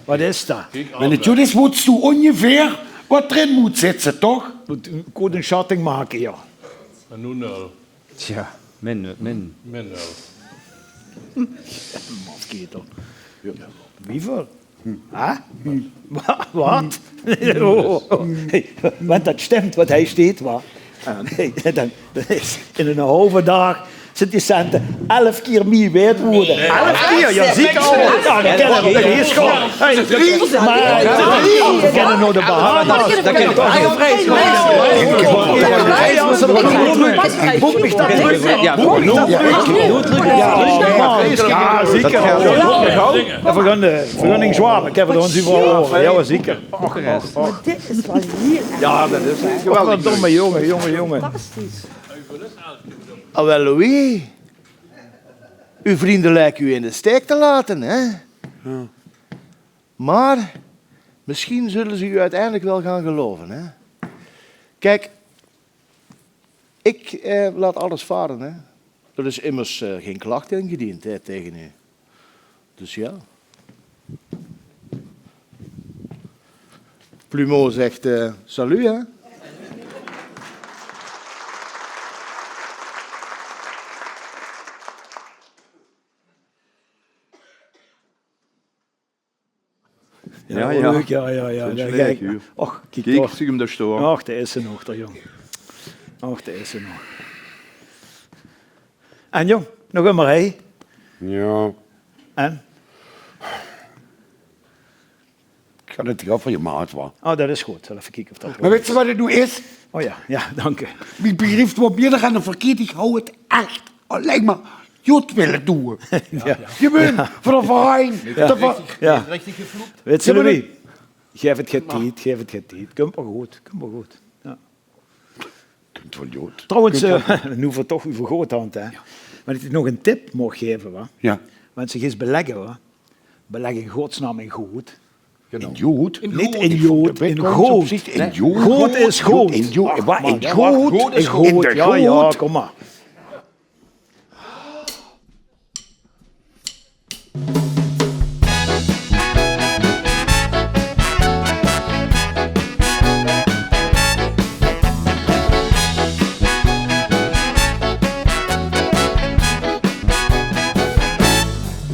Wat is dat? Mèt de Judas wèts doe óngeveer wat d'rin mót zitte, toch? Mót ein code schatting make, ja. En noe nul. Tja, min, min. Min nul. Mafketel. Wieväöl? Hè? Wa-, wat? Oh, oh. Hey, wen dat stimp wat hie steit, wa? Hey, dan, dan is in eine haoven daag zint die cente elf kier mie waerd woeëde. Elf kier, ja, zeker. Ja, dan kènne v'r, dat is gewoon. Hey, mer v'r kènne noe de Bahama's. Boek mich dat trök. Boek mich dat trök. Ja, zeker. En v'r gaon de vergunning zwaar. Ich höb 't óngeveer euveral. Ja, zeker. Mer dit is waal hieël erg. Ja, dat is geweldig. Verdomme, jonge, jonge, jonge. Fantastisch. Ah, wel, Louis. Uw vrienden lijken u in de steek te laten, hè? Ja. Maar misschien zullen ze u uiteindelijk wel gaan geloven, hè? Kijk, ik, eh, laat alles varen, hè? Er is immers, eh, geen klacht ingediend, hè, tegen u. Dus ja. Plumeau zegt, eh, salut, hè? Ja, ja, ja. Leuk, ja, ja, ja. Vind je leuk, huur. Och, kiek toch. Zie hem daar staan. Och, dao is ze nog, dao, jong. Och, dao is ze nog. En, jong, nog ummer, hè? Ja. En? Ik ga het hier over je maat, wa? Oh, dat is good. Zal effe kieke of dat... Maar weet je wat het nu is? Oh ja, ja, dank u. Ik begrijp wat meer aan de verkeerd. Ik hou het echt alleen maar goed willen doen. Ja. Je bent van een verein. Ja. Weet je, Louis, geef het get tied, geef het get tied. Kump wel good, kump wel good. Ja. Kump wel good. Trouwens, eh, nu v'r toch euver good hant, hè. Wen ik nog een tip moog geve, wa. Ja. Wen ze gees belegge, wa. Beleg in godsnaam in good. In jood? Neet in jood, in good. In jood. Good is good. In jood. Ach, wat, in good? In good. Ja, ja, kom maar.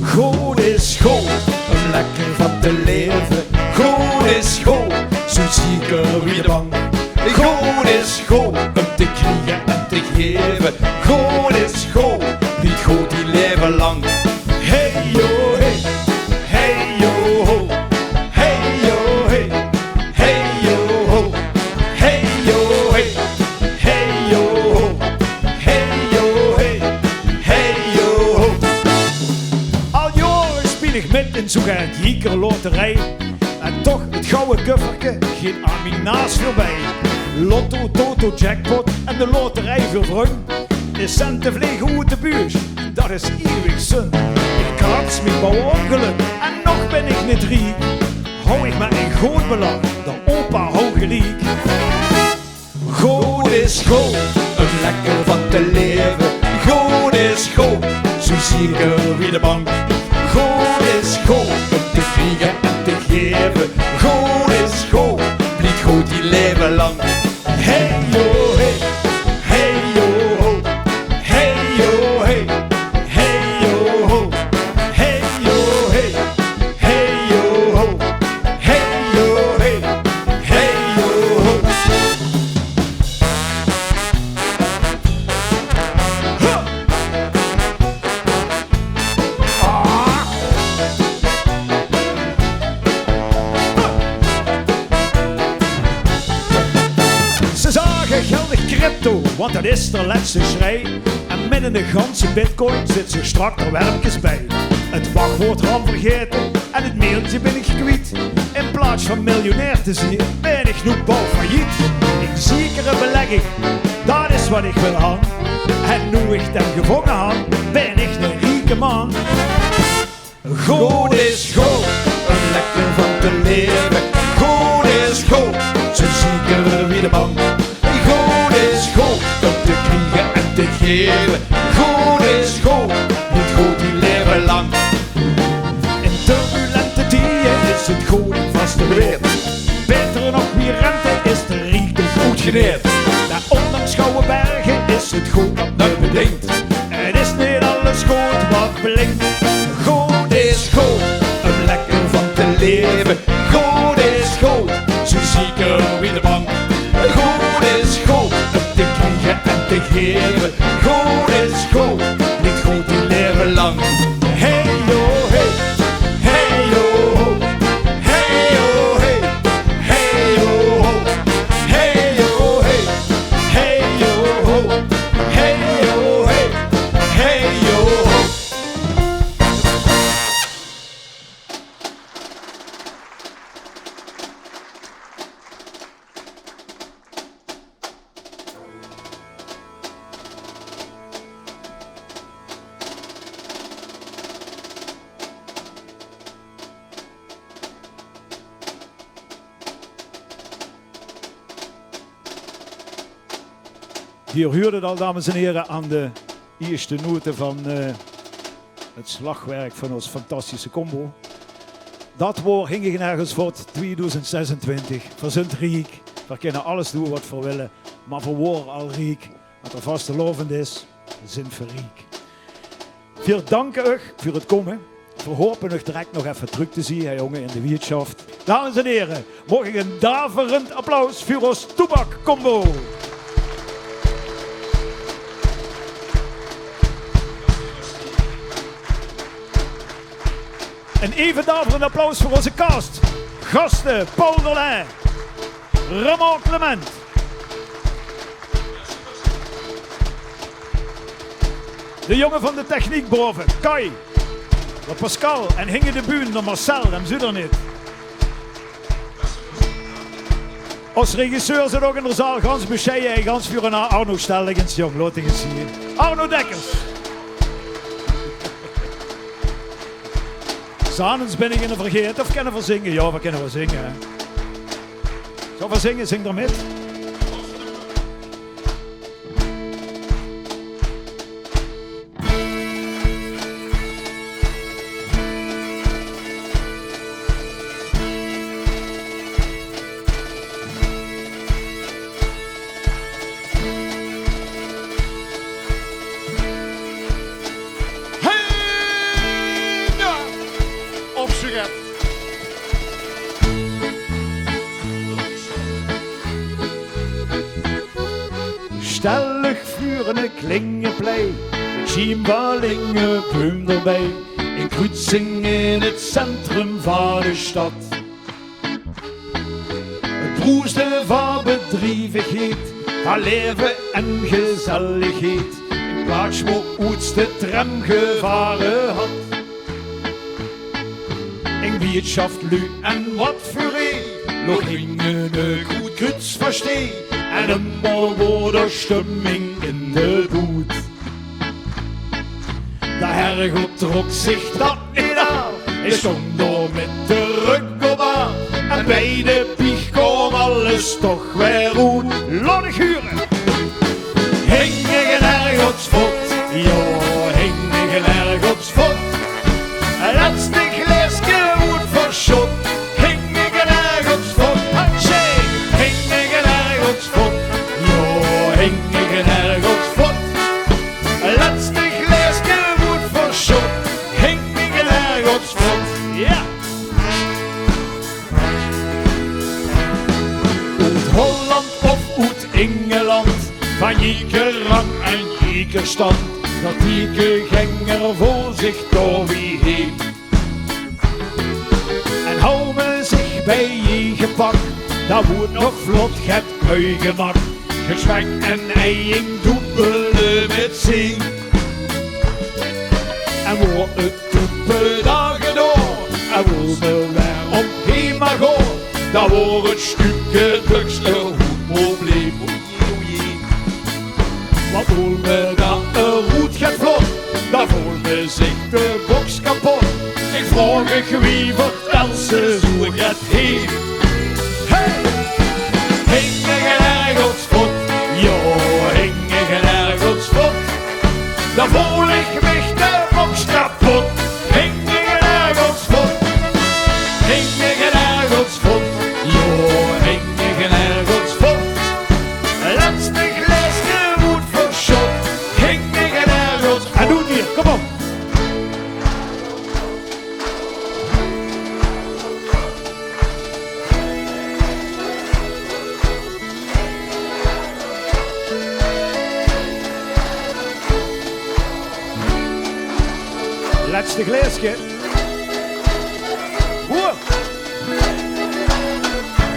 Good is good, um lekker van te leve. Good is good, zo zeker wie de bank. Good is good, um te kriege en te geve. Good is good, blieft good dien leve lang. Hey yo, hey, hey yo, ho, hey yo, ho, hey yo, ho, hey, hey yo, ho, hey yo, ho, hey yo, hey, hey yo, ho. Al jaore speel ik mit in zoegaar de Jieker Loterij. En toch, het gouwe kufferke geet aan mien naas veurbij. Lotto, toto, jackpot en de loterij veur vrun. De cente vlege oet de beurs, dat is iewig zun. Ik krats mich bie ongeluk en nog bin ik neet riek. Hou ik maar in good belang, de opa hou geliek. Good is good, um lekker van te leve. Good is good, zo zeker wie de bank. Good is good, um te kriege en te geve. Good is good, blieft good dien leve lang. Hey yo, hey, hey yo, ho. Hey yo, hey, hey yo, ho. Hey yo, hey, hey yo, ho. Hey yo, hey, hey yo, ho. Ze zage geldig crypto, want dat is de lètste schrei. En midde in de ganse bitcoin zit ze strak de wermkes bij. Het wachtwoord ram vergete en het mailtje bin ik kwiet. In plaats van miljonair te zien, bin ik noe bouw failliet. Een zekere belegging, dat is wat ik wil han. En noe ik dem gevonge han, bin ik een rieke man. Good is good, um lekker van te leve. Good is good, zo zeker wie de bank. Good is good, um te kriege en te geve. Good is good, blieft good dien leve lang. In turbulente tieje is het good um vas te weite. Beter nog wie rente is de riekdom oetgeneet. Ondanks gouwe berge is het good dat me bedingt. Het is neet alles good wat blinkt. Good is good, um lekker van te leve. Good is good, zo zeker wie de bank. Good is good, um te kriege en te geve. Good is good, blieft good dien leve lang. Hey yo, hey, hey yo, ho. Hey yo, hey, hey yo, ho. Hey yo, hey, hey yo, ho. Hey yo, hey, hey yo, ho. Geer huurt het al, dames en here, aan de ierste note van, eh, het slagwerk van os fantastische combo. Dat woor Hinge Gein Erg Ots Vot twieëdoezend zesentwintig. Veer zunt riek. Veer kinne alles doon wat veer wille, mer veer wore al riek. Wat d'r vastelaovend is, zunt veer riek. Veer danke uch veur 't kómme. Veer hope uch direk nog effe trök te zeen, hè, jónge, in de wiertsjaf. Dames en here, maag ich ein daverend applaus veur ós Toebak-combo. Ein effe daverend applaus veur ózze cast. Gaste, Paul Verlaen, Raymond Clement. De jónge van de techniek bove, Kai. De Pascal en hinge de bühn, de Marcel, dae zuut 'r neet. Ós regisseur zit ouch in de zaal, gans besjeie, gans veur ein Arno Stelligens, jóng, laot dich ins zeen. Arno Dekkers. Zanens bin ich eine vergaete, of kinne veer zinge? Jao, veer kinne waal zinge, hè. Zölle veer zinge? Zing d'r mit. Hey! Jao! Op z'n rep. Stèl uch veur 'n klingeplei, mit sjienbaar linge beum d'rbij. 'n Kruutsing in 't centrum van de stad. 't Broesde van bedrievigheid, van laeve en gezelligheid. 'n Plaats wo oets de tram gevare had. 'n Wiertsjaf, luuj en wat veur ee, loog hinge 'n groet kruuts van stee. En ummer woor d'r stumming in de boed. De herregod trok zich dat neet aan. Hae stóng dao mit de rök op aan. En bij de piech kaom alles toch weer oet. Laot ich hure. Hinge gein erg ots vot, jao, hinge gein erg ots vot. Lètste glaeske woort versjot. Hinge gein erg ots vot, hatsje. Hinge gein erg ots vot, jao, hinge gein erg ots vot. Lètste glaeske woort versjot. Hinge gein erg ots vot. Jao. Oet Holland of oet Ingeland, van jieke rang en jieke stand, dat jieke genger veur zich dao wie heem. En hou me zich bij jieke pak, dat woort nog vlot get kuigemak. Gesjmèk en ei in doepele mit zing. En woor 't doepe dao gedoon, en woor me weer op heem gaon, dan woor 't sjtukke drugs e hoed probleem. Wat woor me dao e roet get vlot, dan vool me zich de boks kapot. Ich vraog mich, wie vertèls se zoe get heem? Hey! Hinge gein erg ots vot, jao, hinge gein erg ots vot. Dan vool ich mich de boks kapot. Hinge gein erg ots vot. Hinge gein erg ots vot. Jao, hinge gein erg ots vot. Lètste glaeske woort versjot. Hinge gein erg ots vot. En noe hie, kóm op. Lètste glaeske. Hoor.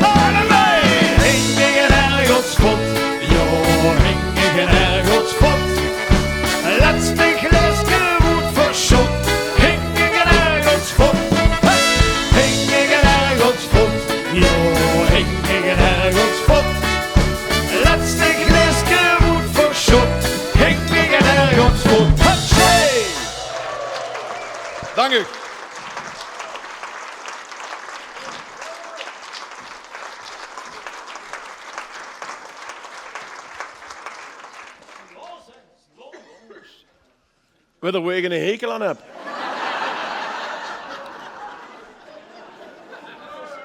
Allebei! Hinge gein erg ots vot. Jao, hinge gein erg ots vot. Lètste glaeske woort versjot. Hinge gein erg ots vot. Hey! Hinge gein erg ots vot. Jao, hinge gein erg ots vot. Lètste glaeske woort versjot. Hinge gein erg ots vot. Hatsje! Dank u. Wèt geer wo ich 'ne hekel aan höb?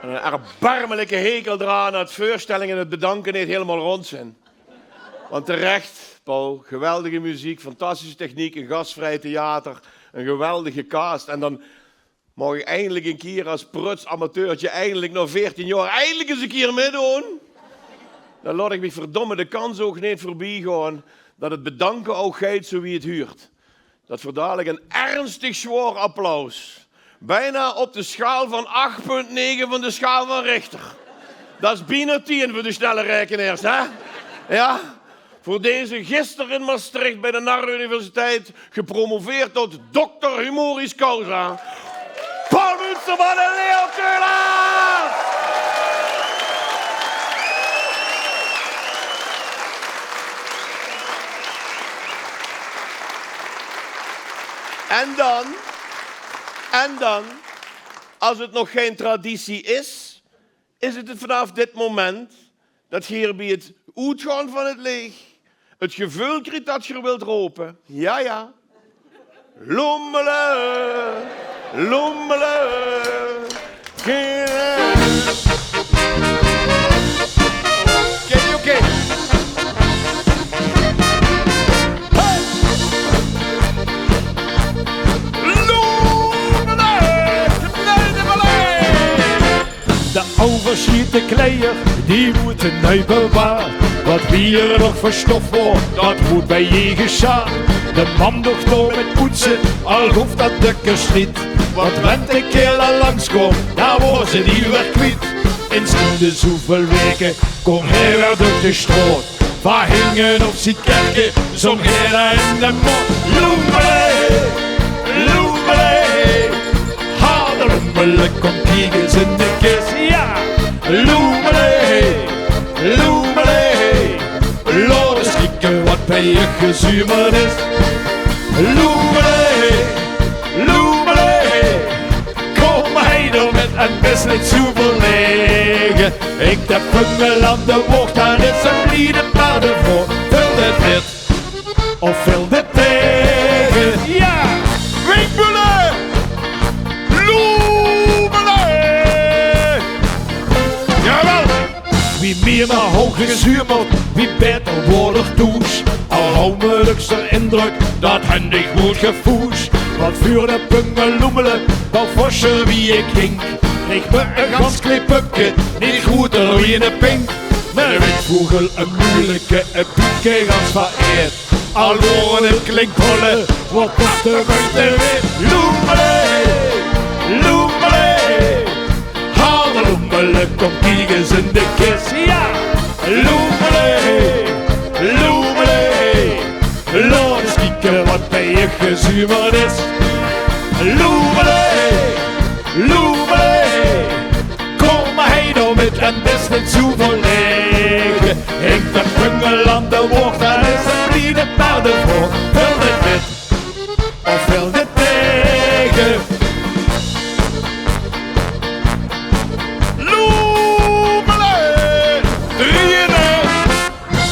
'n Erbarmelijke hekel d'raan dat veurstellinge 't bedanke neet hielemaol rond zeen. Want terech, Paul, geweldige meziek, fantastische techniek, 'n gasvrij theater, 'n geweldige cast. En dan maag ich eindelik 'ne kier es pruts amateurtje, eindelik nao veertien jaor, eindelik ins 'ne kier mitdoon. Dan laot ich mich verdomme de kans ouch neet veurbie gaon dat 't bedanke ouch geit zoe wie 't huurt. Dat veer dalik 'n ernstig zwaor applaus, bijna op de schaal van ach punt nege van de schaal van Richter. Dat is bijna tien veur de snelle raekenaers, hè? Ja? Veur deze gister in Maastricht bij de Nar Universiteit gepromoveerd tot dokter humoris causa, Paul Munsterman en Leo Keulaert! En dan, en dan, as 't nog gein traditie is, is 't vanaaf dit moment dat geer bie 't oetgaon van 't leech 't geveul kriet dat geer wilt rope. Ja, ja. Loemele, loemele. Oké, oké. Hey! Loemele, knijde. De euversjiete kleier, die moete nui bewaard. Wat wie d'r nog veur stof waor, dat woort bie-ee gesjaard. De mam doog dao mit poetse, al goof dat dökker sjniet. Want wen de kael al langs kaom, dan waor ze die weer kwiet. Ins in de zoeväöl waeke kaom hae weer durch de sjtraot. Veur hinge op zien kerke zóng hae in de maot. Loemele, loemele. Ha, de loemele, kóm kiek ins in de kis. Ja. Loemele, loemele. Laot ins kieke wat bie-ee gezumerd is. Loemele, loemele. Kóm hie noe mit en bis neet zoe verlege. Ich höb pungel aan de waog, dat is 'n bliede paerdevrouw. Vilt 't mit of vilt 't tege? Ja! Winkbule! Loemele! Jawel! Wie mieë mer haw gezumerd, wie baeter waor d'r toes. Al haw me dökser indrök dat hendich woort gefoes. Want veur de pungel loemele, dao vosjer wie 'n kink. Kreeg me e gans klee pöpke, neet groeter wie 'ne pink. Mit 'ne witvogel, 'n muuleke, e pieke gans vereerd. Al waore 't klinkbolle, waor toch de meujte weerd. Loemele, loemele. Ha, de loemele, kóm kiek ins in de kis. Ja! Loemele, loemele. Laot ins kieke wat bie-ee gezumerd is. Loemele, loemele. Kóm hie noe mit en bis neet zoe verlege. Ich höb pungel aan de waog, dat is 'n bliede paerdevrouw. Vilt 't mit of vilt 't tege? Loemele! Drieëne!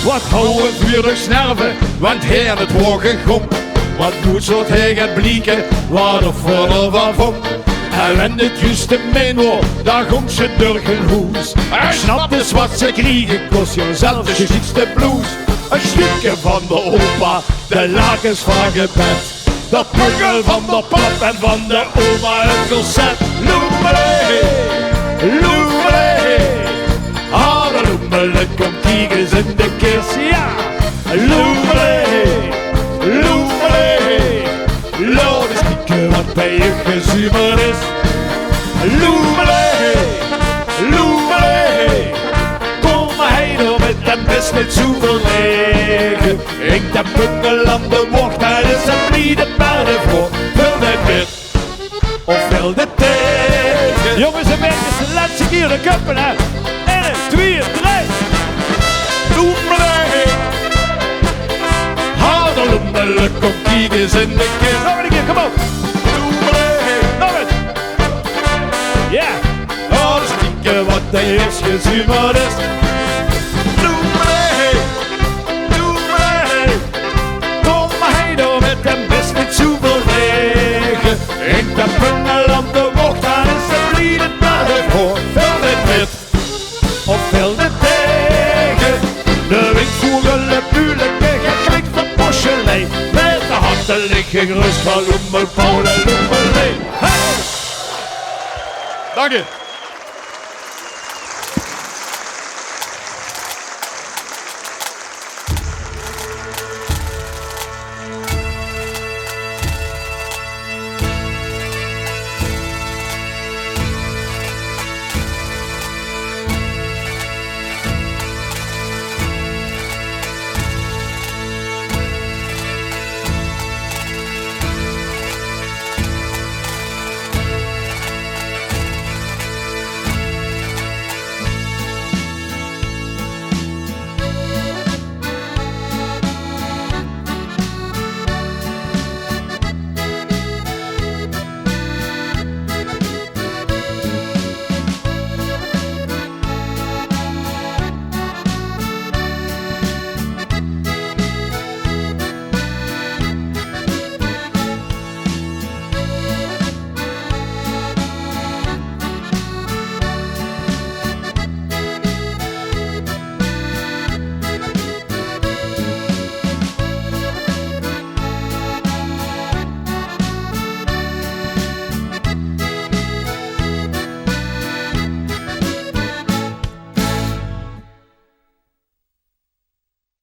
Wat haw 'r vuur de snerve, want hae haet 't waor gegómp. Want noe zoot hae get blieke wat of veur d'r van vómp. En wen 't juus te min waor, dan góng ze durch 'n hoes. En snapde ze wat ze kriege kós, jao, zelfs de sjiekste bloes. 't Sjtuke van d'r opa, de lakens van gebed. De pungel van d'r pap en van d'r oma 't corset. Loemele, loemele. Ha, de loemele, kóm kiek ins in de kis. Ja! Loemele, loemele. Laot ins kieke wat bie-ee gezumerd is. Loemele, loemele. Kóm hie noe mit en bis neet zoe verlege. Ich höb pungel aan de waog, dat is 'n bliede paerdevrouw. Vilt 't mit of vilt 't tege? Jónges en maedjes, de lètste kier de köppe, hè. Ein, twieë, drei. Loemele. Ha, de loemele, kóm kiek ins in de kis. Nog ein kier, kóm op. Loemele. Nog ins. Ja. Laot ins kieke wat bie-ee gezumerd is. Loemele, loemele. Kóm hie noe mit en bis neet zoe verlege. Ich höb pungel aan de waog, dat is 'n bliede paerdevrouw. Vilt Lik gerust, Lommel Paul, Lommel. Hey! Dank je.